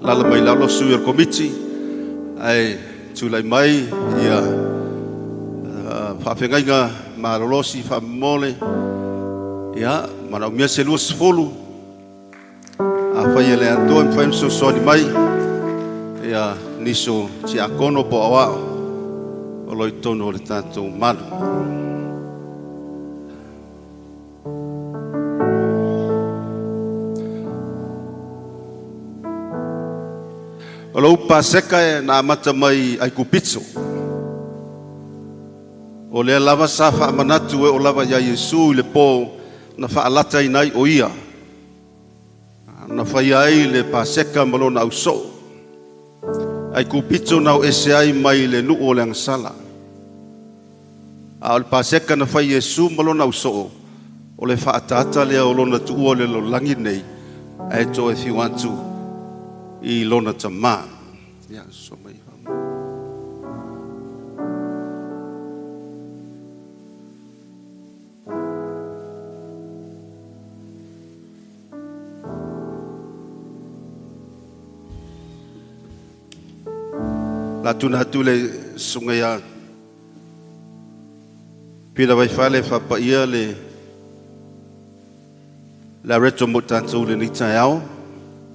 Lala mai lalo sui o le komiti. Ai tūlai mai ia whaafengainga malolosi whaamole. Ia Manaomia se 20. Afai e le Atua e mafai ona fesoasoani mai ia nisi o tiakono po o aoao o lo o i totonu o le tatou malu. O lou Paseka e na amata mai Aikupito. O lea lava sa faamanatu e o lava ia Iesu i le po na faalataina ai o ia. Na faia ai le Paseka ma lona ausoo. Aikupito na o ese ai mai le nuu o le agasala. A o le Paseka na fai Iesu ma lona ausoo, o le faataata lea o lona tuua o le lalolagi nei, ae toe fiu atu i lona tamā. Ia, so mai wha. La tuna atu le sunga ia Pita Vaifale whapaia le la reto mo tātou le nei taeao.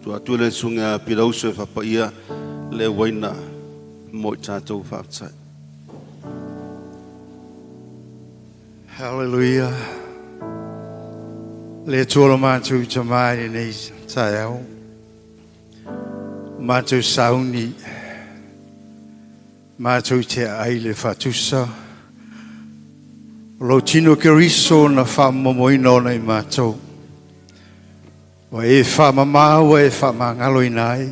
Tua atu le sunga Pita Uso e whapaia le waina mo tātou whaatai. Hallelujah. Le Atua lo mātou tamā i lenei taeao. Mātou sauni, mātou te ai le whatusa. O lo tino Keriso na whamomoina ona i mātou. Wa e whamamā, wa e whamangalo ina ai.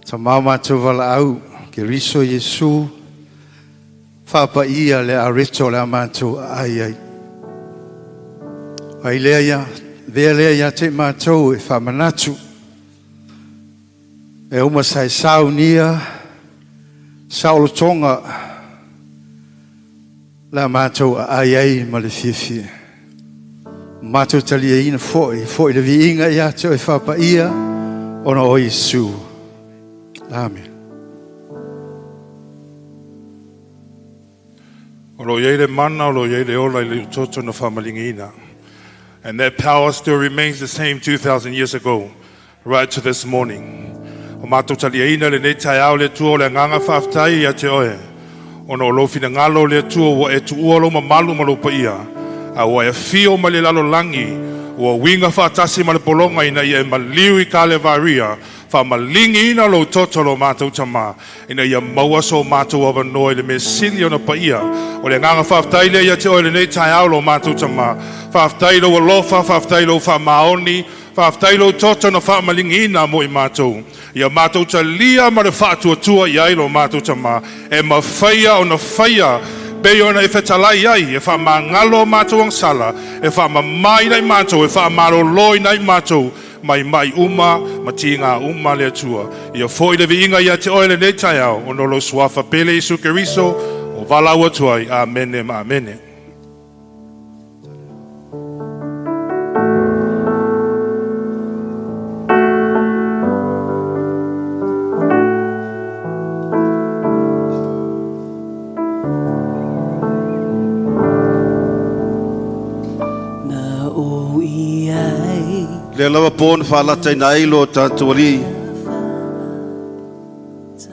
Ta mau mātou walaau, Keriso Yesu, whapaia le areto le a mātou ai ai. Ai lea ia, vea lea ia te mātou e whamanatu. E uma sai saunia, saolotonga, la mātou ai ai ma le fiafia. Mātou talia ina foi, foi le viinga ia te oe whapaia, ona o Yesu. Amen. O lo iai le mana, o lo iai le ola i le utoto na whamalingiina. And that power still remains the same 2,000 years ago, right to this morning. O mātou taliaina le nei taeao le Atua o le agaga faafetai ia te oe. Ona o lou finagalo le Atua ua e tuua lou mamalu ma lou paia. A ua e afio mai le lalolagi, ua uiga faatasi ma le pologa ina ia e maliu i Kalevaria, faamalingiina lou toto lo mātou tamā, ina ia maua so mātou avanoa i le mea sili ona paia. O le agaga faafetai lea ia te oe lenei taeao lo mātou tamā. Faafetai lou alofa, faafetai lou faamaoni, faafetai lou toto na faamalingiina mo i mātou. Ia mātou talia ma le faatuatua i ai lo mātou tamā. E mawhaia o na whaia, pei ona e whetalai ai, e whaamangalo o mātou angsala, e whaamamai nai mātou, e whaamalolo i nai mātou, mai mai uma, ma tinga uma le Atua. Ia foi le viinga ia te oe le nei taeao, o no lo suafa pele Isu Keriso, o valaau atu ai. Amene ma amene. Na o i ai. Le lava po na whaalataina ai lo tātou alii.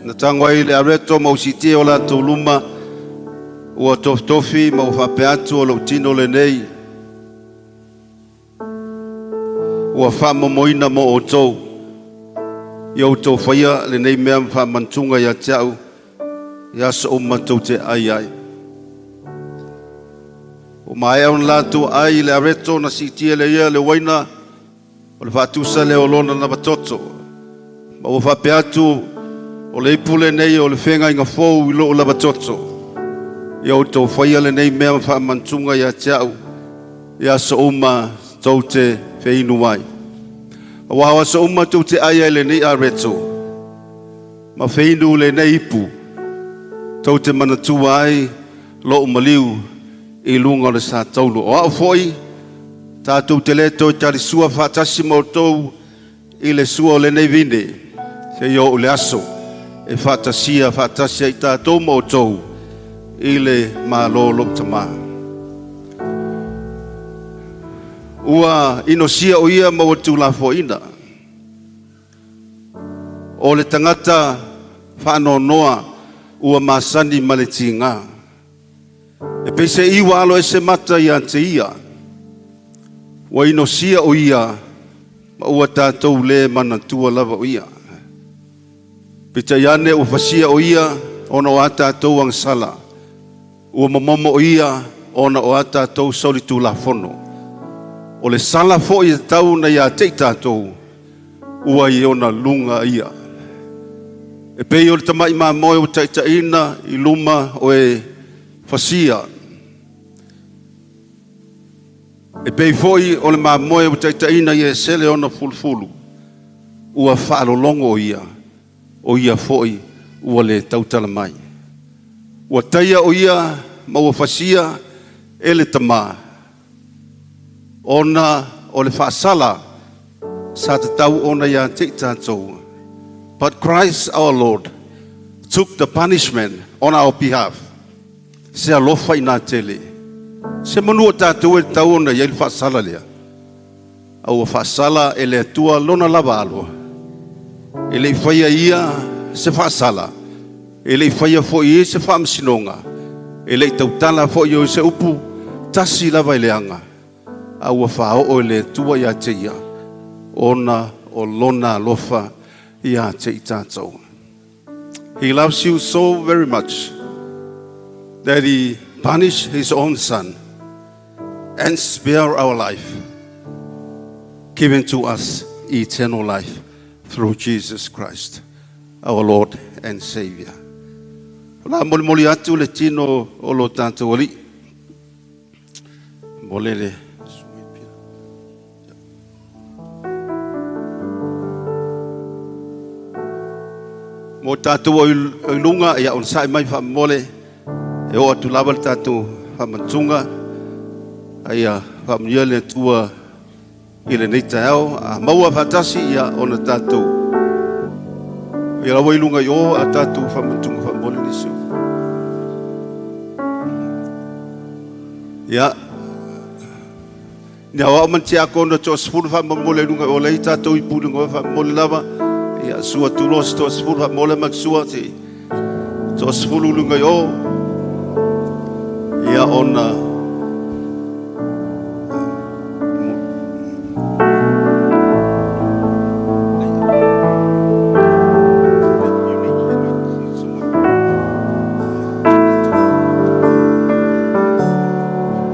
Na tango ai le areto ma usitia o latou luma, ua tofitofi ma ua faapea atu o lou tino lenei. Ua faamomoina mo outou. Ia outou faia lenei mea ma faamantuga ia te au, i aso uma tou te ai ai. O maea ona latou ai le areto na siitia le ia le waina, o le faatusa lea o lona lavatoto. Ma ua faapea atu o le ipu lenei o le feagaiga fou i lou lavatoto. Ia outou faia lenei mea ma faamantuga ia te au, i aso uma tou te feinu ai. Auā o aso uma tou te ai ai lenei areto, ma feinu lenei ipu, tou te manatua ai lou maliu i luga o le sataulu. O au foi, tātou te le toe talisua faatasi ma outou i le sua o lenei vine, seia oo i le aso e faatasia faatasi ai tātou ma outou i le malo o lou tamā. Ua inosia o ia ma ua tulafoina. O le tagata faanoanoa ua masani ma le tiga. E peiseai ua alo ese mata ia te ia. Ua inosia o ia ma ua tatou le manatua lava o ia. Peitai ane ua fasia o ia ona o a tatou agasala. Ua momomo o ia ona o a tatou solitulafono. O le sala foi e tatau ona ia te i tatou, ua i ona luga ia. E pei o le tamai mamoe ua taitaiina i luma o e fasia. E pei foi o le mamoe ua taitaiina i e sele ona fulufulu, ua faalologo o ia, o ia foi ua le tautala mai. Ua taia o ia ma ua fasia e le tamā, ona o le faasala sa tatau ona ia te i tatou. But Christ our Lord took the punishment on our behalf. Se alofa i nā tele. Se manu o tatou e tatau ona i ai le faasala lea. A ua faasala e le Atua lona lava alo. E le i faia ia se faasala. E le i faia foi i se faamasinoga. E le i tautala foi o se upu tasi lava i le aga. A ua faaoo e le Atua ia te ia. Ona o lona alofa ia te i tatou. He loves you so very much that he punished his own son and spare our life, giving to us eternal life through Jesus Christ, our Lord and Savior. La molimoli atu le tino o lo tatou alii. Mo le le Mo tatou o i luga, ia onosai mai faamomole, e oo atu lava le tatou faamanatuga, a ia faamanuia le Atua i lenei taeao, a maua faatasi ia ona tatou ia laua i luga i o a tatou faamanatuga faamomole nisi. Ia, Ni au man tia kono to sefulu faamomole i luga o lei tatou i pulega o faamomole lava. Ia sua tulo se to sefulu faamomole ma sua te to sefulu lunga i o. Ia ona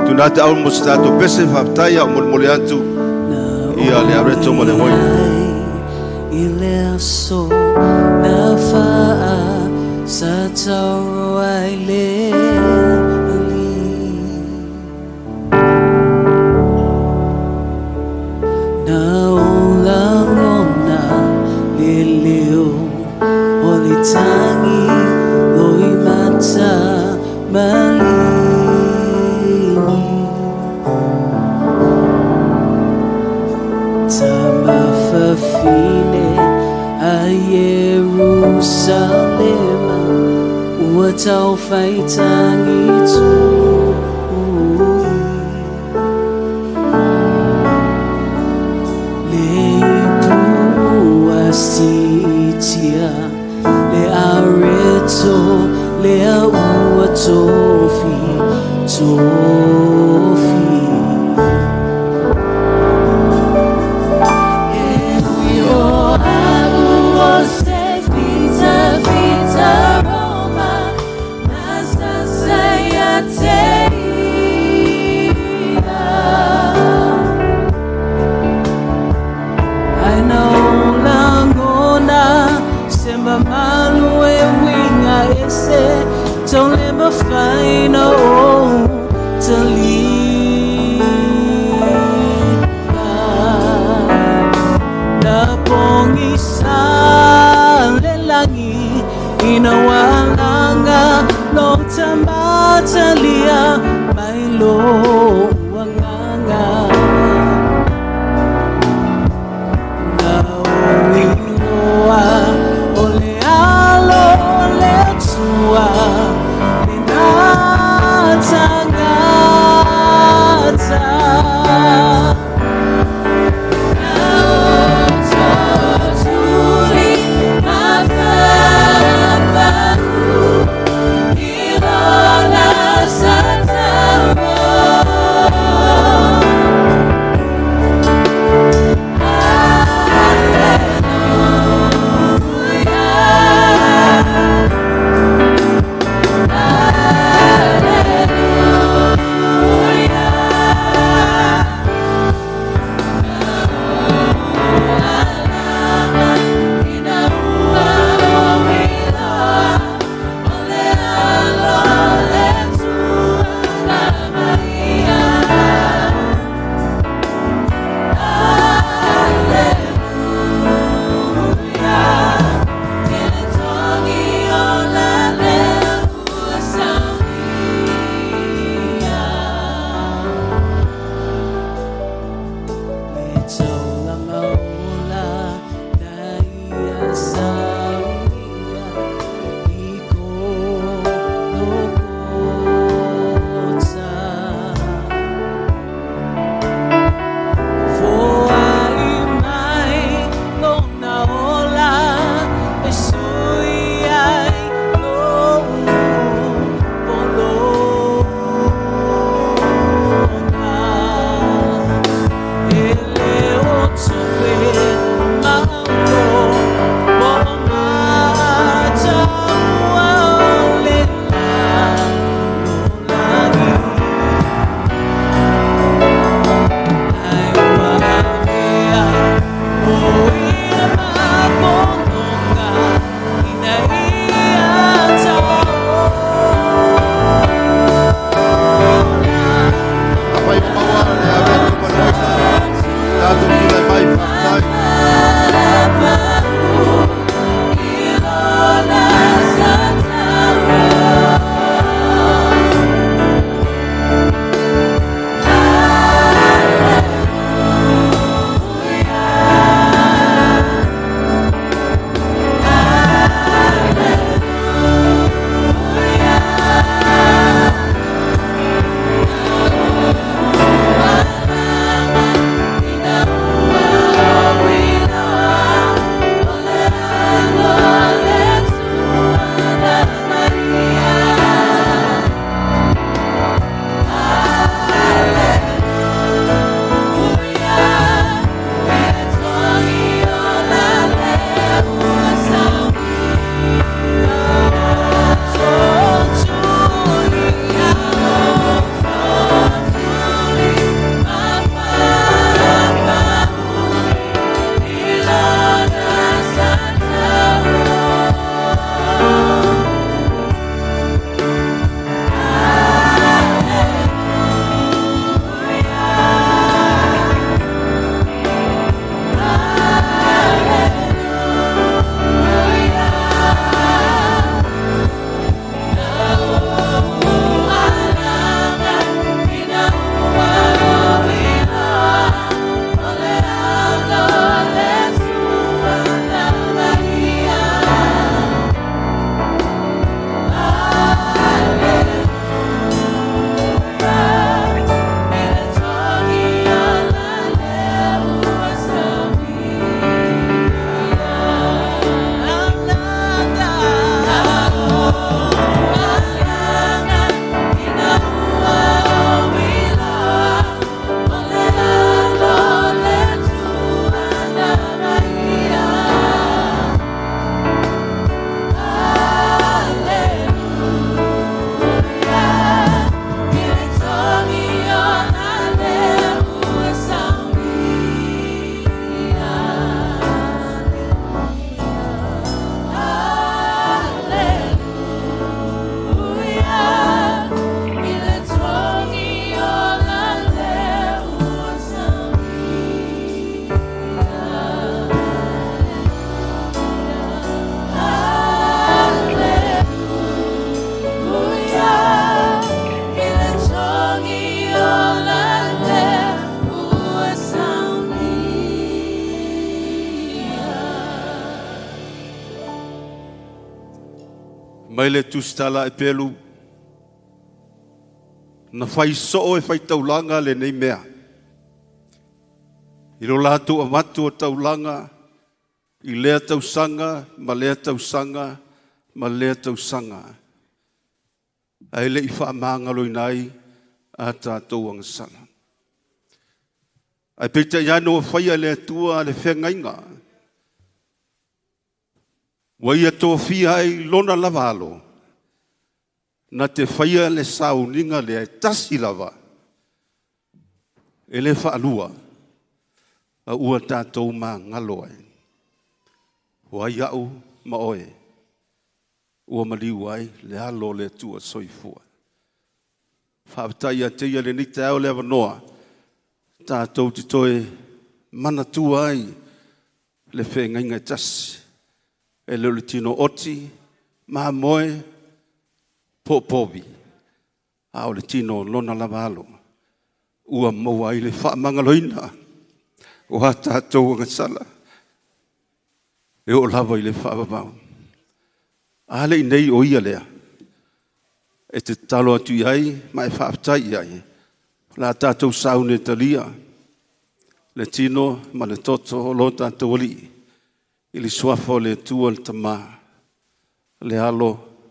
Tuna te au mo se tatou pese faafetai a o molimoli atu ia le areto ma le uaina. I le aso na faa sa tauro ai le ali. Na ola ngona le leo o le tangi loi mata malini. Tamafafine a Yerusalema ua tau faitangi tui. Le ipu a sitia le areto le aua tofi tofi. Don't let me find no to leave. Na pongi sa lelangi inawalanga lo tamatalia mai lo wanganga. Na oiloa ole alo le tua. Tangata Mai le tusitala e pelu. Na whai soo e whai taulanga le nei mea. I lo lātou avatu o taulanga, i lea tausanga, ma lea tausanga, ma lea tausanga. Ai le i whaamangalo inai a tātou angasala. Ai peita iano o whaia le atua le whengainga. Wa ia tōfia ai lona lavalo. Na te whaia le sauninga le ai tasi lava. E le whaalua. A ua tātou mā ngalo ai. Wa iau ma oe. Ua maliu ai le alo le atua soifua. Whaaftai a teia le nita au le awanoa. Tātou te toe manatua ai le whengainga tasi. E leo le tino oti, maha moe, pōpōvi. A o le tino lona lava alo. Ua maua ai le whaamangaloina. O a tātou angasala. E o lava i le whaavavau. A le nei o ia lea. E te talo atu i ai, ma e whaaftai i ai. La tātou saune talia, le tino ma le toto o lo tātou ali. I le suafa o le atua le tamā, le alo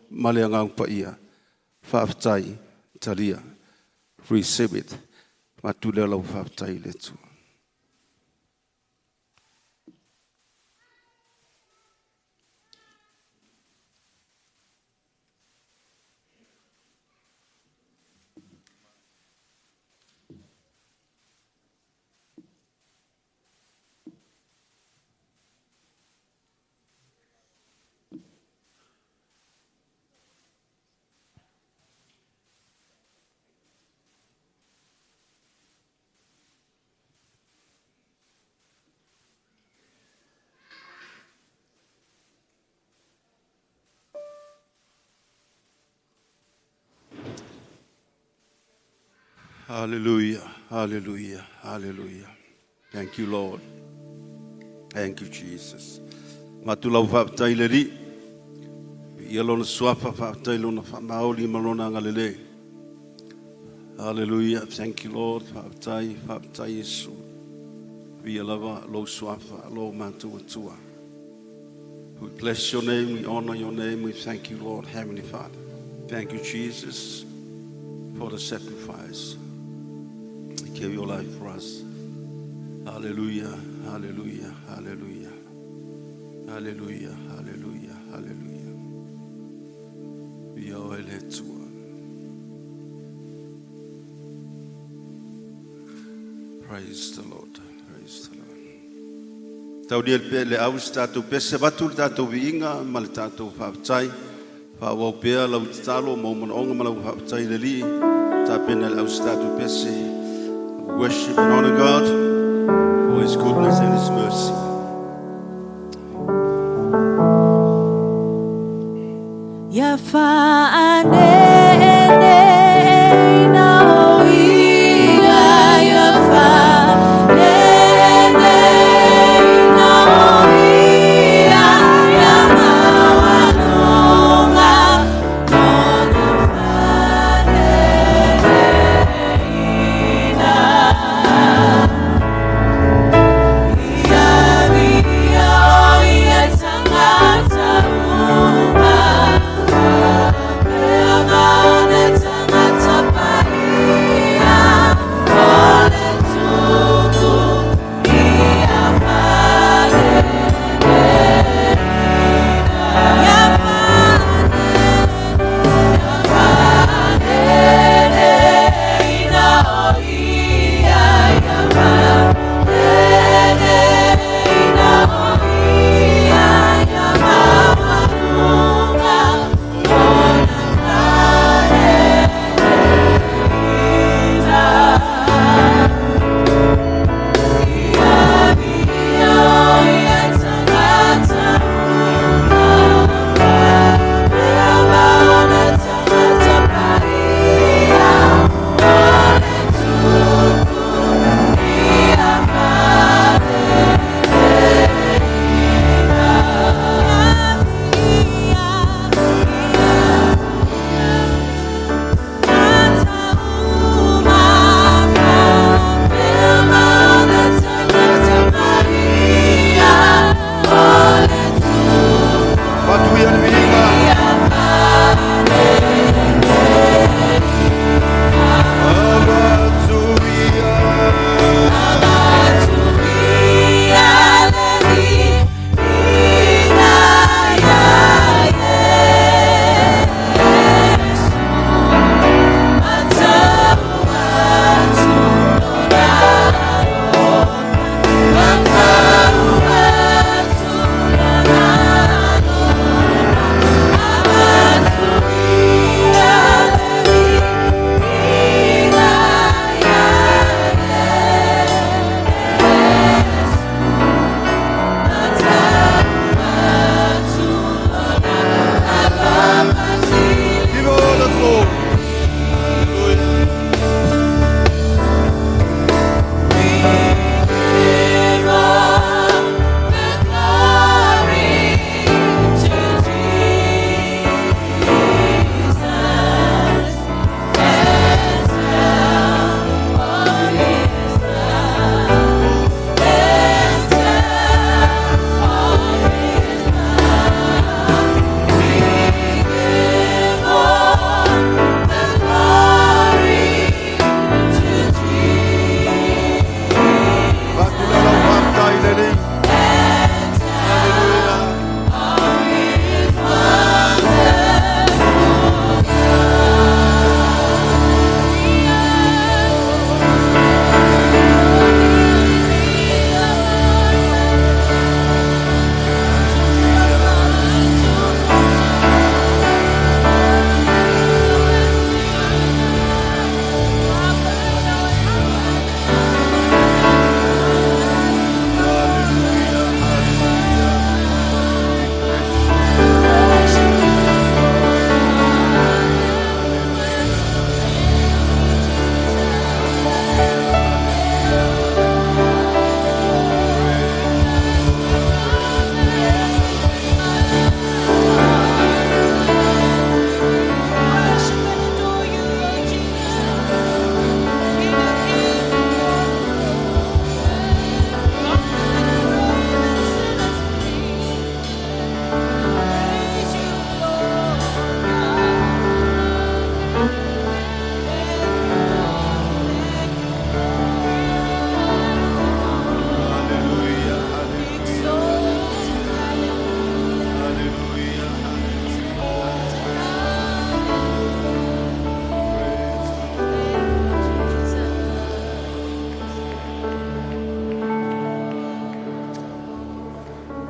ma le angau paia. Whaaftai talia. Receive it. Matu lea lau whaaftai le atua. Hallelujah, hallelujah, hallelujah. Thank you, Lord. Thank you, Jesus. Matu lau whaaftai le ri. Ia lona suafa whaaftai lona whaamaoli ma lona angalele. Hallelujah. Thank you, Lord. Whaaftai, whaaftai Yesu. Ia lava lo suafa, lo mātua tua. We bless your name, we honor your name, we thank you, Lord, Heavenly Father. Thank you, Jesus, for the sacrifice. You gave your life for us. Hallelujah, hallelujah, hallelujah. Hallelujah, hallelujah, hallelujah. Ia oe le Atua. Praise the Lord, praise the Lord. Tau nia le au si tātou pese watu le tātou viinga ma le tātou whaaftai. Whaawau pea lau tatalo mau manaonga ma lau whaaftai le li. Tā pena le au si tātou pese. Worship and honor God for His goodness and His mercy. Ya whaane na o ia, ya whaane na o ia, ya mawanonga, nona whaane ina. Ia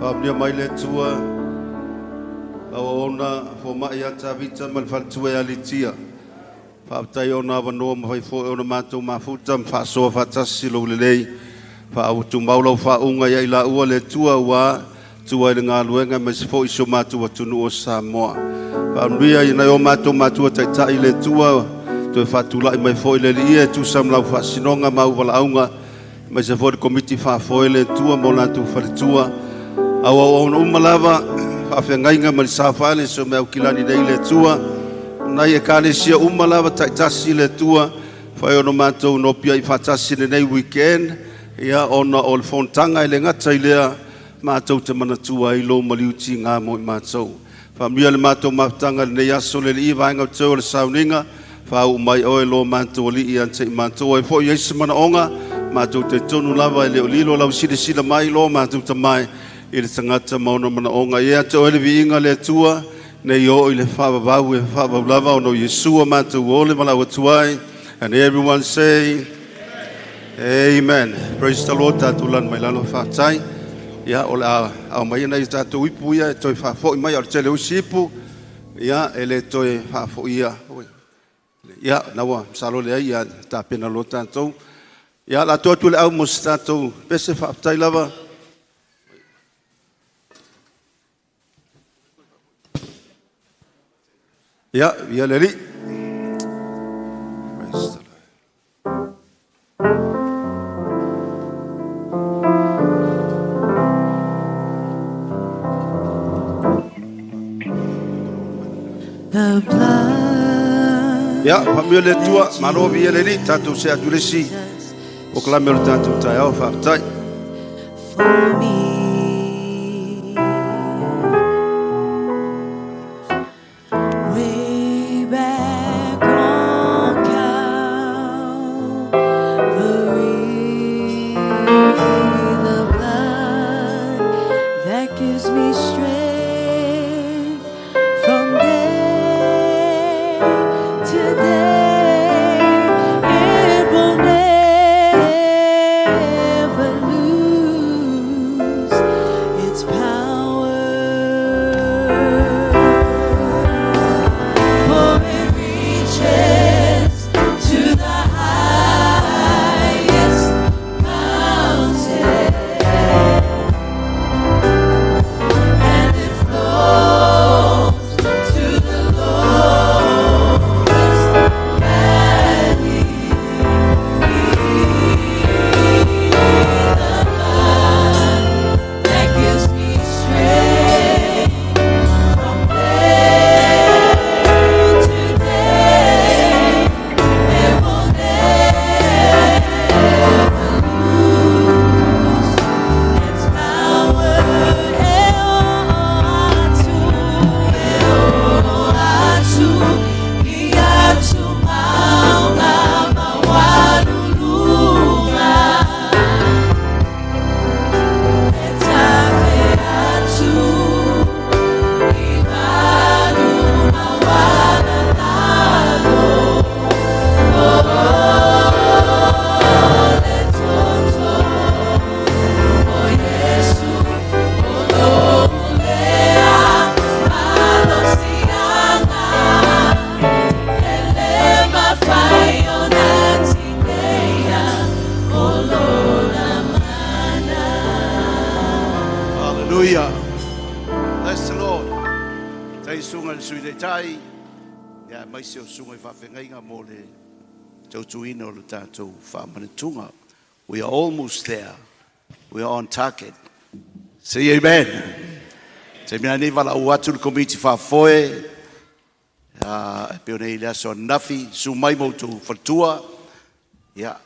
Faamanuia mai le Atua lau auauna fomai ia Tavita ma le faletua ia Litia. Faafetai ona avanoa ma fai foi ona matou mafuta ma faasoa faatasi lou lelei. Faatumau lau faauga ia i laua le Atua ua tua i le galuega aemaise foi si o matou atunuu o Samoa. Faamanuia i nai o matou matua taitai le Atua, toe faatulai mai foi le Alii e tusa ma lau faasinoga ma au valaauga, aemaise foi le komiti faafoe le Atua ma o latou faletua. Auauauna uma lava faafeagaiga ma le saofale so mea aukilani nei le Atua. Nai ekalesia uma lava taitasi le Atua, fai ona matou nopiai faatasi lenei weekend, ia ona o le fonotaga e le gata i lea matou te manatua ai lou maliutiga mo i matou. Faamanuia le matou mafutaga lenei aso le Alii vaega o te o le sauniga, faauu mai oe lo matou Alii ia te i matou ai foi ai se manaoga, matou te tonu lava e le o lilo lau silasila mai lo matou tamai i le tagata ma ona manaoga. Ia te oe le viiga le Atua, nei o i le faavavau e faavavau lava ona o Iesu matou ole ma lau atu ai. And everyone say, Amen. Praise the Lord. Tatou lani mai lalo faafetai. Ia o le a ao mai na i tatou ipu ia e toe faafoi mai o le tele o isi ipu. Ia e le toe faafoia. Ia naua masalo le ai ia tapena loa tatou. Ia la atu le au mo se tatou pese faafetai lava. Ia, ia le Alii. Praise the Lord. The blood. Ia, faamanuia le Atua, malo viia le Alii, tatou se atu le isi o kalame o le tatou taeao, faafetai. For me. Way back on Calvary, the blood that gives me strength from day to day, it will never lose its power. For it reaches to the highest mountain, and it flows to the lowest valley. The blood that gives me strength from day to day, it will never lose its power. Hallelujah. Bless the Lord. Tai sunga le sui le tai. Ia mai se o sunga i faafegaiga mo le tautuina o le tatou faamanatuga. We are almost there. We are on target. Say amen. Te mea nei wala au atu le komiti faafoe. E peo nei le aso ananafi. Su mai mo tau faletua. Ia,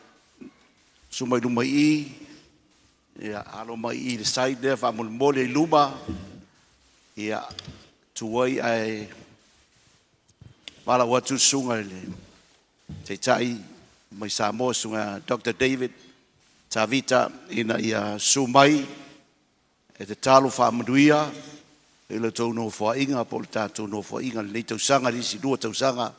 su mai luma i. Ia, alo mai i le side lea faamolemole i luma. Ia, tuai ae wala au atu sunga i le teitai mai Samoa sunga Dr. David Tavita ina ia su mai e te talo faamanuia i le tou nofoaiga po o le tatou nofoaiga lenei tausaga le isi 2 tausaga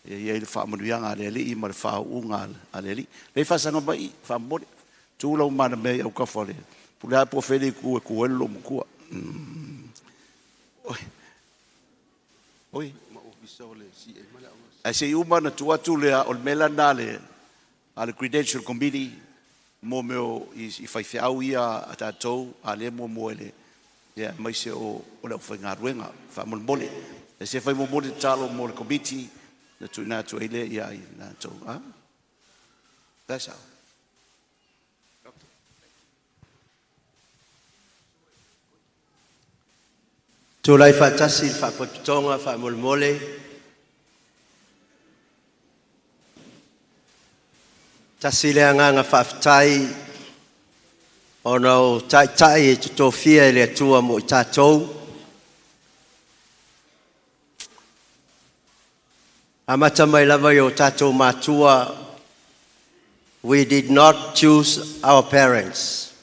ia i ai le faamanuiaga a le Alii ma le faauuga a le Alii. Lei faasaga mai faamomoli tu lau mana mea i au kafa o le Pule a po fele ku e ku elo matua. Oi. Oi. Ai se uma na tu atu le o le mela na le a le credential committee mo meo i whaiwhiau ia a tātou a le mo mo ele ia mai se o le au whaingaruenga wha mole. E se whai mo mo te talo mo le committee na tu ina atu eile ia i nā tau. Ah? That's all. Tūlai whaatasi le whaapototonga whaamolemole. Tasi le anganga whaaftai ona o taitai e tutofia e le atua mo i tātou. Amata mai lava i o tātou mātua, we did not choose our parents.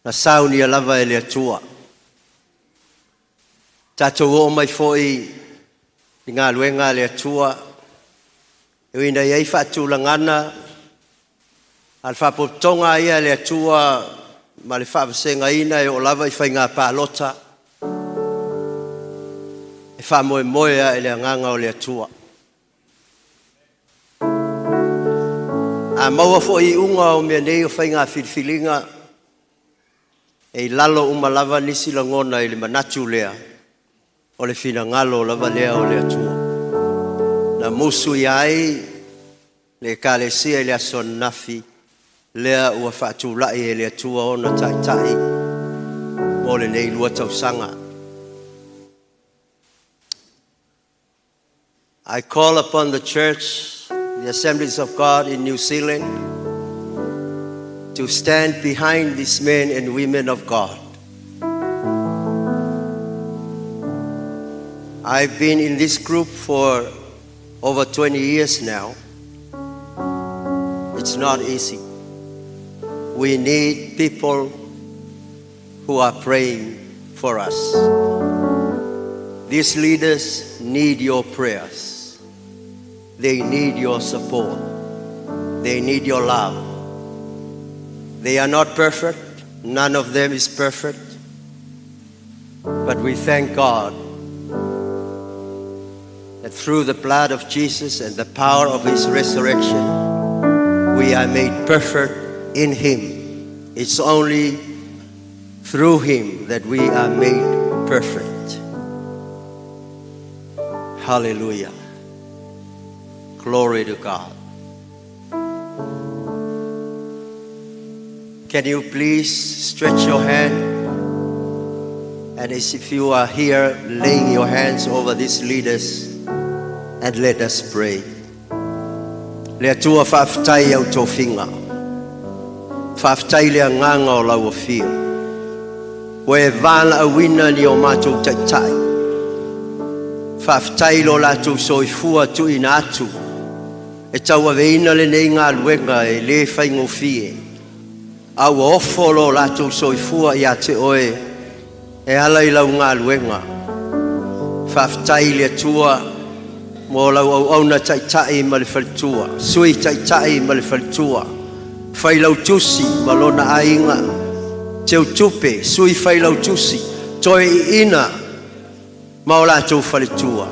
Na sauni a lava e le atua. Tātou o mai foi i ngā luenga le atua, e uina iai whaatulangana, a le whaapototonga ia le atua, ma le whaavasenga ina e o lava i whai ngā pālota, e whaamoe moea e le anganga o le atua. A maua foi unga o mea nei o whai ngā filifiliga, e lalo umalava nisi langona i le manatu lea, o le finangalo lava lea o le atua. Na musu i ai le kalesia i le aso nafi, lea ua whaatulai e le atua ona taitai, mo le nei lua tausanga. I call upon the church, the Assemblies of God in New Zealand, to stand behind these men and women of God. I've been in this group for over 20 years now. It's not easy. We need people who are praying for us. These leaders need your prayers. They need your support. They need your love. They are not perfect. None of them is perfect. But we thank God that through the blood of Jesus and the power of His resurrection, we are made perfect in Him. It's only through Him that we are made perfect. Hallelujah. Glory to God. Can you please stretch your hand? And as if you are here, laying your hands over these leaders, and let us pray. Le atua whaaftai au tōwhinga. Whaaftai le anganga o lau whio. Ua e wāla awina ni o mātou taitai. Whaaftai lo lātou soifua tu ina atu. E tau aveina le nei ngā luenga e le whaingofie. A ua ofo lo lātou soifua i a te oe e ala i lau ngā luenga. Whaaftai le atua mo lau au auna taitai ma le whalitua. Sui taitai ma le whalitua. Whai lau tusi ma lona ainga. Teu tupe, sui whai lau tusi. Toi i ina ma o lātou whalitua.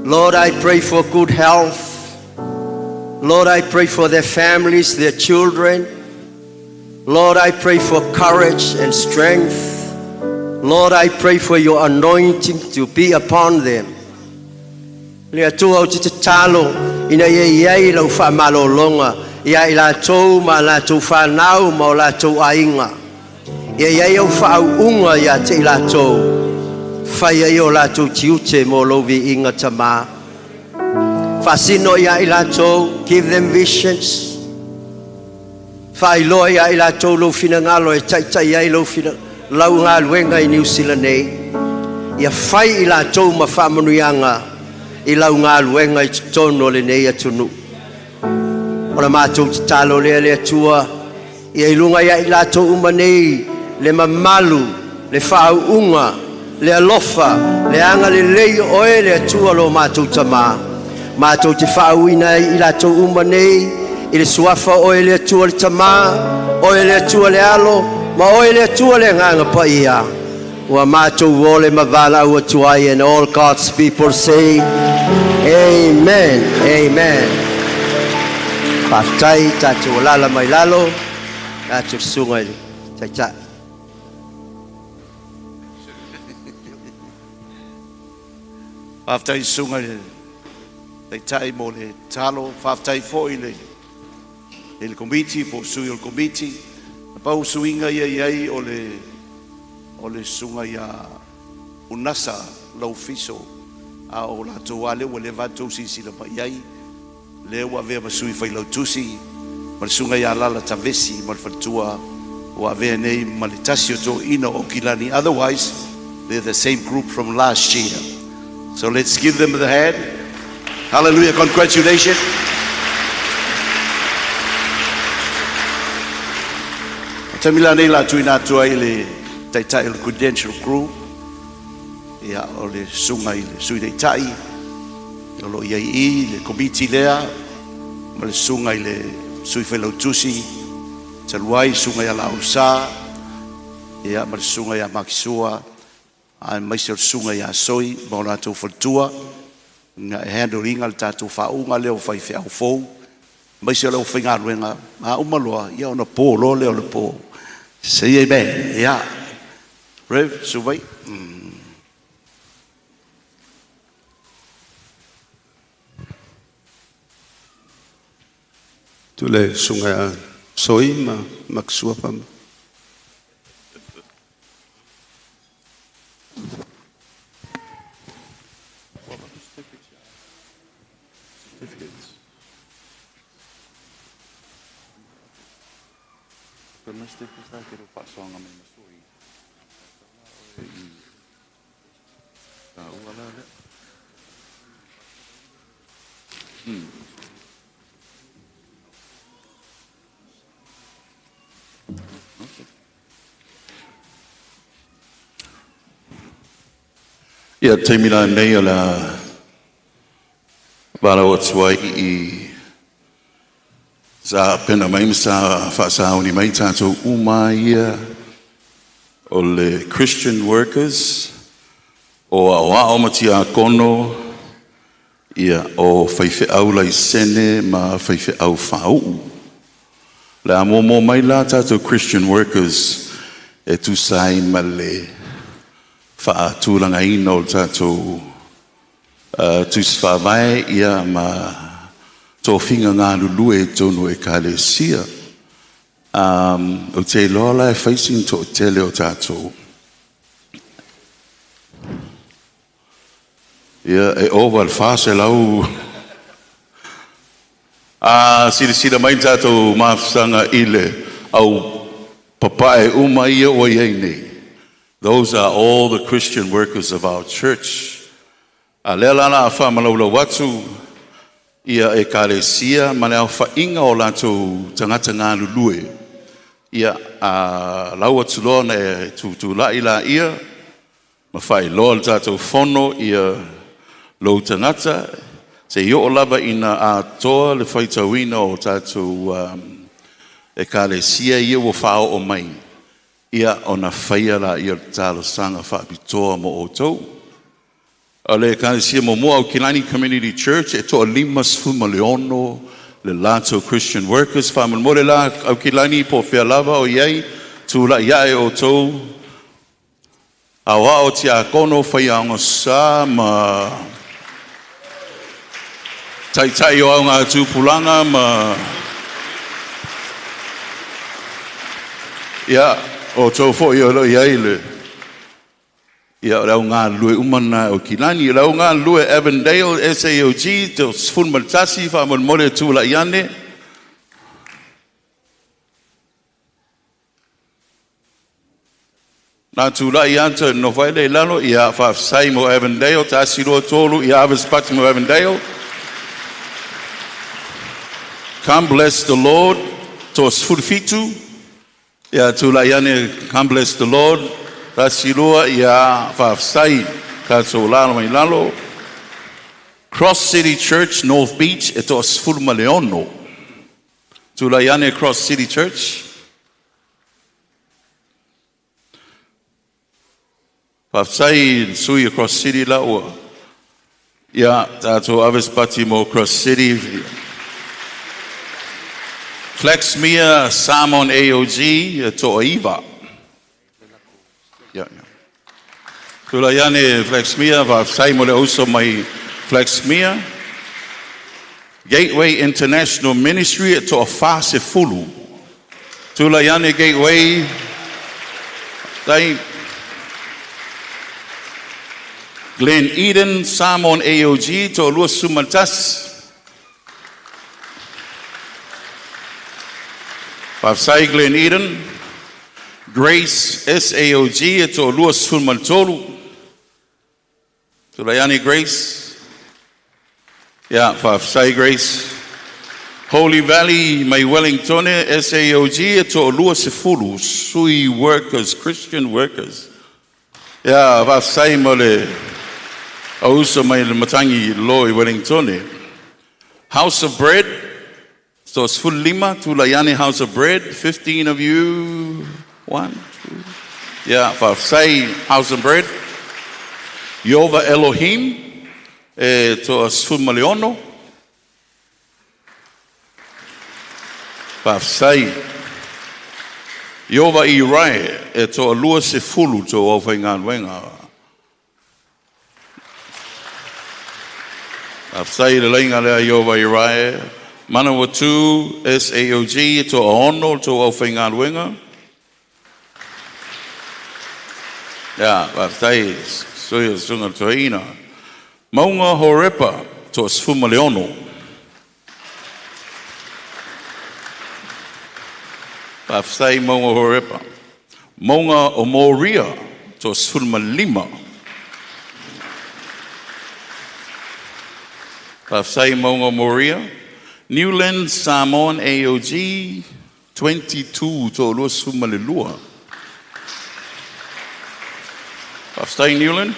Lord, I pray for good health. Lord, I pray for their families, their children. Lord, I pray for courage and strength. Lord, I pray for your anointing to be upon them. Le atua o te talo ina ia iai lau whaamalolonga ia i lātou ma lātou whanau ma o lātou ainga. Ia iai au whaauunga ia te i lātou. Whai ai o lātou tiute mo lovi inga tama. Whasino ia i lātou, give them visions. Whailoa ia i lātou lau finangalo e taitai ai lau lau ngā luenga i New Zealand nei. Ia whai i lātou ma whaamanuianga i lau ngā luenga i ttono le nei atunu. O la mātou te talo lea le atua, ia i lunga ia i lātou uma nei, le mamalu, le whaauunga, le alofa, le anga le lei oe le atua lo mātou tamā. Mātou te whaauina i lātou uma nei, I le suafa o oe le Atua le Tamā, oe le Atua le Alo, ma oe le Atua le Agaga Paia. Ua matou ole ma valaau atu ai, and all God's people say, Amen, Amen. Faafetai tatou alala mai lalo, tatou susuga i le Taitai. Faafetai susuga i le Taitai mo le tatalo, faafetai foi i le i le komiti po o sui o le komiti. Na pau suiga ia i ai o le o le susuga ia Unasa Laufiso, a o latou lava lea ua leva tou silasila mai i ai, lea ua avea ma sui failautusi, ma le susuga ia Lala Tavesi ma le faletua ua avea nei ma le tasi o toeaiina o Aukilani. Otherwise, they're the same group from last year. So let's give them the hand. Hallelujah, congratulations. O taimi la nei la tuuina atu ai le taitai o le Credential Crew, ia o le susuga i le Sui Taitai, o lo o i ai i le komiti lea, ma le susuga i le Sui Failautusi, talu ai susuga ia Laulusa, ia ma le susuga ia Makisua, aemaise o le susuga ia Soi ma o latou faletua, na e handle ina le tatou faauuga lea o faifeau fou, aemaise o le aufaigaluega, a uma loa, ia ona po loa lea o le po. Say amen. Ia. Rev, Suvai. Tu le susuga ia Soi ma Makisua pa. Ia, taimi la nei o le a valaau atu ai i sa pena mai ma sa faasauni mai tatou uma ia o le Christian workers o aoao ma tiakono, ia o faifeau laisene ma faifeau faauu. Le a muamua mai la tatou Christian workers e tusa ai ma le faatulagaina o le tatou tusi faavae ia ma tofiga galulue i totonu o ekalesia. Ou te iloa la e fai sina toatele o tatou. Ia, e ova i le 400. A silasila mai tatou mafutaga i le au papae uma ia ua i ai nei. Those are all the Christian workers of our church. A lea la la a faamalaulau atu ia ekalesia ma le aofaiga o latou tagata galulue. Ia, a lau atu loa ona e tutulai laia ma faailoa le tatou fono ia lou tagata, seia oo lava ina atoa le faitauina o tatou ekalesia ia ua faaoo mai, ia ona faia laia o le talosaga faapitoa mo outou. O le ekalesia muamua, Aukilani Community Church, e 56 le latou Christian workers. Faamolemole la Aukilani po o fea lava o i ai, tulai ae outou, aoao tiakono, faiaoga sa ma taitai o auga tupulaga ma ia outou foi o lo o i ai le ia o le au galulue uma na o Kilani. O le au galulue Avondale SAOG 11, faamolemole tulai ane. Na tulai ata nofo ai le i lalo, ia faafetai mo Avondale, 1, 2, 3, ia ave se pati mo Avondale. Come bless the Lord, 17, ia tulai ane, come bless the Lord, 1, 2, ia faafetai, tatou lalo mai lalo. Cross City Church, North Beach, e 16. Tulai ane Cross City Church. Faafetai i sui o Cross City la ua. Ia, tatou ave se pati mo Cross City. Flaxmere Samoan AOG e toa 9. Ia, ia. Tulai ane Flaxmere, faafetai mo le auso mai Flaxmere. Gateway International Ministry e toa 40. Tulai ane Gateway. Tai Glen Eden Samoan AOG toa 21. Faafetai Glen Eden. Grace SAOG e toa 23. Tulai ane Grace. Ia, faafetai Grace. Holy Valley mai Wellington SAOG e toa 20 sui workers, Christian workers. Ia, faafetai mo le auso mai le matangi lo i Wellington. House of Bread, so it's 15, tulai ane House of Bread, 15 of you. One, two. Yeah, faafetai House of Bread. Yova Elohim, e toa 16. Faafetai. Iova i Rai, e toa 20 to au whaingaluenga. Faafetai le lainga lea Iova i Rai. Manawatu SAOG e toa 6 to au whaingaluenga. Ia, faafetai sui o sunga toina. Maunga Horepa toa 16. Faafetai Maunga Horepa. Maunga o Moria toa 15. Faafetai Maunga Moria. Newland Samoan AOG 22 toa 22. Faafetai Newland.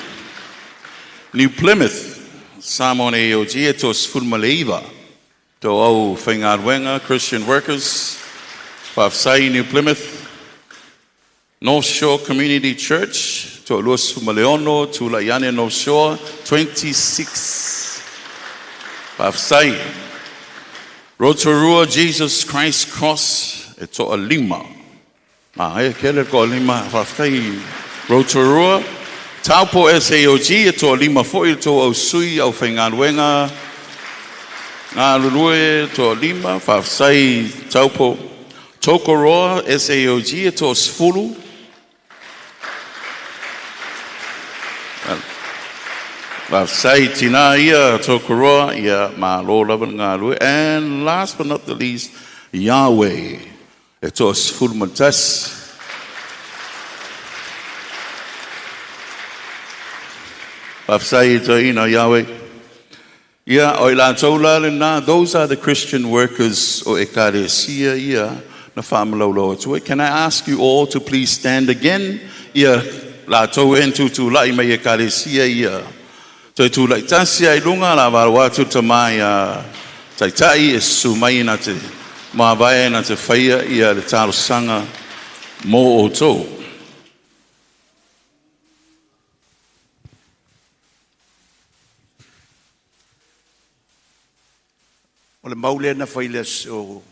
New Plymouth Samoan AOG e toa 19. To au whaingaluenga Christian Workers. Faafetai New Plymouth. North Shore Community Church, toa 26, tulai ane North Shore, 26. Faafetai. Rotorua Jesus Christ Cross, e toa 5. Ma e kele toa 5, faafetai Rotorua. Taupo SAOG, e toa 5 foi, to au sui au whaingaluenga. Ngā lulue toa 5, faafetai Taupo. Tokoroa SAOG, e toa 10. Faafetai tina ia Tokoroa, ia malo lava ngā lue. And last but not the least, Yahweh, e toa 11. Faafetai i ina Yahweh. Ia, o i latou la le na, those are the Christian workers o ekalesia ia na whaamalaulaua atu. Can I ask you all to please stand again? Ia, latou e tutu lai mai ekalesia ia. Toe tu lai tasi ai lunga la valo atu ta mai a taitai e su mai na te mavae na te whaia ia le talosanga mō o tō. O le maule na whai le o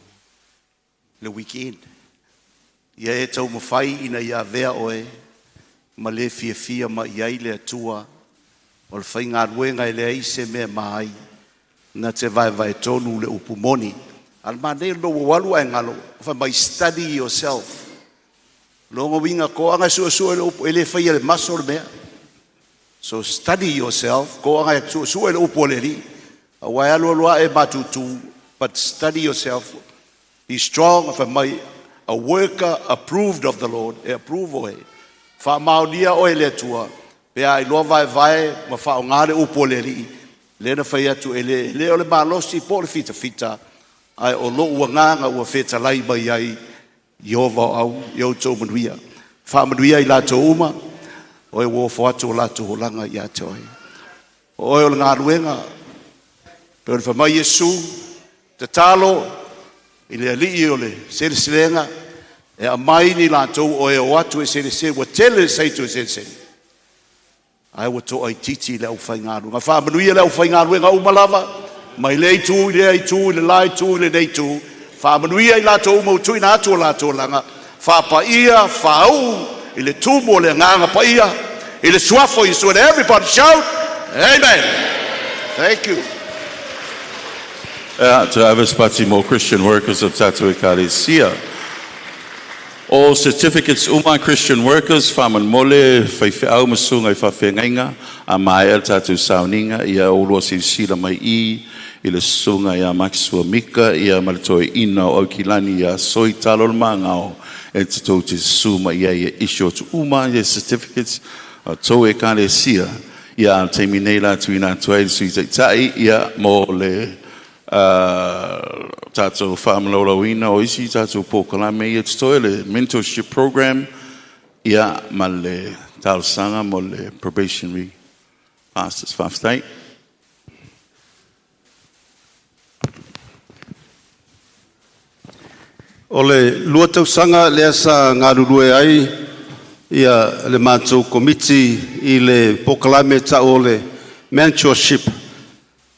le weekend. Ia e tau mawhai ina ia vea oe ma le fia fia ma iai le atua o le whai ngā ruenga e lea ise mea mai na te vai vai tonu le upu moni. Al ma nei lo walu ai ngalo, fa mai study yourself. Longo winga ko anga sua sua le upu ele whai le maso le mea. So study yourself, ko anga sua sua le upu le ri. Awa alu alua e matutu, but study yourself. Be strong, fa mai a worker approved of the Lord, e approve oe. Fa maunia oe le atua, pe ai loa vai vai, ma fa o ngā le upu le ri. Le na whai atu e le, le o le malosi po le fita fita, ai o lo ua nganga ua wheta lai mai ai, Iova o au, i au tō manuia. Wha manuia i lātou uma, oe ua fo atu o lātou holanga i a te oe. O oe o le ngā ruenga, pe o le whamai Yesu, te talo, I le alii o le seleselega e aumai ni latou o e o atu e selesele ua tele le saito e selesele ae ua toaitiiti le aufaigaluega. Faamanuia le aufaigaluega uma lava mai lea itu i lea itu i le la itu i lenei itu. Faamanuia i latou uma ua tuuina atu o latou alaga, faapaia faauu i le tumu o le Agaga Paia i le suafa o Iesu. And everybody shout, Amen. Thank you. To ave mo Christian workers o tatou Ekalesia. O certificates uma Christian workers faamolemole faifeau ma susuga i faafeagaiga a maea le tatou sauniga ia oulua silasila mai i le susuga ia Maxua Mika ia ma le toeaina o Aukilani ia Soi Talo le Magao e tatou te susu mai ai e issue atu uma ia certificates a tou Ekalesia ia a le taimi nei la tuuina atu ai le Sui Taitai ia mo le tatou faamalaulauina o isi tatou polokalame ia totoe le mentorship program ia ma le talosaga mo le probationary pastors. Faafetai. O le lua tausaga lea sa galulue ai ia le matou komiti i le polokalame ta'u o le mentorship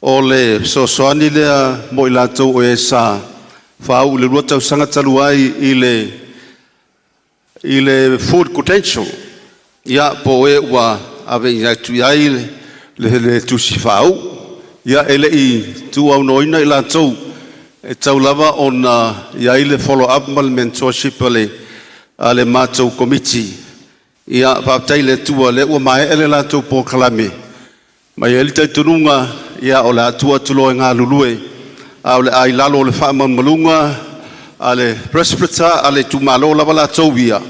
o le fesoasoani lea mo i latou o e sa faauu i le lua tausaga talu ai i le full credential ia po o e ua ave i atu i ai le tusi faauu ia e le'i tuaunoaina i latou e tau lava ona i ai le follow up ma le mentorship a le matou komiti. Ia faafetai le Atua lea ua maea le latou polokalame ma i ai le talitonuga ia o le a tuu atu loa e galulue a o le a i lalo o le faamalumaluga a le presbyter a le itumalo lava latou ia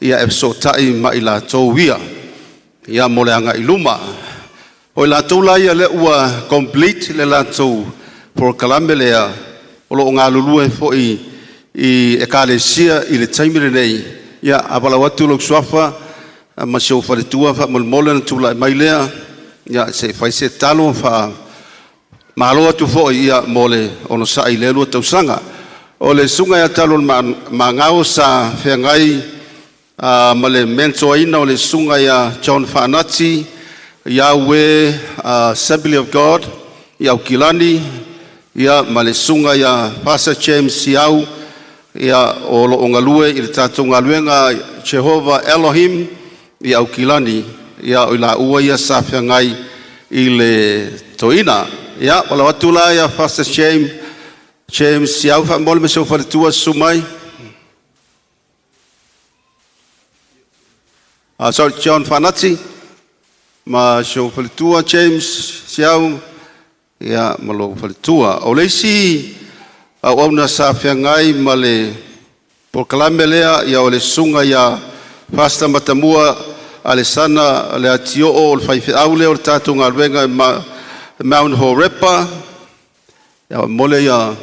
ia e fesootai ma i latou ia ia mo le agai luma. O i latou la ia lea ua complete le latou polokalame lea o loo galulue foi i ekalesia i le taimi lenei ia avalau atu lou suafa ma si ou faletua faamolemole na tulai mai lea ia se i fai se talo fa malo atu foi ia mo le onosai lea lua tausaga. O le susuga ia Talo Magao sa feagai ma le mentoaina o le susuga ia John Faanati Yahweh Assembly of God i Aukilani ia ma le susuga ia Pastor James Siau ia o loo galue i le tatou galuega Jehovah Elohim i Aukilani ia o i laua ia sa feagai i le toeaina. Ia valaau atu la ia Pastor James Siau faamolemole ma si ou faletua susu mai. Sorry, John Fanati ma si ou faletua James Siau ia ma lou faletua. O le isi auauna sa feagai ma le polokalame lea ia o le susuga ia Pastor Matamua Alesana le atio'o o le faifeau lea o le tatou galuega ma Mount Horepa. Ia mole ia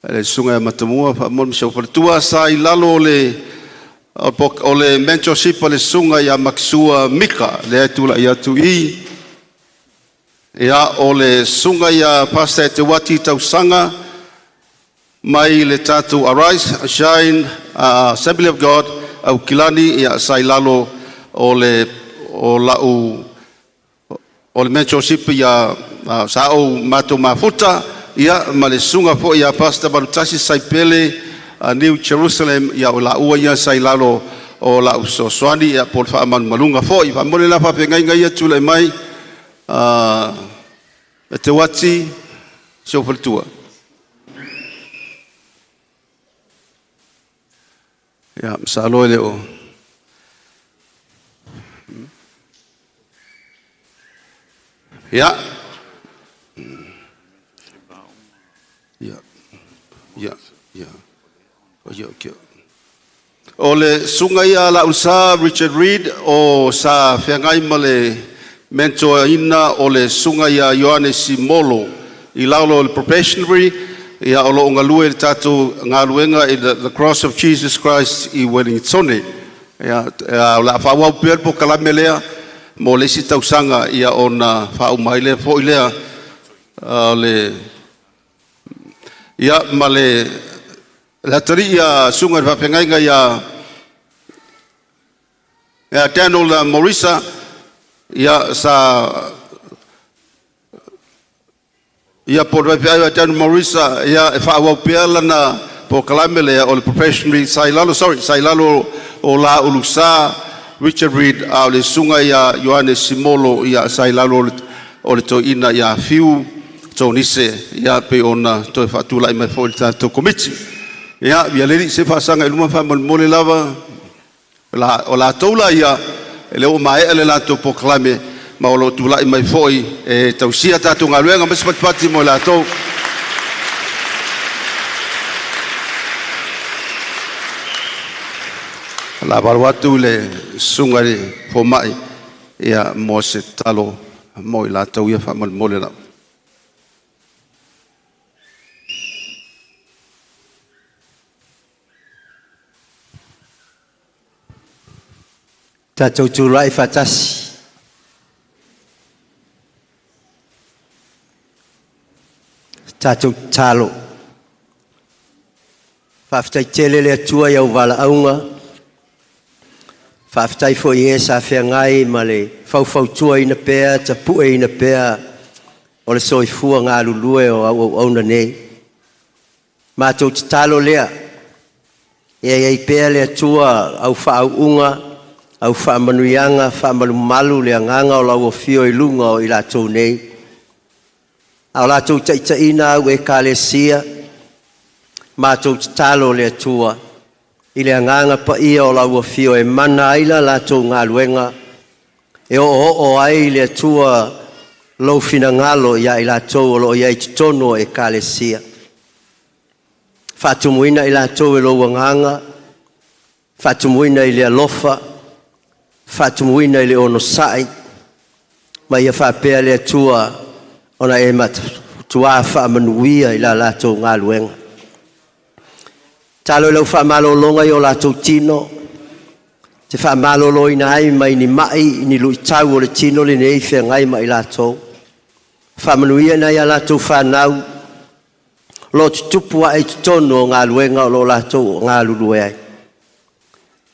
le susuga ia Matamua faamole ma si ou faletua sa i lalo o le mentorship a le susuga ia Maxua Mika lea e tulai atu i ia o le susuga ia Pastor Eteuati Tausaga mai le tatou Arise Shine Assembly of God Aukilani ia sa i lalo o le o lau o le mentorship ia sa ou matou mafuta ia ma le susuga foi ia Pastor Valutasi Saipele New Jerusalem ia o laua ia sa i lalo o lau fesoasoani ia po o le faamalumaluga foi. Faamole la faafeagaiga ia tulai mai Eteuati si ou faletua. Ia, masalo e le o. Ia. Ia. Ia. Ia. Ia, okay. O le susuga ia Laulsa Richard Reid o sa feagai ma le mentoaina o le susuga ia Ioane Simolo i lalo o le probationary ia o loo galue le tatou galuega i the Cross of Jesus Christ i Wellington. Ia, o le a faaauau pea le polokalame lea mo le isi tausaga ia ona faauma ai lea foi lea o le. Ia ma le le atalii ia susuga i le faafeagaiga ia ia Daniel Morisa, ia sa ia po o le faifeau ia Daniel Morisa, ia e faaauau pea lana polokalame lea o le professionally sa i lalo, sorry, sa i lalo o la Ulusa Richard Reid, a o le susuga ia Ioane Simolo, ia sa i lalo o le toeaina ia Fiu Tonise, ia pei ona toe faatulai mai foi i le tatou komiti. Ia, ia le se faasaga i luma faamolemole lava. La, o latou la ia, e le o maea le latou polokalame, ma o lo o tulai mai foi e tausia tatou galuega ma se patipati mo i latou. La valu atu le susuga i le fomai, ia mo se talo mo i latou ia faamolemole lava. Tatou tulai faatasi. Tatou tatalo. Faafetai tele le Atua i au valaauga. Faafetai foi i e sa feagai ma le faufautuaina pea, tapueina pea o le soifua galulue o au auauna nei. Matou tatalo lea, ia iai pea le Atua au faauuga, au faamanuiaga, faamalumalu le agaga o lau afio i luga o i latou nei. A o latou taitaiina au ekalesia, matou tatalo le Atua i le agaga paia o lau afio e mana ai la latou galuega, e o'oo'o ai le Atua lou finagalo ia i latou o loo i ai totonu o ekalesia. Faatumuina i latou e lou agaga, faatumuina i le alofa, faatumuina i le onosai, ma ia faapea le Atua ona e matuā faamanuia i la latou galuega. Talo i lau faamalologa i o latou tino, te faamaloloina ai mai ni mai ni luitau o le tino lenei feagai ma i latou. Faamanuia nai a latou whanau, lo tutupu ae i totonu o galuega o lo latou galulue ai.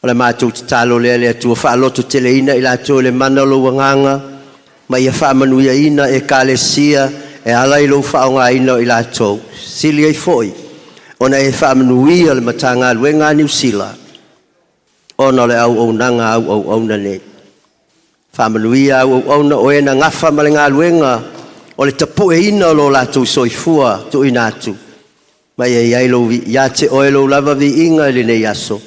O le matou tatalo lea le Atua faaloto teleina i latou i le mana o lou agaga, ma ia faamanuiaina ekalesia e ala i lou faaaogaina o i latou. Sili ai foi ona e faamanuia le Matagaluega a Niu Sila ona o le auaunaga au auauna nei. Faamanuia au auauna o e na gafa ma le galuega o le tapueina o lo latou soifua tuuina atu. Ma ia iai lou ia te oe lou lava viiga i lenei aso,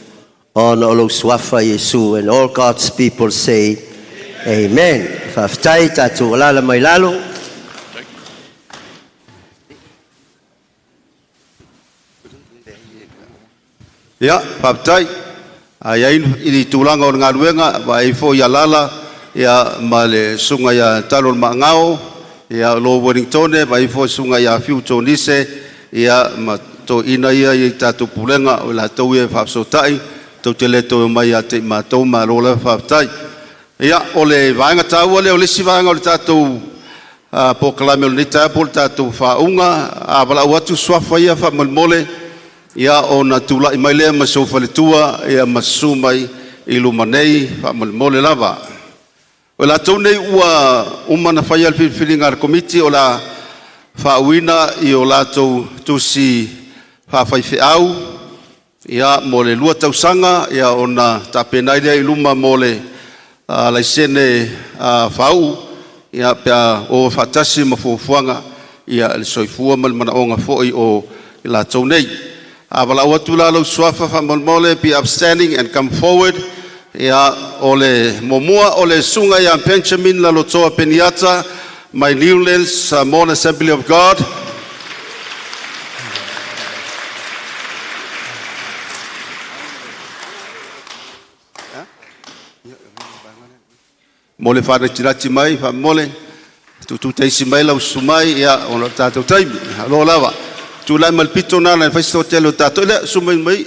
ona o lou suafa Iesu. And all God's people say, Amen. Faafetai tatou alala mai lalo. Ia, faafetai. A i ai i le tulaga o le galuega, vaai foi ia Lala, ia ma le susuga ia Talo le Maagao, ia lo Wellington, vaai foi susuga ia Fiu Tonise, ia ma toeaiina ia i tatou pulega o latou ia e faafesootai, tou te le toe omai ia te i matou, malo lava faafetai. Ia, o le vaega taua lea o le isi vaega o le tatou polokalame o lenei taeao po o le tatou faauga, a valaau atu suafa ia faamolemole, ia ona tulai mai lea ma sou faletua, ia ma susu mai i luma nei faamolemole lava. O latou nei ua uma na faia le filifiliga a le komiti o la faauina i o latou tusi faafaifeau, ia mo le 2 tausaga, ia ona tapenai lea i luma mo le laisene fauu, ia pe a o faatasi ma fuafuaga ia le soifua ma le manaoga foi o i latou nei. A valaau atu la lau suafa faamolemole, be upstanding and come forward. Ia o le muamua o le susuga ia Benjamin Lalotoa Peniata mai Newlands Samoan Assembly of God. Mo le whaanatirati mai, whaamole, tutu teisi mai lau susu mai, ia, ona o tatou taimi. Alo lava. Tulai ma le pito nana e whaisi tō tele o tātou. Lea, susu mai mai.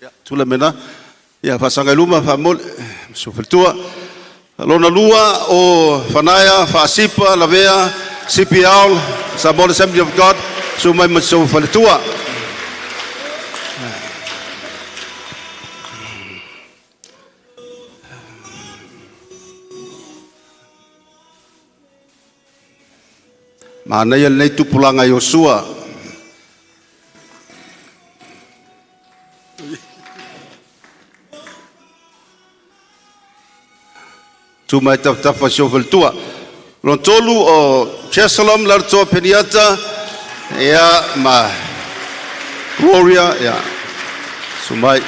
Ia, tula mena. Ia faasaga i luma faamole ma si ou faletua. Lona lua o Fanaia Faasipa Lavea CPL Samoa Assembly of God, susu mai ma si ou faletua. Manaia lenei tupulaga Iosua. Tu mai tafatafa si ou faletua. Lona tolu o Chesalom Laratoa Peniata, ia ma Gloria, ia susu mai.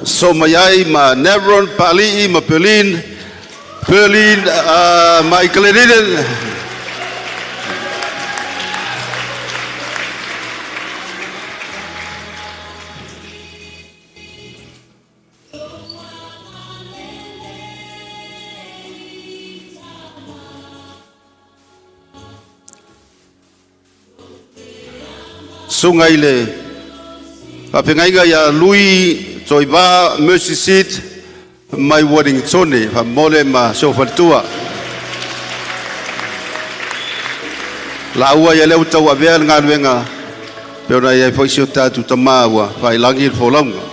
So mai ai ma Nevron Pali'i ma Perlin, Perlin mai Gleneden. Suga i le faafeagaiga ia Lui Toiva Mercy Seat mai Wellington, faamole ma si ou faletua. Laua ia lea ua tauavea le galuega pe ona i ai foi si o tatou tamā ua faailagi le folauga.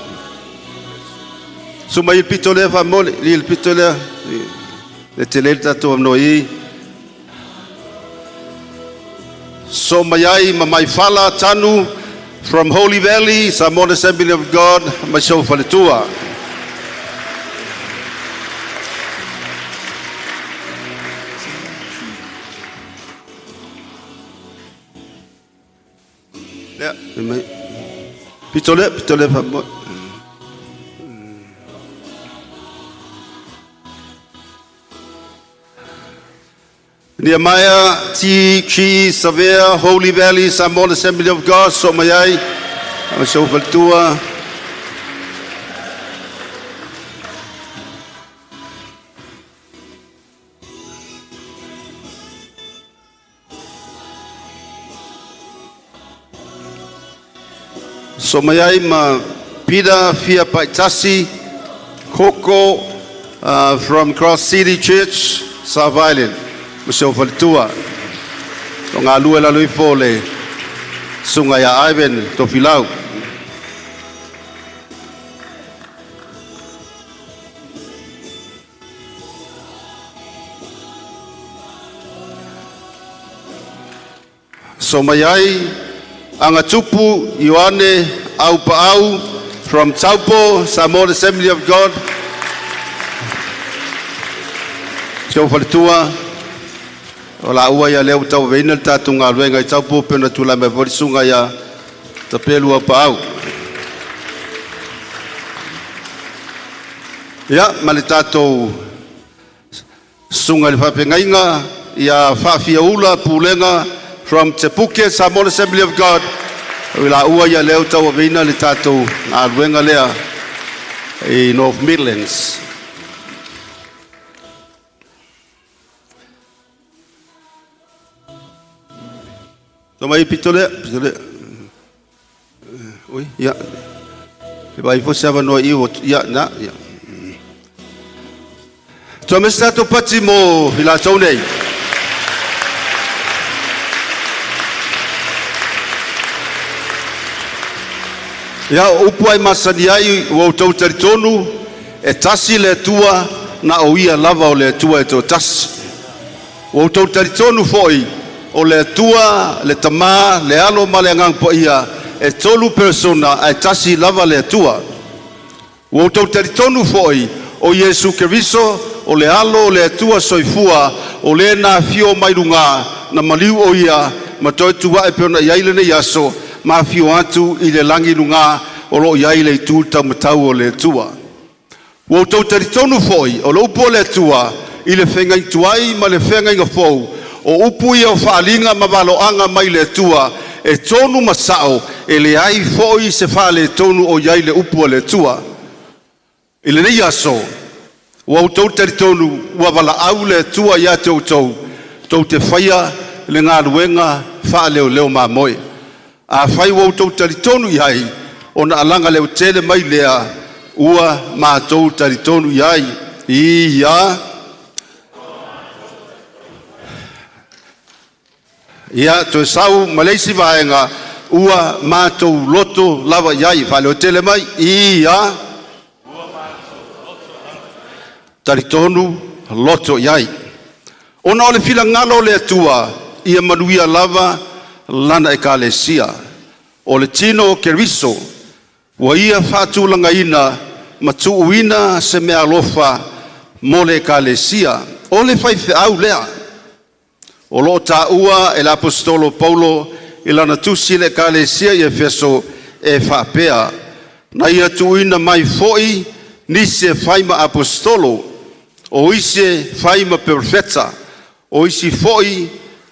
Susu mai i le pito lea faamole, i le pito lea, le tele le tatou avanoa i. So mai ai ma Maifala Tanu from Holy Valley, Samoan Assembly of God, mai si ou faletua. Lea, mai. Pito lea, pito lea faamoe. Nehemiah T. Chi Savea, Holy Valley, Samoan Assembly of God, so mai ai, ma si ou faletua. So mai ai ma Peter Fia Paitasi, Koko from Cross City Church, South Island, ma si ou faletua. O ngā lua lalo ifo le susuga ia Ivan Tofilau. So mai ai Agatupu Ioane Aupaau from Taupo, Samoan Assembly of God. Si ou faletua, o laua ia lea ua tauaveina le tatou galuega i Taupo pe ona tulai mai foi le susuga ia Tapelu Aupaau. Ia, ma le tatou susuga i le faafeagaiga ia Faafiaula Pulega from Te Puke, Samoan Assembly of God, o i laua ia lea ua tauaveina le tatou galuega lea i North Midlands. To mai pito lea, pito lea. Ui, ia. E vai fo se avanoa i o, ia, na, ia. Tua me se tatou pati mo i latou nei. Ia, o upu ai masani ai ua outou talitonu, e tasi le Atua, na o ia lava o le Atua e toatasi. Ua outou talitonu foi, o le Atua, le Tama, le Alo ma le Agaga Paia, e tolu persona ae tasi lava le Atua. Ua outou talitonu foi, o Iesu Keriso, o le Alo o le Atua soifua, o le na afio mai luga, na maliu o ia, ma toe tu ae pe ona i ai lenei aso, ma afio atu i le lagi luga, o lo o i ai le itu taumatau o le Atua. Ua outou talitonu foi, o le upu a le Atua, i le feagaiga tuai ma le feagaiga fou, o upu ia o faaaliga ma valoaga mai le Atua, e tonu ma sao, e leai foi se faaletonu o i ai le upu a le Atua. I lenei aso, ua outou talitonu ua valaau le Atua ia te outou, tou te faia le galuega faaleoleo mamoe. Afai ua outou talitonu i ai, ona alaga leotele mai lea ua matou talitonu i ai. Ia Ia toe sau ma le isi vaega ua matou loto lava i ai. Faaleotele mai. Ia talitonu loto i ai. Ona o le finagalo o le Atua, ia manuia lava lana ekalesia. O le tino o Keriso, ua ia faatulagaina ma tuuina se meaalofa mo le ekalesia. O le faifeau lea. O loo taua e le Aposetolo Paulo i lana tusi i le Ekalesia i Efeso e faapea, Na ia tuuina mai foi nisi e fai ma aposetolo, o isi e fai ma perofeta, o isi foi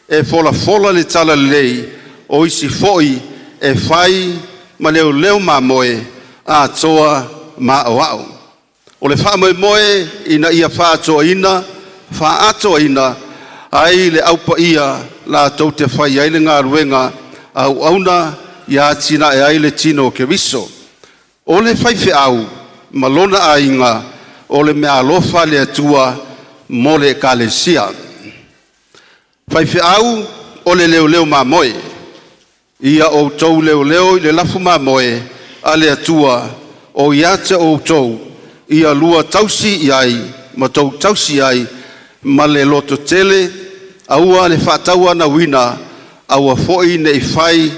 e folafola le talalelei, o isi foi e fai ma leoleo mamoe atoa ma aoao. O le faamoemoe ina ia faatoaina, faaatoaina ai le aupaia latou te fai ai le galuega auauna ia atinae ai le tino o Keriso. O le faifeau ma lona aiga o le meaalofa a le Atua mo le ekalesia. Faifeau o le leoleo mamoe. Ia outou leoleo i le lafu mamoe a le Atua o ia te outou, ia lua tausi i ai ma tou tausi ai ma le lototele, aua le faatauanauina, aua foi ne i fai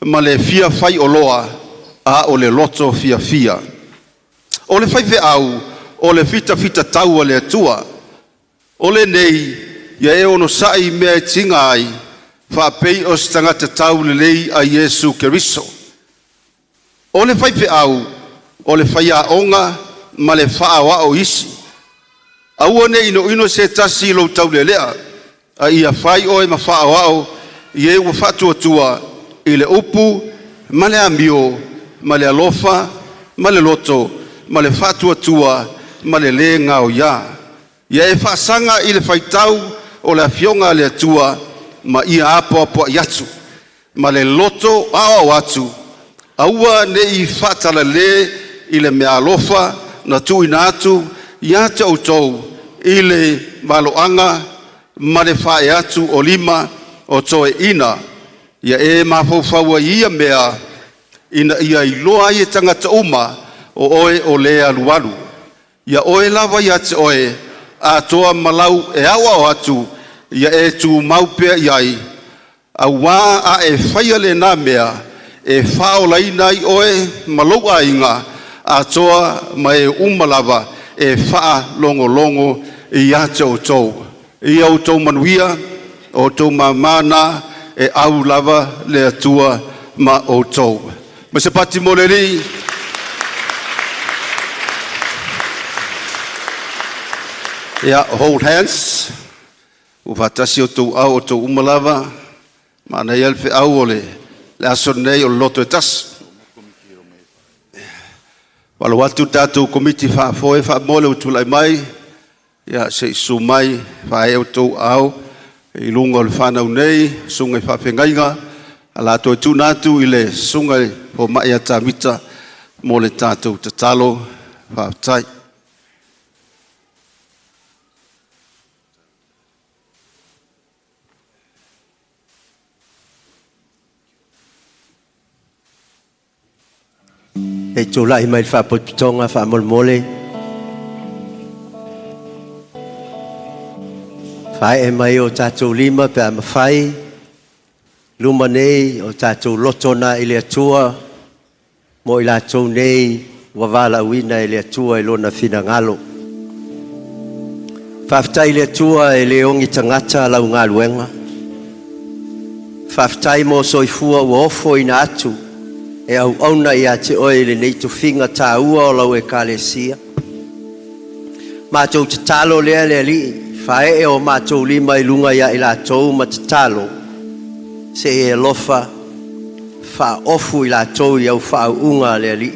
ma le fia faioloa, a o le loto fiafia. O le faifeau o le fitafitatau a le Atua. O lenei, ia e onosa'i i mea e tiga ai, faapei o se tagata taulelei a Iesu Keriso. O le faifeau, o le faiaoga ma le faaoao isi. Aua ne i inoino se tasi i lou taulelea, a ia fai oe ma faaoao i e ua faatuatua i le upu ma le amio ma le alofa ma le loto ma le faatuatua ma le lē gaoiā. Ia e faasaga i le faitau o le afioga a le Atua ma ia apoapoai atu ma le loto aoao atu, aua ne i faatalale i le meaalofa na tuuina atu ia te outou i le valoaga ma le fae atu o lima o toeaiina. Ia e mafaufau ai ia mea ina ia iloa ai e tagata uma o oe o le alualu. Ia oe lava ia te oe, atoa ma lau e aoao atu, ia e tumau pea i ai, auā a e faia lena mea, e faaolaina ai oe ma lou aiga atoa ma e uma lava e faalogologo ia te outou. Ia outou manuia, o outou māmā na e au lava le Atua ma outou. Ma se pati mo le Alii. Ia, hold hands. Ua faatasi outou au outou uma lava. Manaia le feau o le aso lenei o le loto e tasi. Faalogo atu le tatou komiti faafoe faamole ua tulai mai. Ia, se i susu mai faaee outou aao i luga o le fanau nei, susuga i faafeagaiga, o le a toe tuuina atu i le susuga i le fomai ia Tavita mo le tatou tatalo. Faafetai. E tulai mai le faapotopotoga faamolemole. Faaee mai o tatou lima pe a mafai. Luma nei o tatou loto na i le Atua mo i latou nei ua valaauina e le Atua i lona finagalo. Faafetai i le Atua e le ogi tagata lau galuega. Faafetai mo soifua ua ofoina atu e auauna ia te oe i lenei tofiga taua o lau ekalesia. Matou tatalo lea le Alii, faaee o matou lima i luga ia i latou ma tatalo, se i e alofa faaofu i latou i au faauuga a le Alii.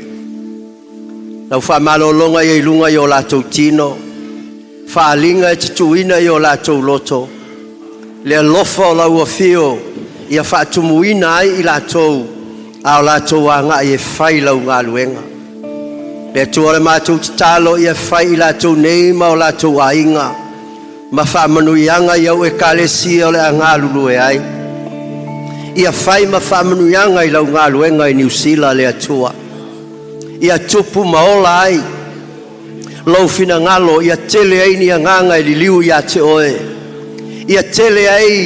Lau whaamalolonga ia i lunga i o lātou tino. Whaalinga e tutuina i o lātou loto. Le alofa o lau afio ia faatumuina ai i lātou a o lātou āngai e fai lau galuega. Le Atua le mātou tatalo ia fai i lātou nei ma o lātou aiga ma faamanuiaga i au ekalesia o le a galulue ai. Ia fai ma faamanuiaga i lau galuega i Niusila le Atua. Ia tupu ma ola ai lou finagalo, ia tele ai ni agaga e liliu ia te oe. Ia tele ai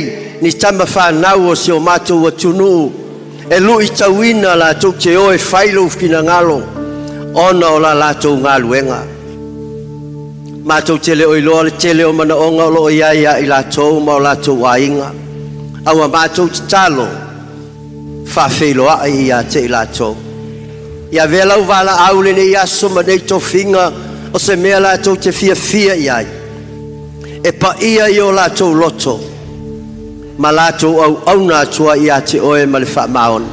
ni tama whanau o se o mātou atunuu e lui tauina lātou te oe fai lou finagalo ona o la lātou galuega. Mātou tele o iloa le tele o manaonga o loo iai ia i lātou ma o lātou aiga. Aua mātou tatalo faafeiloai ia te i lātou. Ia vea lau vala au le nei aso ma nei tofiga o se mea lātou te fia fia i ai. E pa ia i o lātou loto ma lātou au auna atua ia te oe ma le whaamaoni.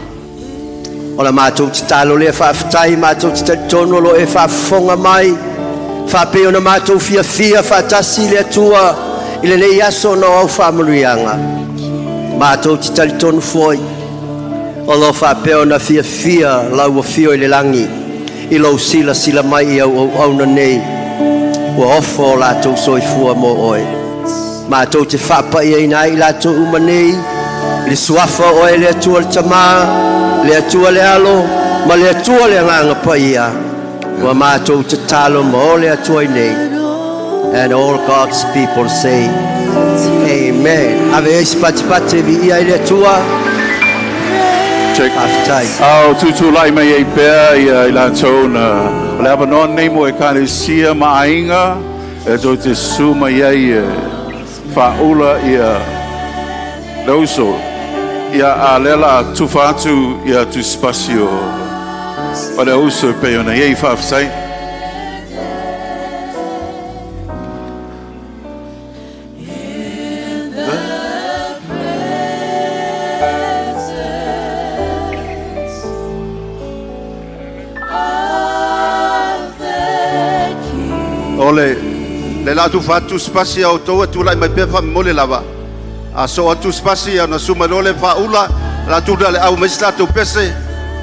O la mātou tatalo lea faafetai, mātou te talitonu o lo e faafofoga mai, faapei ona mātou fiafia faatasi le Atua i lenei aso na o au faamanuiaga. Mātou te talitonu foi o lo faapea ona fiafia lau afio i le lagi i lou silasila mai i au auauna nei ua ofo o latou soifua mo oe. Mātou te faapaiaina ai i latou uma nei i le suafa o oe le Atua le Tamā, le Atua le Alo, ma le Atua le Agaga Paia. Ua mātou tatalo ma o le Atua i nei. And all God's people say, Amen. Ave e se patipati vi ia i le Atua. Check. Faafetai. Ao tutulai mai ei pea ia i lātou na o le avanoa nei mo ekalesia ma aiga e tou te susu mai ai e faaula ia le uso ia a lea la a tufa atu ia tusipasi o o le uso e pei ona i ai faafetai. O le le la tu fatu spasi au tau tu lai mai pe fa mole lava. A so atu spasi na suma le fa ula la tu le au mai sta tu pese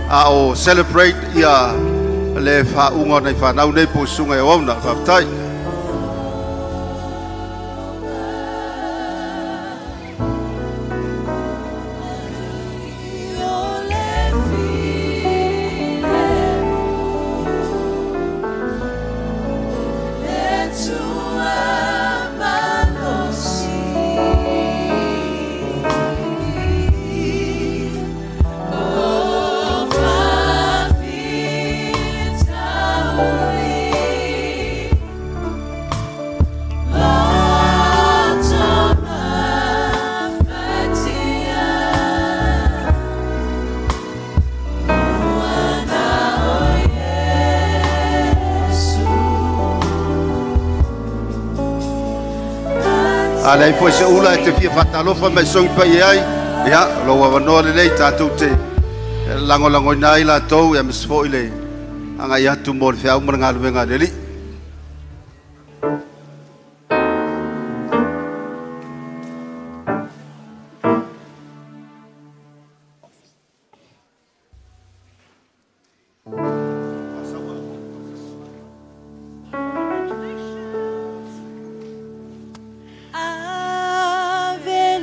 a o celebrate ia le fa unga nei fa nau nei po sunga e ona fa tai. A lei foi se ula e te fia whatalofa mai songi pai e ai. Ia, lo wawanoa le lei tātou te lango lango ina ai la tau ia misfo i le anga i atu mo le whiau mara ngā luenga leli. Ave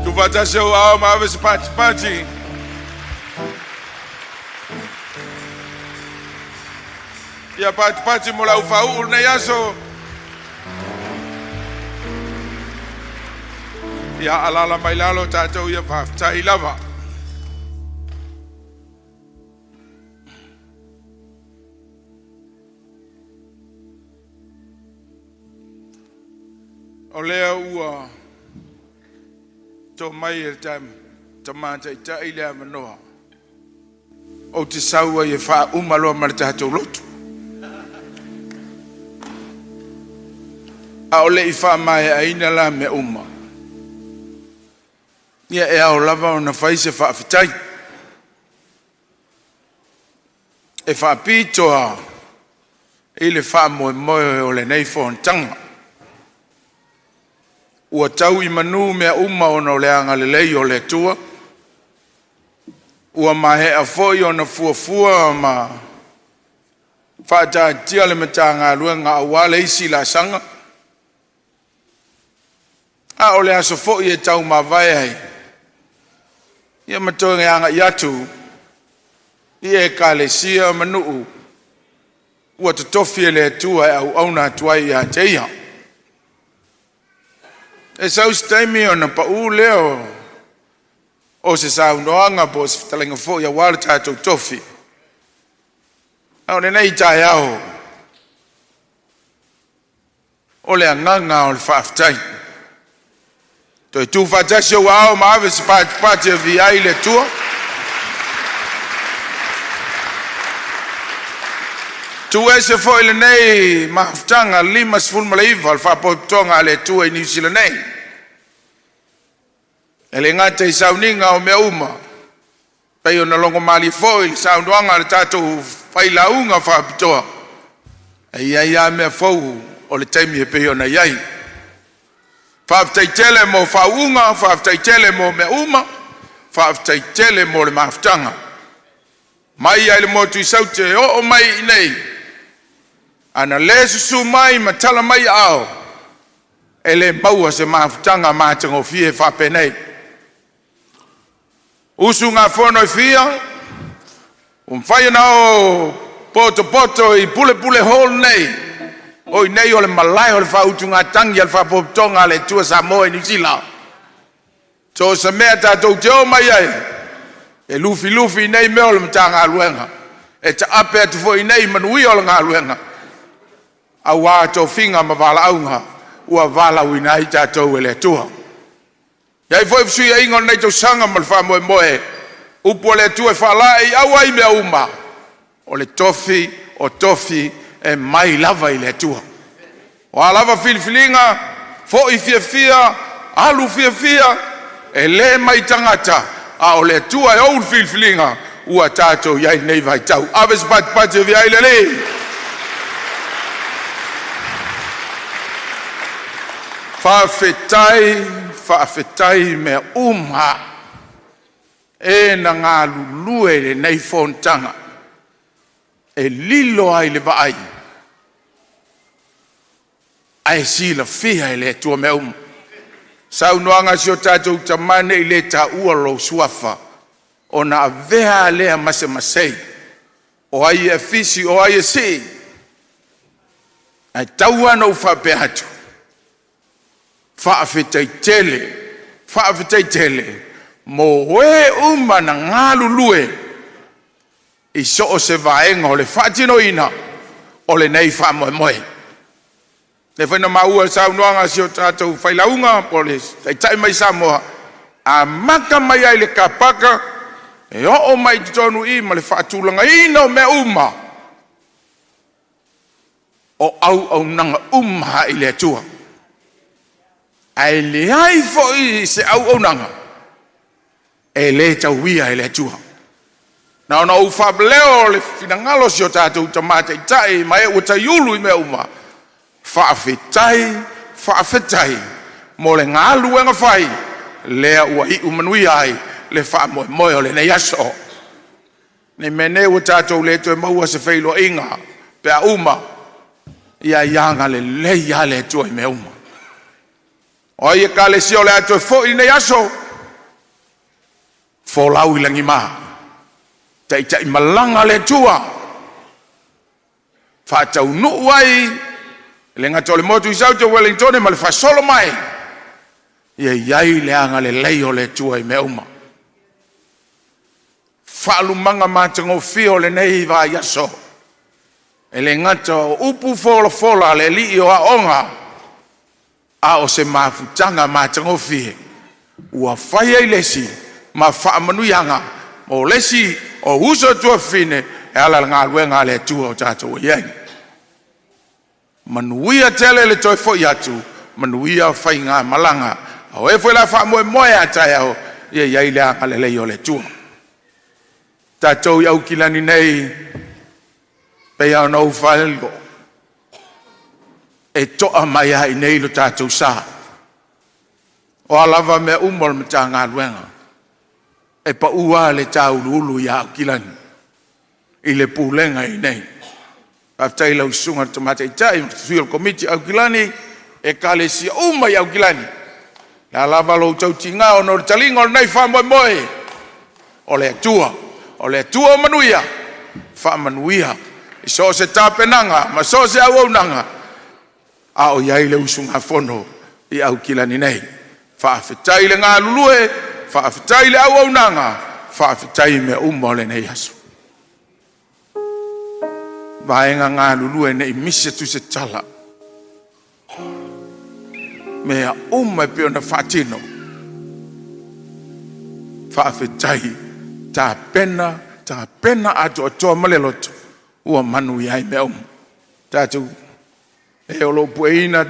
Tufatasi au ao ma ave se patipati. Ia patipati mo lau whauu nei aso. Ia alala mai lalo tātou ia whaftai lava. O lea ua tō mai e tamata i ta ile amanoa. O te saua i e wha umaloa ma le tātou lotu. A o le i wha mai aina la me uma. Ia e ao lava o na whai se whaafetai. E whaapitoa i le wha moe moe o le nei fontanga. Ua tau i manu mea uma ona o le anga lelei o le Atua. Ua mahea foi ona fuafua ma whaataatia le matanga luenga aua le isi la sanga. A o le aso foi e tau mavae ai. Ia matoe anga i atu. I e kalesia manuu. Ua totofi e le Atua e au auna atu ai ia te ia. E sau se taimi ona pau leo o se saunoaga po o se fetalaiga fo'i auā le tatou tofi. A o lenei taeao o le agaga o le faafetai. Toe tuufaatasi ou aao ma ave se patipati e viia ai le Atua. Tu ese foi lenei mafutaga 59 le faapotopotoga a le Atua i Niu Sila nei. E le gata i sauniga o mea uma, pei ona logomalie foi le saunoaga a le tatou failauga faapitoa. E iai lava mea fou o le taimi e pei ona iai. Faafetai tele mo faauuga, faafetai tele mo mea uma, faafetai tele mo le mafutaga. Mai ai le motu i Saute, oo mai i nei. Ana le susu mai ma tala mai ao, e le maua se mafutaga matagofie faapenei. Usu ngā fono i fia, umwhai na o poto poto i pule pule hall nei, o i nei o le malae o le whautu ngā tangi al whapopotonga le Atua Samoa i Niu Sila. So se mea tātou te o mai ai, e lufi lufi nei mea o le matanga aluenga, e ta ape atu foi nei manuia o le ngā Auā tofiga ma valaauga ua valaauina ai tatou e le Atua. Iai foi fesuiaiga o lenei tausaga ma le faamoemoe, upu a le Atua e faalaei au ai mea uma, o le tofi o tofi e mai lava i le Atua. O a lava filifiliga, fo'i fiafia, alu fiafia, e lē mai tagata, a o le Atua e ou le filifiliga ua tatou iai lenei vaitau. Ave se patipati e viia ai le Alii. Faafetai, faafetai mea uma e na galulue i lenei fonotaga e lilo ai le vaai ae silafia e le Atua mea uma. Saunoaga a si o tatou tamā nei le taua lou suafa ona avea lea masemasei o ai e afisi o ai e sii ae tau lava na ou faapea atu faafetai tele, faafetai tele mo e uma na galulue. I so o se vaega o le faatinoina o lenei faamoemoe. Le foi na maua i le saunoaga a si o tatou failauga po o le taitai mai Samoa, amata mai ai le kapaka e oo mai i totonu i ma le faatulagaina o mea uma o auaunaga uma i le Atua. Ae leai foi se auaunaga e le tauia e le Atua. Na ona ou faapaleo o le finagalo o si o tatou tamataitai ma e ua taiulu i mea uma, faafetai, faafetai mo le galuega fai lea ua iu manuia ai le faamoemoe o lenei aso. Nei mea nei ua tatou le toe maua se feiloaiga pe a uma, ia ia lelei a le Atua i mea uma. O ai e kalesia o le a toe foi i lenei aso, folau i lagima, taitai malaga le Atua, faataunuu ai le gata o le motu i Saute Wellington ma le faasolo mai, ia iai le agalelei o le Atua i mea uma. Faalumaga matagofie o lenei vaiaso, e le gata o upu folafola a le alii o aoga, a o se mafutaga matagofie ua fai ai le isi ma faamanuiaga o le isi o uso a tuafafine e ala i le galuega a le Atua o tatou i ai. Manuia tele le toe foi atu, manuia faiga malaga. O e foi la faamoemoe a taeao, ia iai le agalelei o le Atua. Tatou i Aukilani nei, pei ona ou faailoa, e toa mai ai nei lo tatou sa. O a lava mea uma o le Matagaluega, e paua le tāuluulu ia Aukilani i le pulega i nei. Faafetai lau susuga i le Tamataitai ma le sui o le Komiti Aukilani, e kalesia uma i Aukilani. Le lava lou tautiga ona o le taliga o lenei faamoemoe, o le Atua, o le Atua o manuia, faamanuia i so o se tapenaga ma so o se auaunaga, a o i ai le usugafono i Aukilani nei. Faafetai le galulue, faafetai le auaunaga, faafetai mea uma o lenei aso. Vaega galulue nei misi atu se tala. Mea uma e pei ona faatino. Faafetai, tapena, tapena atoatoa ma le loto, ua manuia ai mea uma. Tatou e o loo pueina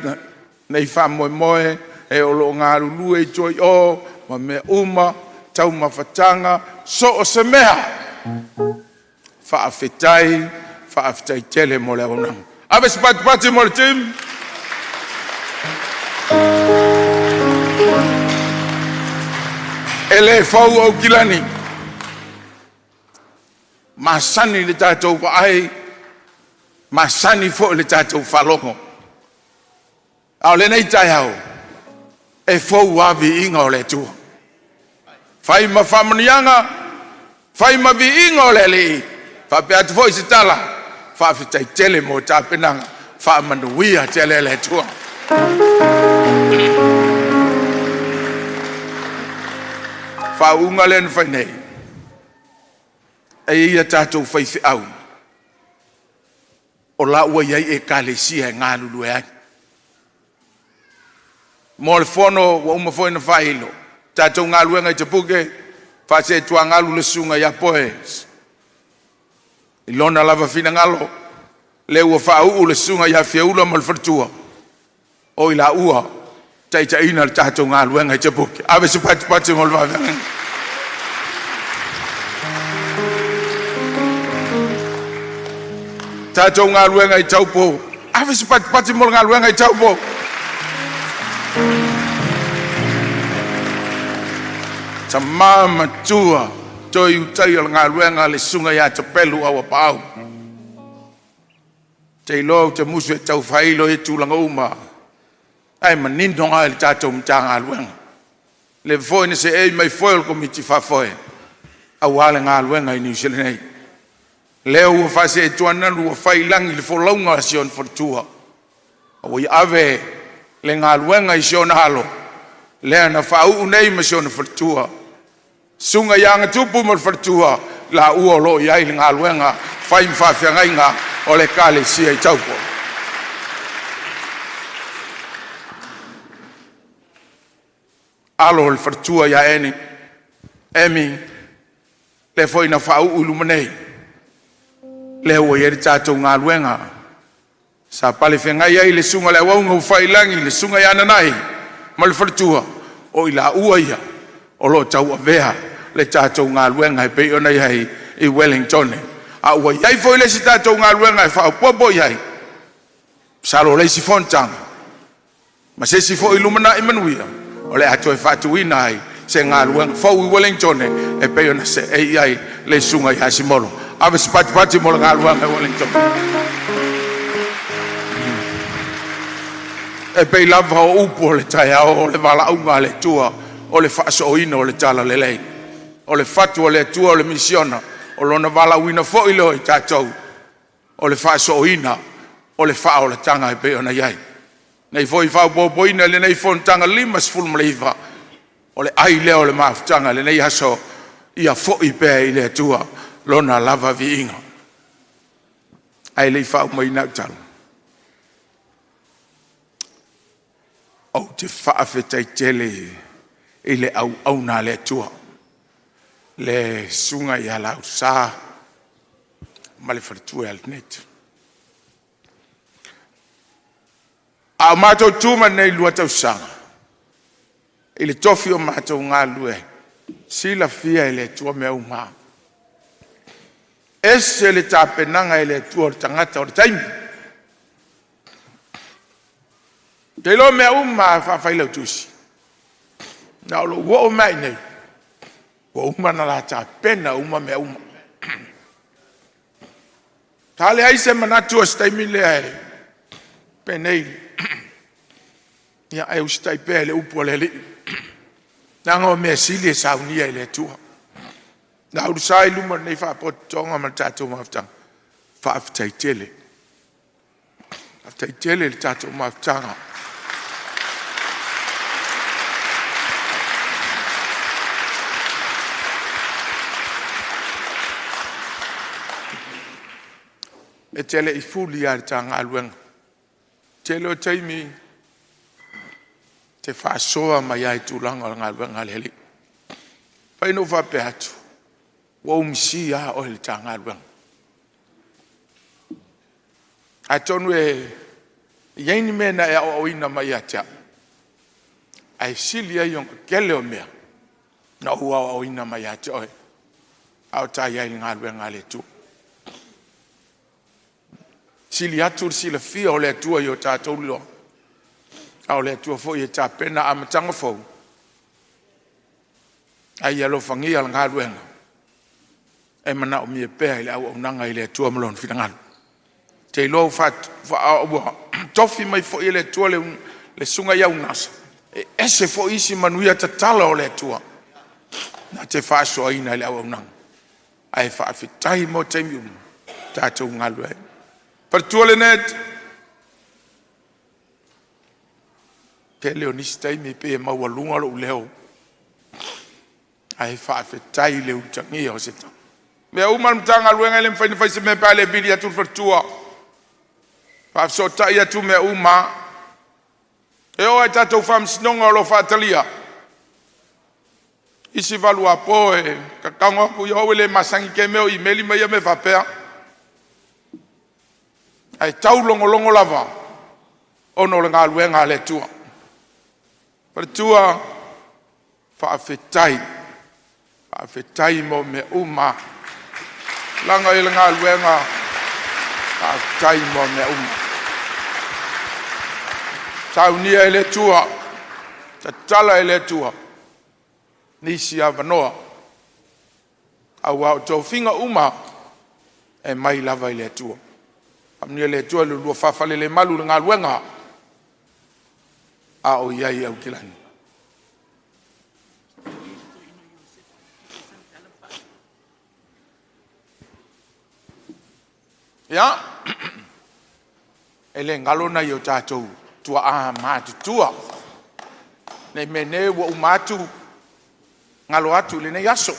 nei faamoemoe, e o loo galulue i tua i o, ma mea uma, taumafataga, so o se mea. Faafetai, faafetai tele mo le auaunaga. Ave se patipati mo le team. E le fau Aukilani. Masani le tatou vaai, masani foi le tatou faalogo. A o lenei taeao, e fou lava viiga o le Atua. Fai ma faamanuiaga, fai ma viiga o le Alii, faapea atu foi se tala, faafetai tele mo tapenaga, faamanuia tele le Atua. Faauuga lea na fai nei, e ia tatou faifeau, o la ua i ai ekalesia e galulue ai. Mo le fono ua uma foi na faailo, tatou galuega i Tepuke, faasee tuagalu le susuga ia Poe. I lona lava finagalo, le ua faauu le susuga ia Fiaula ma le faletua, o i la ua taitaiina le tatou galuega i Tepuke. Ave se patipati mo le vaveaga. Tatou galuega i Taupo. Ave se patipati mo le galuega i Taupo. Tamā matua, toi utai o le galuega le susuga ia Tapelu au paau. Te iloa o te musu e tau whailo e tūlanga uma. Ai manino ai le tatou Matagaluega. Le foi na se ei mai foi o le komiti faafoe, auā le galuega i Niu Sila nei. Lea ua faasee atu ua faiilagi le folauga a si ona faletua. Ua ia ave le galuega i si ona alo, lea na faauu nei ma si ona faletua. Susuga ia Agatupu ma le faletua, laua o loo i ai le galuega fai ma faafeagaiga o le Ekalesia i Taupo. Alo o le faletua ia Eni, Emi, lea foi na faauu i luma nei, lea ua i ai le tatou galuega sa palefeagai ai le susuga i le Auauna ua faiilagi le susuga ia Nanai ma le faletua, o i laua ia o lo o tauavea le tatou galuega e pei ona i ai i Ueligitone. A ua i ai foi le isi tatou galuega e faaopoopo i ai, masalo o le isi fonotaga ma se isi foi lumanai manuia o le a toe faatuina ai se galuega fou i Ueligitone e pei ona seei ai le susuga ia Simolo. Ave se patipati mo le galuega i Ueligitone. E pei lava o upu o le taeao o le valaauga a le Atua o le faasooina o le talalelei. O le fatu o le Atua o le misiona, o lona valaauina foi lea o i tatou, o le faasooina o le faaolataga e pei ona i ai. Nei foi faaopoopoina i lenei fonotaga 59, o le ai lea o le mafutaga i lenei aso, ia foi pea i le Atua lona lava viiga. Ae le i faaumaina au tala, ou te faafetai tele i le auauna a le Atua, le susuga ia Lausa ma le faletua ia Lenet. A o matou tu mai nei i lua tausaga, i le tofi o matou galulue ai, silafia e le Atua mea uma. Ese le tapenaga e le Atua o le tagata o le taimi. Te iloa mea uma a faafailautusi, na o lou oo mai nei, ua uma ona la tapena uma mea uma. Sa leai se manatu o se taimi lea e penei, ia ae usitai pea i le upu a le Alii. Leaga o mea sili e saunia e le Atua. Na ulusa i luma o lenei faapotopotoga ma le tatou mafutaga, faafetai tele. Faafetai tele i le tatou mafutaga. E te le i fuli lava i le ta galuega. Tele o taimi te faasoa mai ai i tulaga o le galuega a le Alii. Fai na ou faapea atu, ua ou misia lava oe i le ta galuega. Atonu e i ai ni mea na e aoaoina mai ia te au, ae sili ai ona tele o mea na ou aoaoina mai ia te oe, a o ta i ai i le galuega a le Atua. Sili atu le silafia o le Atua i o tatou iloa, a o le Atua foi e tapena amataga fou, a ia alofagia le galuega e manaomia pea i le auaunaga i le Atua ma lona finagalo. Te iloa ua tofi mai foi e le Atua le susuga ia Unasa, e ese foi isi manuia tatala o le Atua na te faasoaina i le auaunaga. Ae faafetai mo taimi uma tatou galulue ai. Faletua Lenet, tele o nisi taimi pe maualuga lou leo, ae faafetai le utagia o se tama. Mea uma le Matagaluega e le mafai ona fai se mea pe a le vili atu le faletua. Faafesootai atu mea uma. E oo lava i tatou faamasinoga o lo o faatalia. Isi valuapo e tatago atu ia au e le masani ke mea o imeli ma ia mea faapea. Ae taulogologo lava ona o le galuega a le Atua. Faletua, faafetai. Faafetai mo mea uma. Laga i le galuega, faafetai mo mea uma. Saunia e le Atua, tatala e le Atua, nisi avanoa, aua o tofiga uma e mai lava i le Atua. Faamanuia le Atua i le lua faafalelemalu i le galuega a o i ai i Aukilani. Ia, e le galo nai o tatou tuaa matutua. Nei mea ne ua uma atu, galo atu i lenei aso.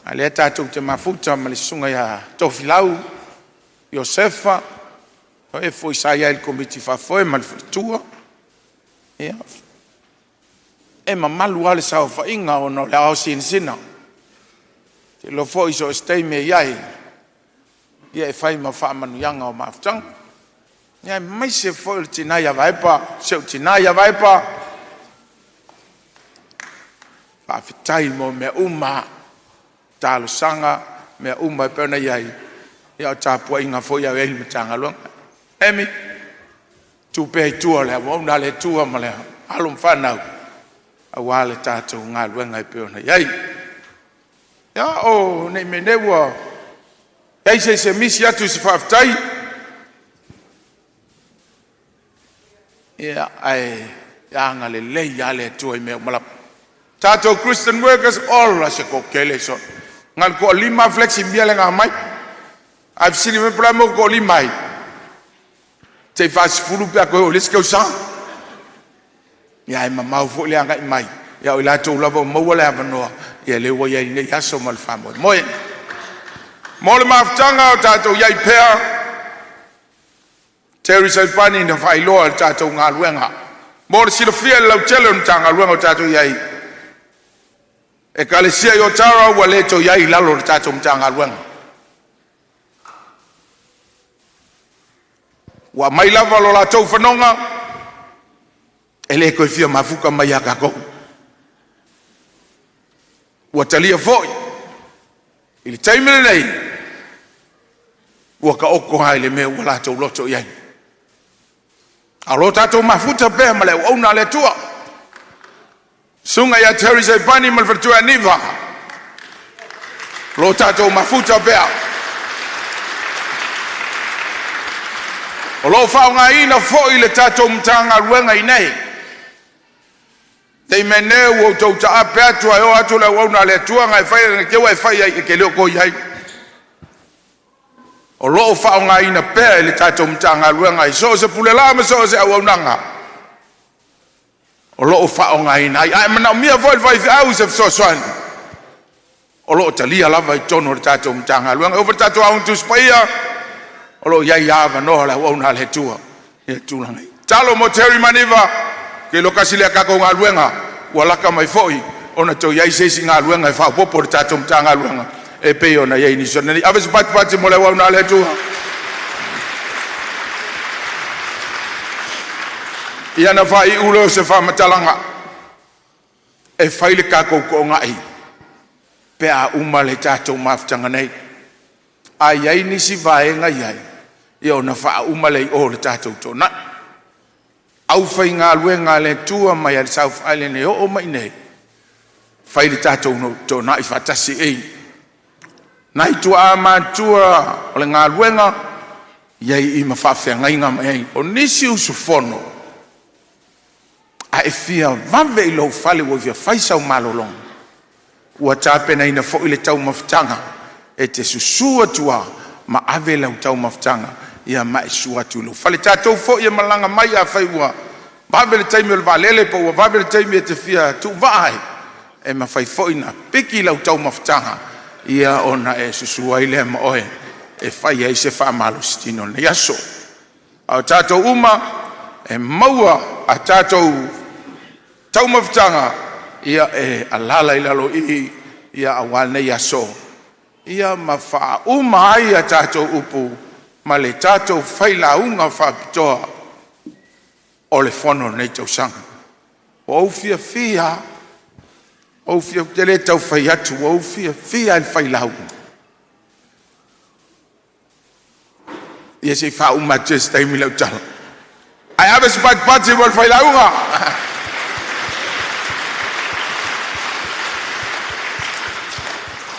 A lea tatou te mafuta ma le susuga ia Tofilau Iosefa, o e foi sa i ai i le Komiti Faafoe ma le Faletua. Ia, e mamalu lava le saofaiga ona o le ao sinasina. Te iloa foi so o se taimi e i ai, ia e fai ma faamanuiaga o mafutaga. Ia aemaise foi o le tina ia Vaepa, si ou tina ia Vaepa, faafetai mo mea uma, talosaga, mea uma e pei ona i ai, ia o tapuaiga foi a o i ai le Matagaluega. Amy, tu pea i tua o le auauna a le Atua ma le alo ma fanau, aua le tatou galuega e pei ona i ai. Ia, o nei mea nei ua i ai se isi e misi atu i se faafetai, ia, ae agalelei lava le Atua i mea uma lava. Tatou Christian workers, ola se kokele so. Na o le toalima flexi mia le ngā mai. Ae fesili mai po o le a le mea ua toalima ai. Se i 40 pe a toe oo i le isi tausaga. Ia ae mamao foi le agai mai. Ia o i latou lava ua maua le avanoa, ia lea ua i ai i lenei aso ma le faamoemoe. Mo le mafutaga o tatou i ai pea, Terry Saipani na faailoa i le tatou galuega. Mo le silafia e le lautele o le Matagaluega o tatou i ai, Ekalesia i Otara ua le toe i ai i lalo o le tatou Matagaluega. Ua aumai lava lo latou fanoga, e le toe fia mafuta mai ia tatou. Ua talia foi i le taimi lenei, ua taoto lava i le mea ua latou loto i ai. A o lo tatou mafuta pea ma le auauna a le Atua. Susuga ia Terry Saipani ma le faletua ia Niva, o lo tatou mafuta pea. O lo o faaaogaina foi le tatou Matagaluega i inei. Te i meaane ua outou taape atu ae o atu le auauna a le Atua na e fai na te i ua e fai ai e te le o toe i ai. O lo o faaaogaina pea e le tatou Matagaluega i so o se pulelaa ma so o se auaunaga o lo o faaaogaina ai. A e manaomia foi le faifeau i se fesoasoani, o lo o talia lava i totonu o le tatou Matagaluega. E oo foi i le tatou Aoga Tusi Paia, o lo o i ai lava avanoa o le auauna a le Atua i le tulaga ia. Tatalo mo Terry ma Niva, ke iloa tasi lea tatou galuega ua lata mai foi ona toe i ai se isi galuega e faaopoopo i le tatou Matagaluega e pei ona i ai nisi o nei. Ave se patipati mo le auauna a le Atua. Ia na faaiu lea o se faamatalaga e fai le tatou toonai pe a uma le tatou mafutaga nei. A i ai nisi vaega i ai, ia ona faauma lea i o i le tatou toonai. Aufaigaluega a le Atua mai le South Island e oo mai i inei, fai le tatou toonai faatasi i. Nai tuaa matutua o le galuega, i ai i ma faafeagaiga mai ai. O nisi usufono, a e fia vave i lou fale ua fia fai sau malologa, ua tapenaina foi le taumafataga e te susu atu lava ma ave lau taumafataga ia ma e susu atu i lou fale. Tatou foi e malaga mai afai ua vave le taimi o le vaalele po ua vave le taimi e te fia tuuvaa ai, e mafai foi ona piki lau taumafataga ia ona e susu ai lea ma oe e fai ai se faamalositino i lenei aso. A o tatou uma e maua a tatou taumafataga ia e alaala i lalo i i ia aua lenei aso ia ma faauma ai a tatou upu ma le tatou failauga faapitoa o le fono o lenei tausaga. Ua ou fiafia, ou fia te le tau fai atu, ua ou fiafia i le failauga. Ia se i faauma atu se taimi lau tala. Ae ave se patipati mo le failauga.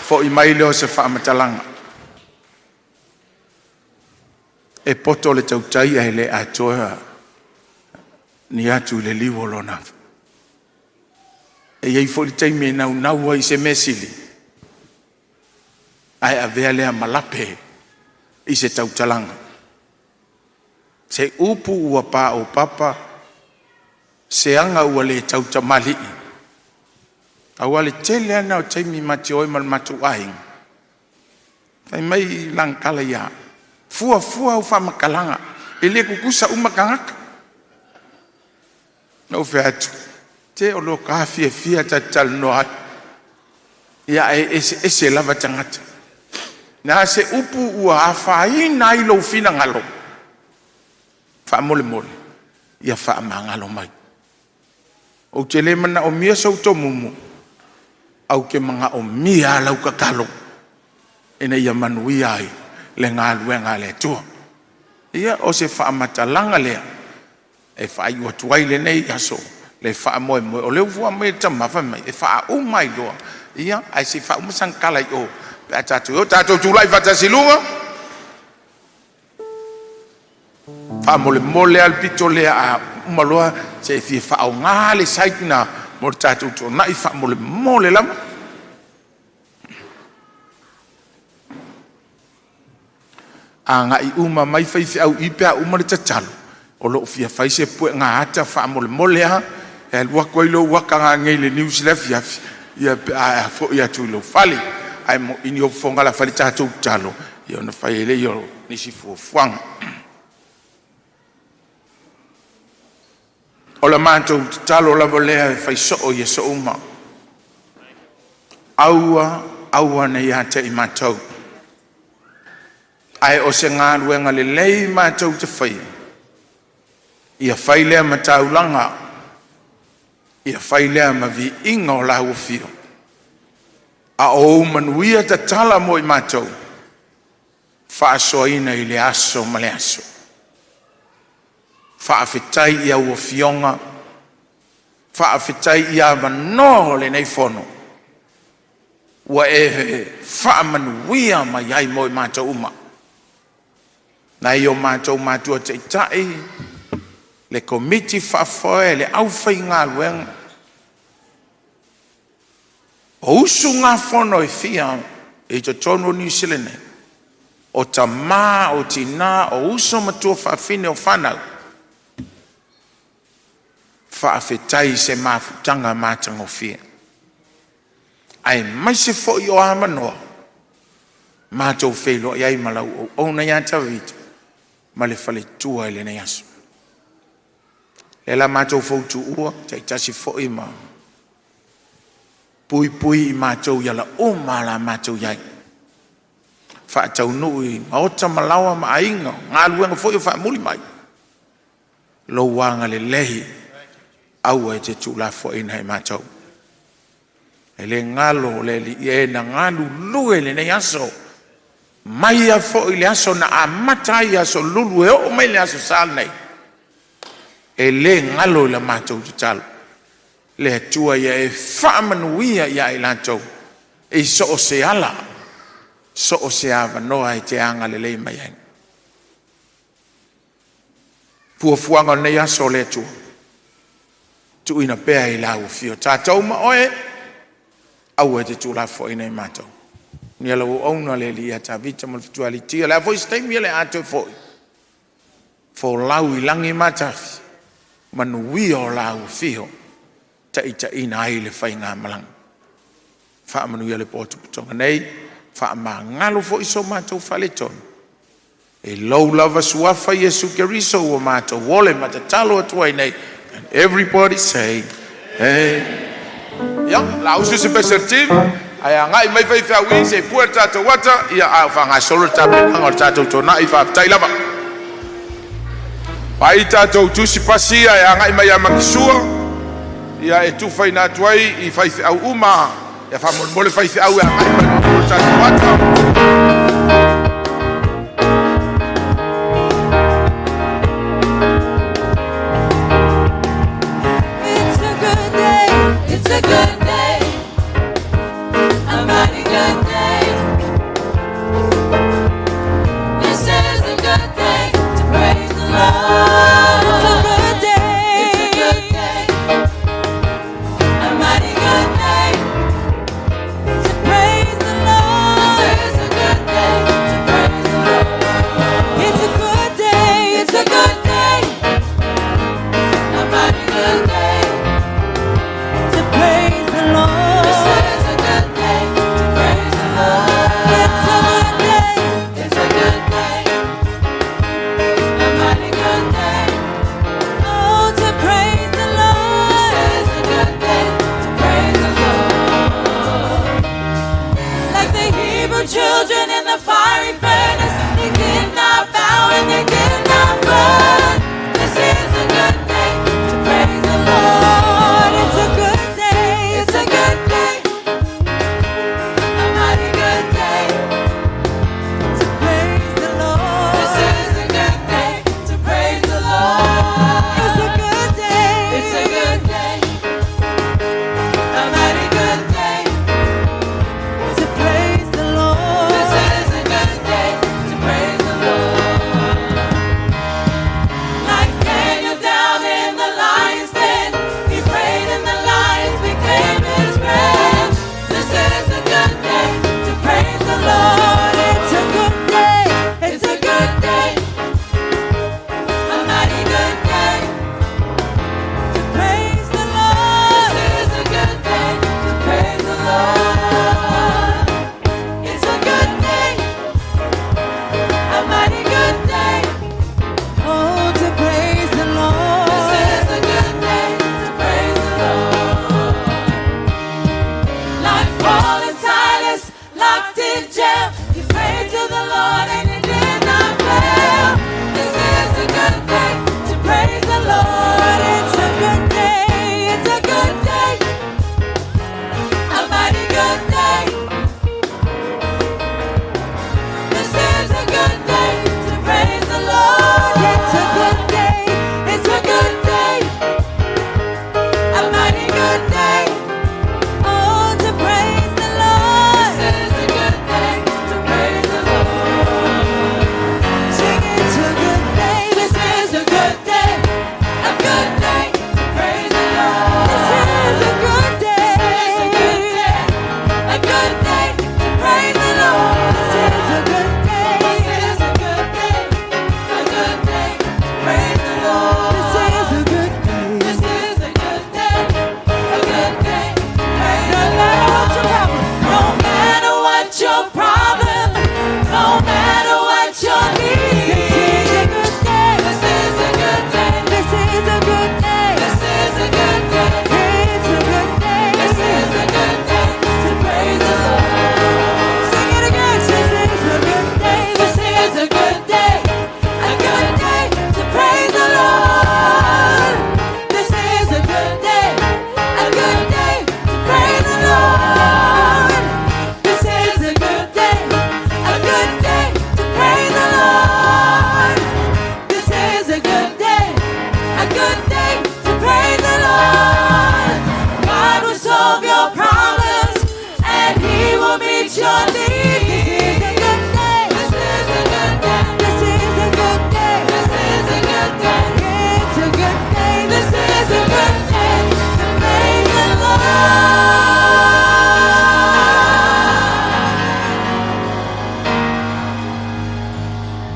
Foi mai lea o se faamatalaga. E poto le tautai ae le atoa ni atu i le liu o lona. E i ai foi le taimi e naunau ai i se mea sili, ae avea lea ma lape i se tautalaga. Se upu ua paopapa, se aga ua le tautamalii, Auā le tele lava lena o taimi ma te o ai ma le matou aiga, fai mai lana tala ia au, fuafua au faamatalaga, e le tutusa uma tagata. Na ou fai atu, se o lo ta fiafia ta te talanoa ai, ia ae eseese lava tagata. O le a se upu ua afaina ai lou finagalo, faamolemole ia faamagalo mai. Ou te le manaomia sou tomumu, ae ou te manaomia lava lau tatalo ina ia manuia ai le galuega a le Atua. Ia, o se faamatalaga lea e faaiu atu ai lenei aso le faamoemoe, o lea ua fua mai le tama fai mai e faauma ai loa, ia ae se i faauma sana tala i o pe a tatou o. Tatou tulai faatasi i luga. Faamolemole lava le pito lea a uma loa se i fia faaaoga le site lena mo le tatou tuanai faamolemole lava. Agai uma mai faifeau i pe a uma le tatalo, o lo o fia fai se puega ata faamolemole lava e alu atu ai lou ata nanei i le news i le afiafi ia pe a foi atu i lou fale. Ae i o fofoga o le a fai le tatou tatalo ia ona fai ai lea o nisi fuafuaga. O le matou tatalo lava lea e fai soo i aso uma. Aua, aua ne i ia te i matou, ae o se galuega lelei matou te faia, ia fai lea ma taulaga, ia fai lea ma viiga o lau afio, a o ou manuia tatala mo i matou, faasoaina i le aso ma le aso. Faafetai i au afioga, faafetai i avanoa o lenei fono ua e faamanuia mai ai mo i matou uma. Nai o matou matua taitai, le Komiti Faafoe, le aufaigaluega, o usugafono e fia i totonu o Niu Sila nei, o tama, o tina, o uso ma tuafafine o fanau, faafetai i se mafutaga matagofie, aemaise foi o avanoa matou feiloai ai ma lau auauna ia Tavita ma le faletua i lenei aso. O lea o le a matou foutuua taitasi foi ma puipui i matou i ala uma o le a matou i ai. Faataunuu i maota ma laoa ma aiga, o galuega foi o faamuli mai, lou agalelei aua e te tuulafoaiina i matou. E le galo le Alii e na galulue i lenei aso, mai lava foi i le aso na amata ai i aso Lulu e oo mai i le aso Sa lenei, e le galo i la matou tatalo. Le Atua ia e faamanuia ia i latou i so o se ala, so o se avanoa e te agalelei mai ai. Fuafuaga o lenei aso o le Atua, tuuina pea i lau afio. Tatou ma oe, aua e te tuulafoaiina i matou. Ia lau auauna le alii ia Tavita ma le faletua ia Litia. O le a foi se taimi o le a toe foi, folau i lagi ma tafi, manuia o lau afio, taitaiina ai le faigamalaga. Faamanuia le potopotoga nei, faamagalo foi so matou faaletonu. I lou lava suafa Iesu Keriso ua matou ole ma tatalo atu ai nei. And everybody say, hey. Ia, la usu se special team, ae agai mai faifeau i se i pue le tatou ata, ia a o faagasolo le tapenaga o le tatou tuanai, faafetai lava. Pai tatou tusi pasi ia e agai mai ia Makisua, ia e tufaina atu ai i faifeau uma, ia faamolemole faifeau e agai mai mo le tatou ata. It's a good day, it's a good day, a mighty good day. This is a good day to praise the Lord. It's a good day, it's a good day, a mighty good day to praise the Lord. This is a good day to praise the Lord. It's a good day, it's a good day, a mighty good day to praise the Lord.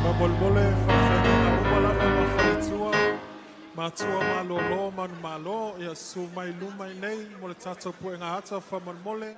Faamolemole faafeagaiga uma lava ma faletua, matua malōlō manumalo, ia susu mai i luma i nei mo le tatou puega ata faamolemole.